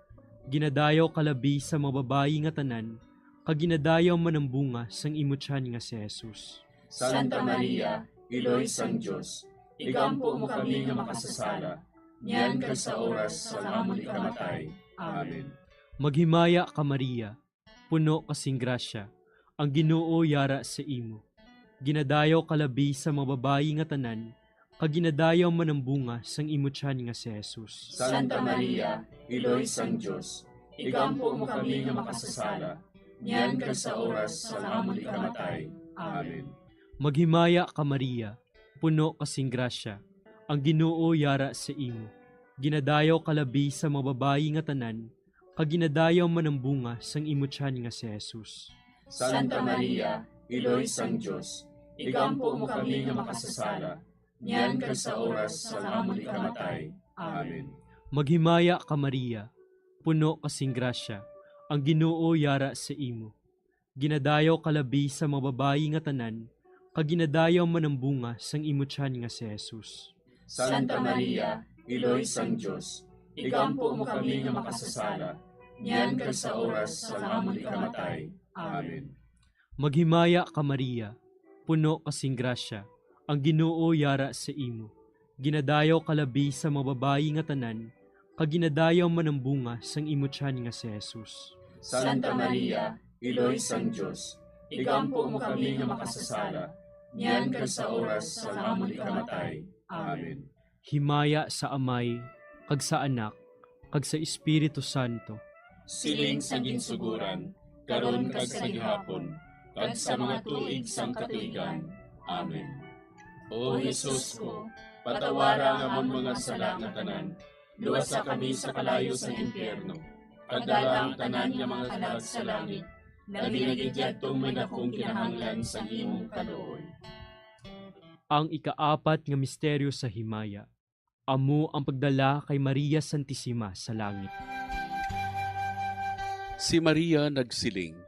Ginadayaw ka labi sa mga babayi nga tanan, kag ginadayaw man ang bunga sang imo tiyan nga si Jesus. Santa Maria, Iloy sang Dios, igampo mo kami nga makasasala, niyan kag sa oras sang amon ikamatay. Amen. Maghimaya ka, Maria, puno ka sing grasya, ang Ginoo yara sa imo. Ginadayaw ka labi sa mga babayi nga tanan, kag ginadayaw man ang bunga sang imo tiyan nga si Jesus. Santa Maria, Iloy sang Dios, igampo mo kami nga makasasala, niyan kag sa oras sang amon ikamatay. Amen. Maghimaya ka, Maria, puno ka sing grasya, ang Ginoo yara sa imo. Ginadayaw ka labi sa mga babayi nga tanan, kag ginadayaw man ang bunga sang imo tiyan nga si Jesus. Santa Maria, Iloy sang Dios, igampo mo kami nga makasasala, niyan kag sa oras sang amon ikamatay. Amen. Maghimaya ka, Maria, puno ka sing grasya, ang Ginoo yara sa imo. Ginadayaw ka labi sa mga babayi nga tanan, kag ginadayaw man ang bunga sang imo tiyan nga si Jesus. Santa Maria, Iloy sang Dios, igampo mo kami nga makasasala, niyan kag sa oras sang amon ikamatay. Amen. Maghimaya ka, Maria, puno ka sing grasya, ang Ginoo yara sa imo. Ginadayaw ka labi sa mga babayi nga tanan, kag ginadayaw man ang bunga sang imo tiyan nga si Jesus. Santa Maria, Iloy sang Dios, igampo mo kami nga makasasala, niyan kag sa oras sang amon ikamatay. Amen. Himaya sa Amay, kag sa Anak, kag sa Espiritu Santo, siling sang ginsugoran, karon kag sa gihapon, kag sa mga tuig sang katuigan. Amen. O Jesus ko, patawara ang amon mga sala nga tanan, luwasa kami sa kalayo sa impyerno, kag dala ang tanan nga mga kalag sa langit, labi na gid yadtong may dakong kinahanglan sang imong kaluoy. Ang ikaapat nga misteryo sa himaya, amo ang pagdala kay Maria Santisima sa langit. Si Maria nagsiling,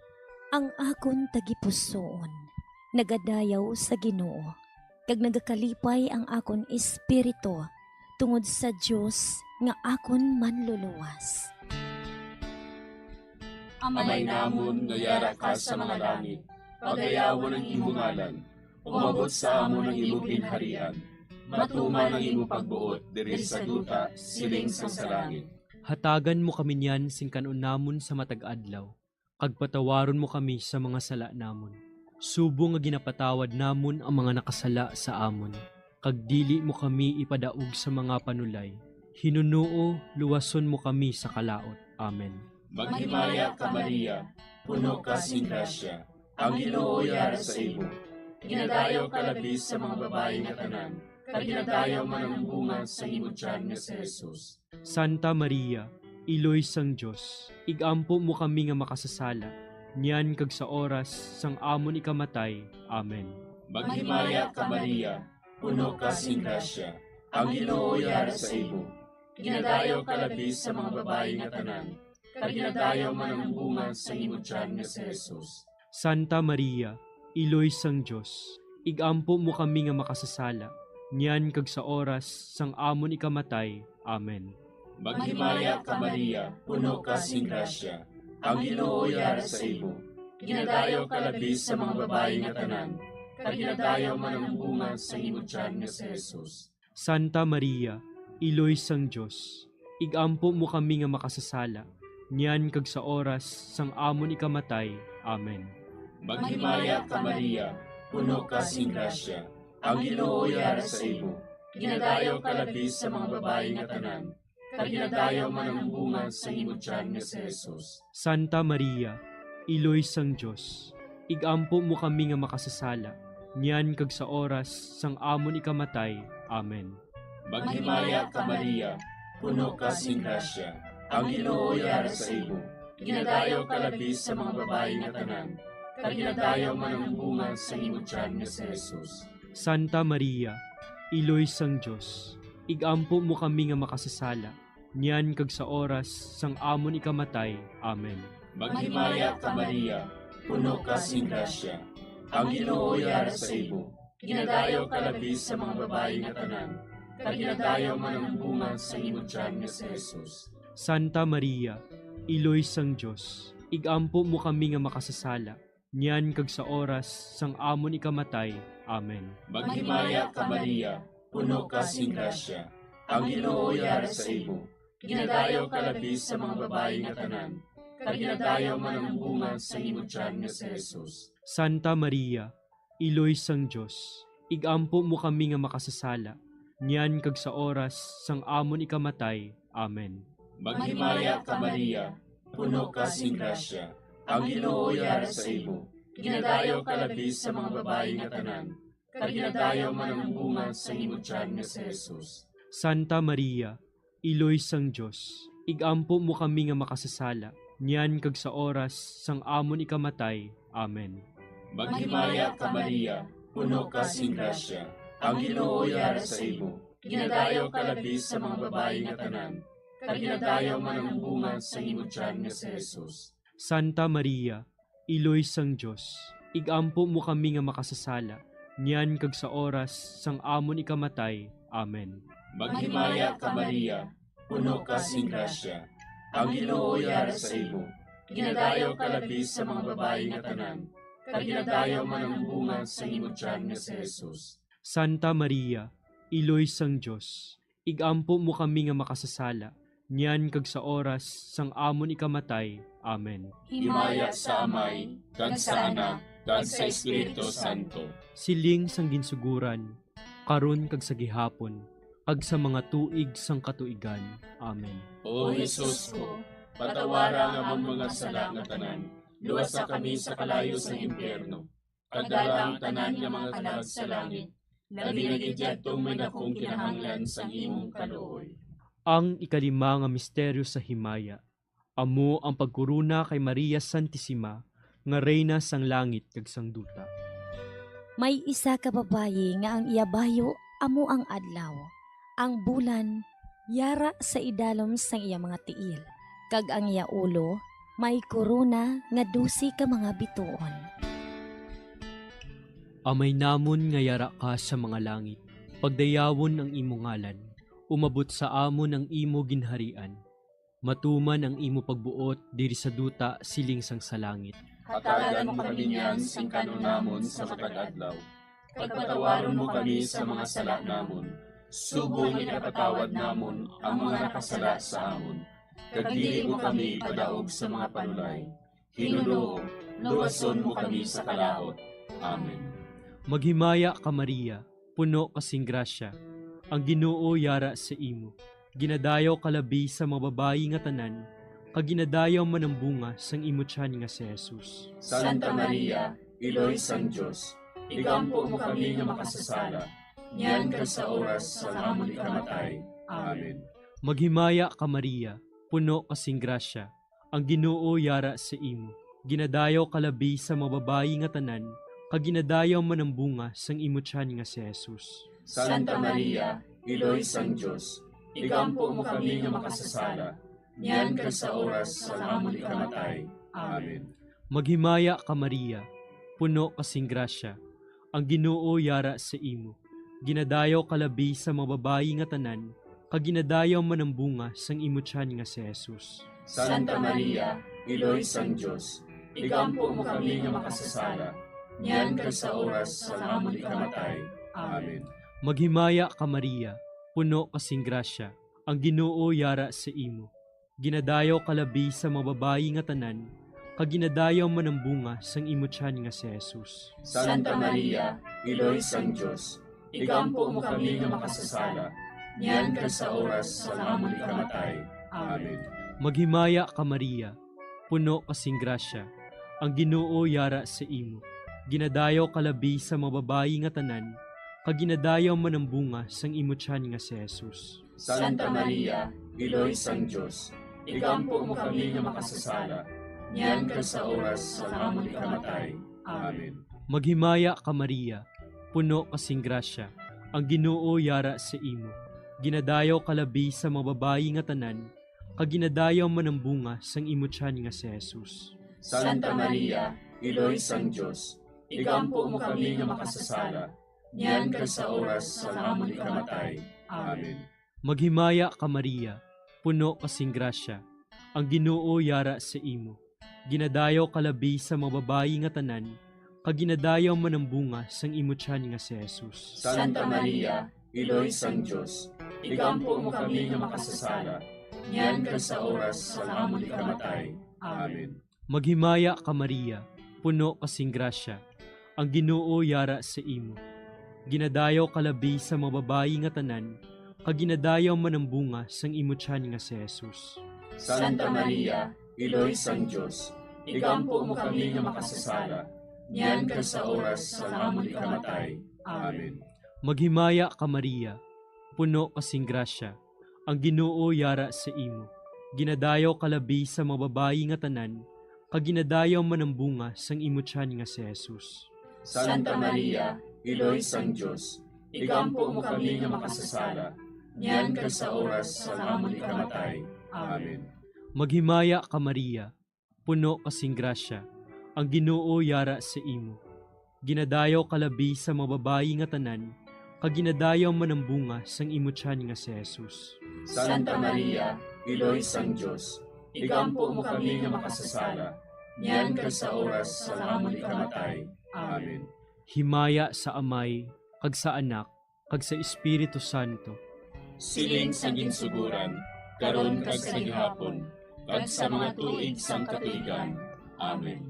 "Ang akon tagipusoon nagadayaw sa Ginoo, kag nagakalipay ang akon espiritu tungod sa Dios nga akon Manluluwas." Amay namon nga yara ka sa mga langit, pagayawon ang imo ngalan. Umabot sa amon ang imo ginharian. Matuman ang imo pagbuot diri sa duta, siling sang sa langit. Hatagan mo kami niyan sing kan-on namon sa matag adlaw, kag patawaron mo kami sa mga sala namon, subong nga ginapatawad namon ang mga nakasala sa amon, kag dili mo kami ipadaog sa mga panulay. Hinunoo, luwason mo kami sa kalaut. Amen. Maghimaya ka, Maria, puno ka sing grasya, ang Ginoo yara sa imo. Ginadayaw ka labi sa mga babayi nga tanan, kag ginadayaw man ang bunga sa imo tiyan nga si Jesus. Santa Maria, Iloy sang Dios, ig-ampo mo kami nga makasasala, niyan kag sa oras sang amon ikamatay. Amen. Maghimaya ka, Maria, puno ka sing grasya, ang Ginoo yara sa imo. Ginadayaw ka labi sa mga babayi nga tanan, kag ginadayaw man ang bunga sa imo tiyan nga si Jesus. Santa Maria, Iloy sang Dios, ig-ampo mo kami nga makasasala, niyan kag sa oras sang amon ikamatay. Amen. Maghimaya ka, Maria, puno ka sing grasya, ang Ginoo yara sa imo. Ginadayaw ka labi sa mga babayi nga tanan, kag ginadayaw man ang bunga sa imo tiyan nga si Jesus. Santa Maria, Iloy sang Dios, ig-ampo mo kami nga makasasala, niyan kag sa oras sang amon ikamatay. Amen. Maghimaya ka, Maria, puno ka sing grasya, ang Ginoo yara sa imo. Ginadayaw ka labi sa mga babayi nga tanan, kag ginadayaw man ang bunga sa imo tiyan nga si Jesus. Santa Maria, Iloy sang Dios, ig-ampo mo kami nga makasasala, niyan kag sa oras sang amon ikamatay. Amen. Maghimaya ka, Maria, puno ka sing grasya, ang Ginoo yara sa imo. Ginadayaw ka labi sa mga babayi nga tanan, kag ginadayaw man ang bunga sa imo tiyan nga si Jesus. Santa Maria, Iloy sang Dios, ig-ampo mo kami nga makasasala, niyan kag sa oras sang amon ikamatay. Amen. Maghimaya ka, Maria, puno ka sing grasya, ang Ginoo yara sa imo. Ginadayaw ka labi sa mga babayi nga tanan, kag ginadayaw man ang bunga sa imo tiyan nga si Jesus. Santa Maria, Iloy sang Dios, ig-ampo mo kami nga makasasala, niyan kag sa oras sang amon ikamatay. Amen. Maghimaya ka, Maria, puno ka sing grasya, ang Ginoo yara sa imo. Ginadayaw ka labi sa mga babayi nga tanan, kag ginadayaw man ang bunga sa imo tiyan nga si Jesus. Santa Maria, Iloy sang Dios, ig-ampo mo kami nga makasasala, niyan kag sa oras sang amon ikamatay. Amen. Maghimaya ka, Maria, puno ka sing grasya, ang Ginoo yara sa imo. Ginadayaw ka labi sa mga babayi nga tanan, kag ginadayaw man ang bunga sa imo tiyan nga si Jesus. Santa Maria, Iloy sang Dios, ig-ampo mo kami nga makasasala, niyan kag sa oras sang amon ikamatay. Amen. Maghimaya ka, Maria, puno ka sing grasya, ang Ginoo yara sa imo. Ginadayaw ka labi sa mga babayi nga tanan, kag ginadayaw man ang bunga sa imo tiyan nga si Jesus. Santa Maria, Iloy sang Dios, ig-ampo mo kami nga makasasala, niyan kag sa oras sang amon ikamatay. Amen. Maghimaya ka, Maria, puno ka sing grasya, ang Ginoo yara sa imo. Ginadayaw ka labi sa mga babayi nga tanan, kag ginadayaw man ang bunga sa imo tiyan nga si Jesus. Santa Maria, Iloy sang Dios, ig-ampo mo kami nga makasasala, niyan kag sa oras sang amon ikamatay. Amen. Himaya sa Amay, kag sa Anak, kag sa Espiritu Santo. Siling sang ginsugoran, karon kag sa gihapon, kag sa mga tuig sang katuigan. Amen. O Jesus ko, patawara ang amon mga sala nga tanan, luwasa kami sa kalayo sang impyerno, kag dala ang tanan nga mga kalag sa langit, labi na gid yadtong may dakong kinahanglan sang imong kaluoy. Ang ikalima nga misteryo sa himaya, amo ang pagkorona kay Maria Santisima nga Reyna sang langit kag sang duta. May isa ka babayi nga ang iya bayo amo ang adlaw, ang bulan yara sa idalom sang iya mga tiil, kag ang iya ulo may korona nga dose ka mga bituon. Amay namon nga yara ka sa mga langit, pagdayawon ang imo ngalan, umabot sa amon ang imo ginharian, matuman ang imo pagbuot diri sa duta siling sang sa langit. Hatagan mo kami niyan sing kan-on namon sa matag adlaw, kag patawaron mo kami sa mga sala namon, subong nga ginapatawad namon ang mga nakasala sa amon, kag dili mo kami ipadaog sa mga panulay. Ginoo, luwason mo kami sa kalaut. Amen. Maghimaya ka, Maria, puno ka sing grasya, ang Ginoo yara sa imo. Ginadayaw ka labi sa mga babayi nga tanan, kag ginadayaw man ang bunga sang imo tiyan nga si Jesus. Santa Maria, Iloy sang Dios, igampo mo kami nga makasasala, niyan kag sa oras sang amon ikamatay. Amen. Maghimaya ka, Maria, puno ka sing grasya, ang Ginoo yara sa imo. Ginadayaw ka labi sa mga babayi nga tanan, kag ginadayaw man ang bunga sang imo tiyan nga si Jesus. Santa Maria, Iloy sang Dios, igampo mo kami nga makasasala, niyan kag sa oras sang amon ikamatay. Amen. Maghimaya ka, Maria, puno ka sing grasya, ang Ginoo yara sa imo. Ginadayaw ka labi sa mga babayi nga tanan, kag ginadayaw man ang bunga sang imo tiyan nga si Jesus. Santa Maria, Iloy sang Dios, igampo mo kami nga makasasala, niyan kag sa oras sang amon ikamatay. Amen. Maghimaya ka, Maria, puno ka sing grasya, ang Ginoo yara sa imo. Ginadayaw ka labi sa mga babayi nga tanan, kag ginadayaw man ang bunga sang imo tiyan nga si Jesus. Santa Maria, Iloy sang Dios, igampo mo kami nga makasasala, niyan kag sa oras sang amon ikamatay. Amen. Maghimaya ka, Maria, puno ka sing grasya, ang Ginoo yara sa imo. Ginadayaw ka labi sa mga babayi nga tanan, kag ginadayaw man ang bunga sang imo tiyan nga si Jesus. Santa Maria, Iloy sang Dios, igampo mo kami nga makasasala, niyan kag sa oras sang amon ikamatay. Amen. Maghimaya ka, Maria, puno ka sing grasya, ang Ginoo yara sa imo. Ginadayaw ka labi sa mga babayi nga tanan, kag ginadayaw man ang bunga sang imo tiyan nga si Jesus. Santa Maria, Iloy sang Dios, igampo mo kami nga makasasala, niyan kag sa oras sang amon ikamatay. Amen. Maghimaya ka, Maria, puno ka sing grasya, ang Ginoo yara sa imo. Ginadayaw ka labi sa mga babayi nga tanan, kag ginadayaw man ang bunga sang imo tiyan nga si Jesus. Santa Maria, Iloy sang Dios, igampo mo kami nga makasasala, niyan kag sa oras sang amon ikamatay. Amen. Maghimaya ka, Maria, puno ka sing grasya, ang Ginoo yara sa imo. Ginadayaw ka labi sa mga babayi nga tanan, kag ginadayaw man ang bunga sang imo tiyan nga si Jesus. Santa Maria, Iloy sang Dios, igampo mo kami nga makasasala, niyan kag sa oras sang amon ikamatay. Amen. Maghimaya ka, Maria, puno ka sing grasya, ang Ginoo yara sa imo. Ginadayaw ka labi sa mga babayi nga tanan, kag ginadayaw man ang bunga sang imo tiyan nga si Jesus. Santa Maria, Iloy sang Dios, igampo mo kami nga makasasala, niyan kag sa oras sang amon ikamatay. Amen. Maghimaya ka, Maria, puno ka sing grasya, ang Ginoo yara sa imo. Ginadayaw ka labi sa mga babayi nga tanan, kag ginadayaw man ang bunga sang imo tiyan nga si Jesus. Santa Maria, Iloy sang Dios, igampo mo kami nga makasasala, niyan kag sa oras sang amon ikamatay. Amen. Himaya sa Amay, kag sa Anak, kag sa Espiritu Santo. Siling sa ginsugoran, karon kag sa gihapon, kag sa mga tuig sang katuigan. Amen.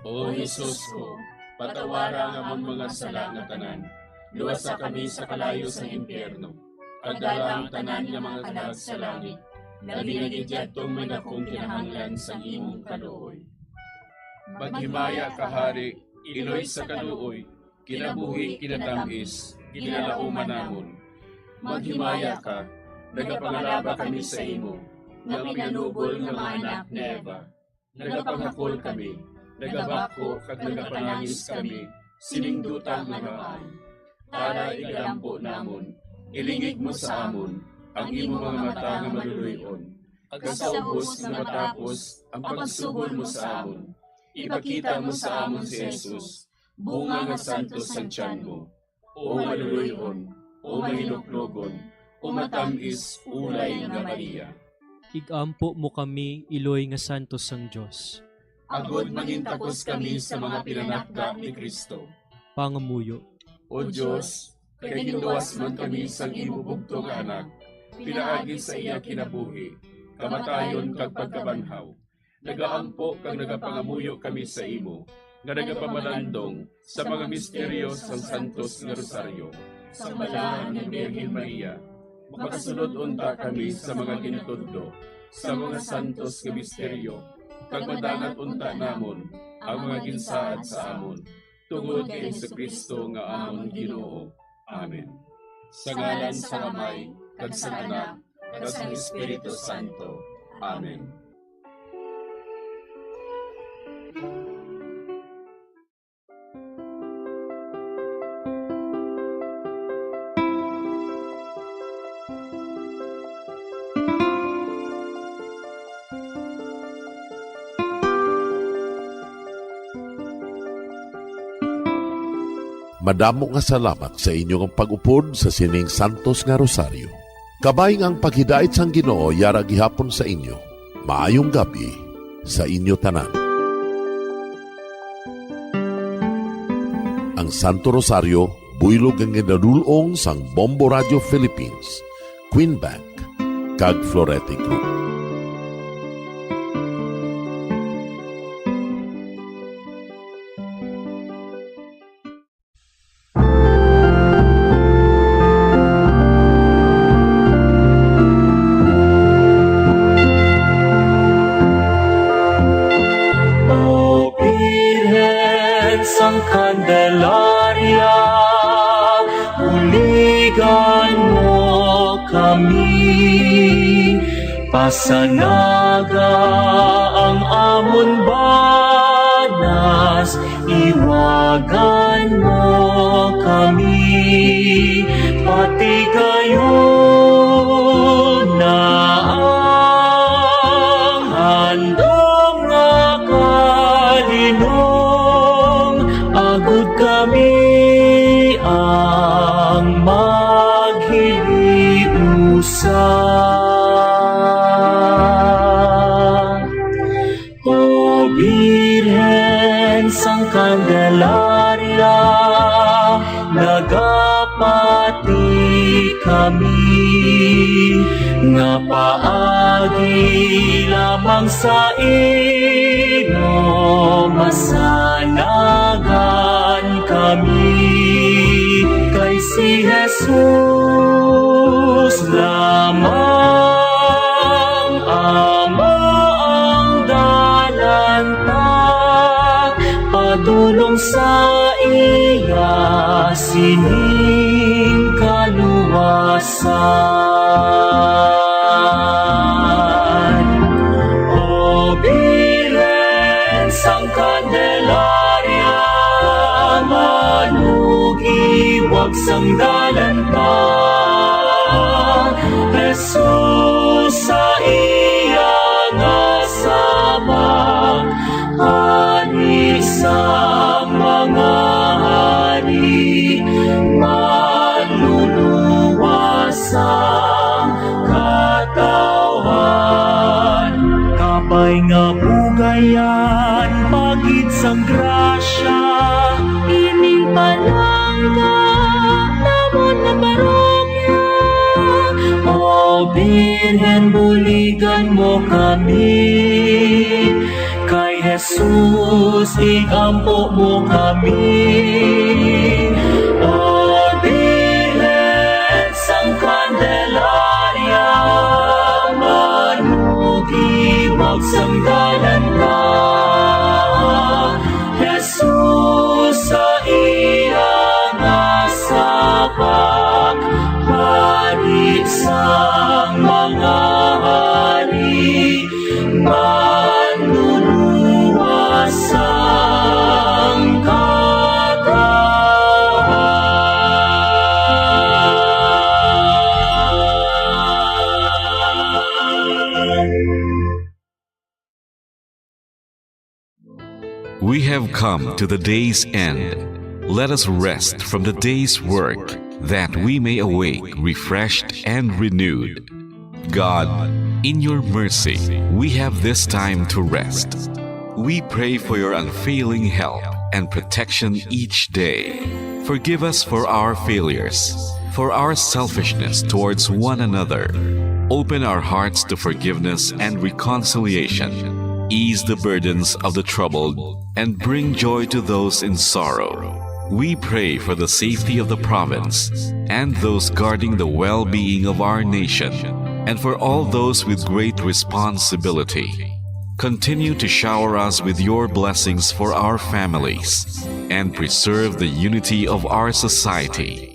O Jesus ko, patawara ang amon mga sala nga tanan, luwasa kami sa kalayo sang impyerno, kag dala ang tanan nga mga kalag sa langit, labi na gid yadtong may dakong kinahanglan sang imong kaluoy. Maghimaya ka, Hari, iloy sa kaluoy, kinabuhi, kinatamis, ginalauman namon. Maghimaya ka, nagapangalaba kami sa imo, nga pinanubol nga mga anak ni Eva. Nagapanghakol kami, nagabakho kag nagapanangis kami sining duta nga maay. Tara, igalampo namon, ilingig mo sa amon ang imo mga mata nga maluloy-on, kag sa ubos nga matapos ang pagsugol mo sa amon, ipakita mo sa amon si Jesus, bunga nga santos sang tiyan mo. O maluloy-on, o mahinuklogon, o matamis ulay nga Maria. Igampo mo kami, iloy nga santos sang Dios. Agod mangintakos kami sa mga pinanakda ni Cristo. Pangamuyo. O Dios, kay ginluwas man kami sang imo bugtong nga Anak, pinaagi sa iya kinabuhi, kamatayon kag pagkabanhaw, nagaampo kag nagapangamuyo kami sa imo, nga nagapamalandong sa mga misteryo sang Santos nga Rosaryo. Sa Balaan nga Birhen Maria, makasulod unta kami sa mga ginatudlo sa mga santos nga misteryo, kag madangat unta namon ang mga ginsaad sa amon, tungod kay Jesu-Cristo nga amon Ginoo. Amen. Sa ngalan sang Amay, kag sang Anak, kag sang Espiritu Santo. Amen. Madamo nga salamat sa inyo nga pag-upod sa sining santos nga rosaryo. Kabay nga ang paghidait sang Ginoo yara gihapon sa inyo. Maayong gab-i sa inyo tanan. Ang Santo Rosaryo, buylog nga ginadul-ong sang Bombo Radio Philippines, Queen Bank, kag Florete Group. O Birhen sang Candelaria, buligan mo kami. Pasanaga ang amon banas, iwagan mo kami, pati gayod na ang handom nga kalinom, agod kami ang maghiliusa. O Birhen sang Candelaria, nagapati kami nga paagi lamang sa imo masanagan kami, kay si Jesus lamang amo ang dalan ta padulong sa iya sining kaluwasan. O Birhen sang Candelaria, manugiwag sang dalan ta, Jesus sa iya nga saba, Hari sang mga hari, manluluwas sang katawhan. Kabay nga bugayan, pagid sang grasya, ining palangga namon nga parokya. O Birhen, buligan mo kami, kay Jesus, igampo mo kami. O Birhen sang Candelaria, We have come to the day's end. Let us rest from the day's work, that we may awake refreshed and renewed. God, in your mercy, we have this time to rest. We pray for your unfailing help and protection each day. Forgive us for our failures, for our selfishness towards one another. Open our hearts to forgiveness and reconciliation. Ease the burdens of the troubled and bring joy to those in sorrow. We pray for the safety of the province and those guarding the well-being of our nation, and for all those with great responsibility. Continue to shower us with your blessings for our families and preserve the unity of our society.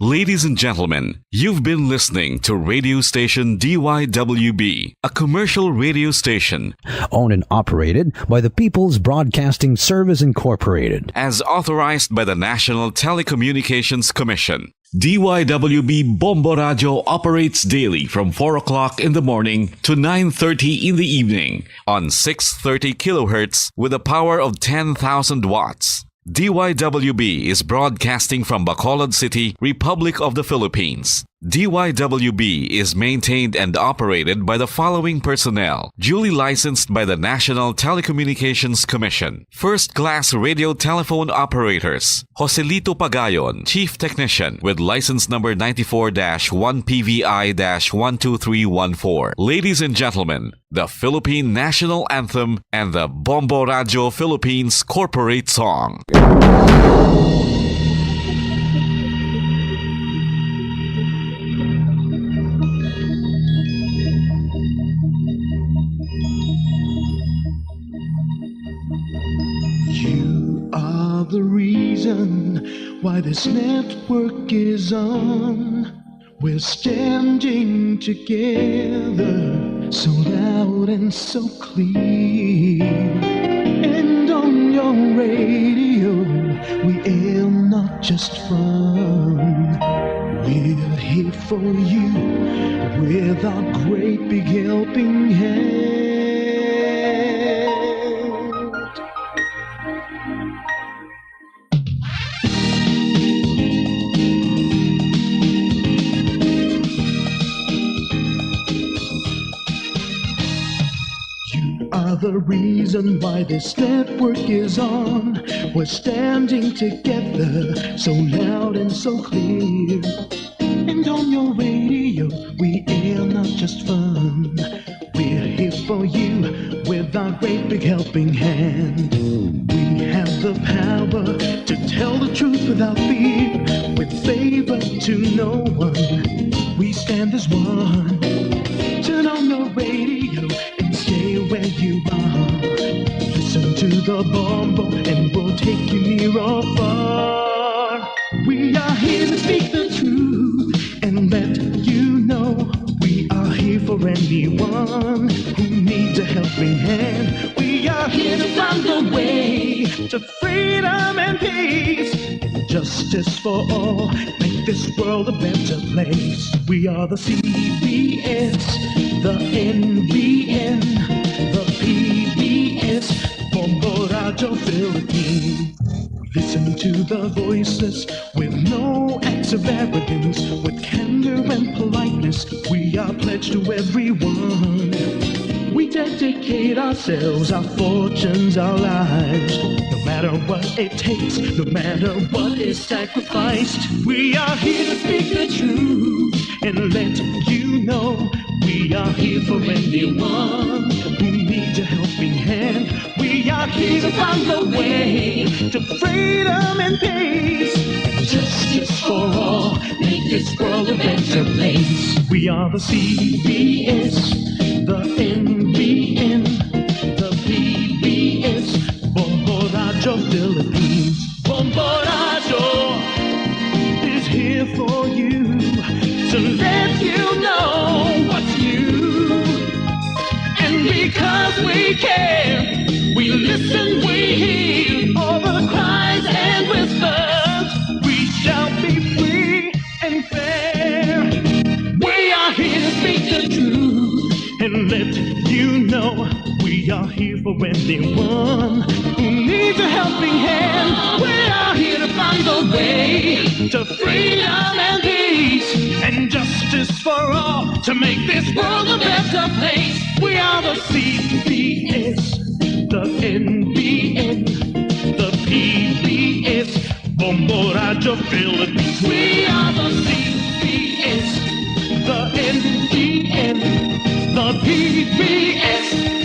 Ladies and gentlemen, you've been listening to radio station D Y W B, a commercial radio station owned and operated by the People's Broadcasting Service Incorporated, as authorized by the National Telecommunications Commission. D Y W B Bombo Radio operates daily from four o'clock in the morning to nine thirty in the evening on six thirty kilohertz with a power of ten thousand watts. D Y W B is broadcasting from Bacolod City, Republic of the Philippines. D Y W B is maintained and operated by the following personnel, duly licensed by the National Telecommunications Commission. First class radio telephone operators, Joselito Pagayon, Chief Technician, with license number ninety-four dash one P V I dash one two three one four. Ladies and gentlemen, the Philippine National Anthem and the Bombo Radio Philippines Corporate Song. You are the reason why this network is on. We're standing together, so loud and so clear. And on your radio, we aim not just fun. We're here for you with our great big helping hand. You are the reason why this network is on. We're standing together, so loud and so clear. And on your radio, we air not just fun. We're here for you with our great big helping hand. We have the power to tell the truth without fear, with favor to no one. We stand as one. Turn on your radio and stay where you are. Listen to the Bombo and we'll take you near or far. We are here to speak the truth and let you know we are here for anyone who needs a helping hand. We are here to find the way to freedom and peace and justice for all. Make this world a better place. We are the C B S, the N B N, the P B S, Bombo Radio Philippines. Listen to the voices with no acts of arrogance, with candor and politeness. We are pledged to everyone. We dedicate ourselves, our fortunes, our lives. No matter what it takes, no matter what is sacrificed, we are here to speak the truth and let you know we are here for anyone who needs a helping hand. We are here to find the way to freedom and peace and justice for all. Make this world a better place. We are the C B S, the N B N, the P B S, Bombo Radio Philippines. Bombo Radio is here for you to let you know what's new. And because we care, we listen, we hear all the cries and whispers. We shall be free and fair. We are here to speak the truth and let you know we are here for anyone who helping hand. We are here to find the way to freedom and peace and justice for all, to make this world a better place. We are the C B S, the N B N, the P B S, Bombo Radyo Philippines. We are the C B S, the N B N, the P B S.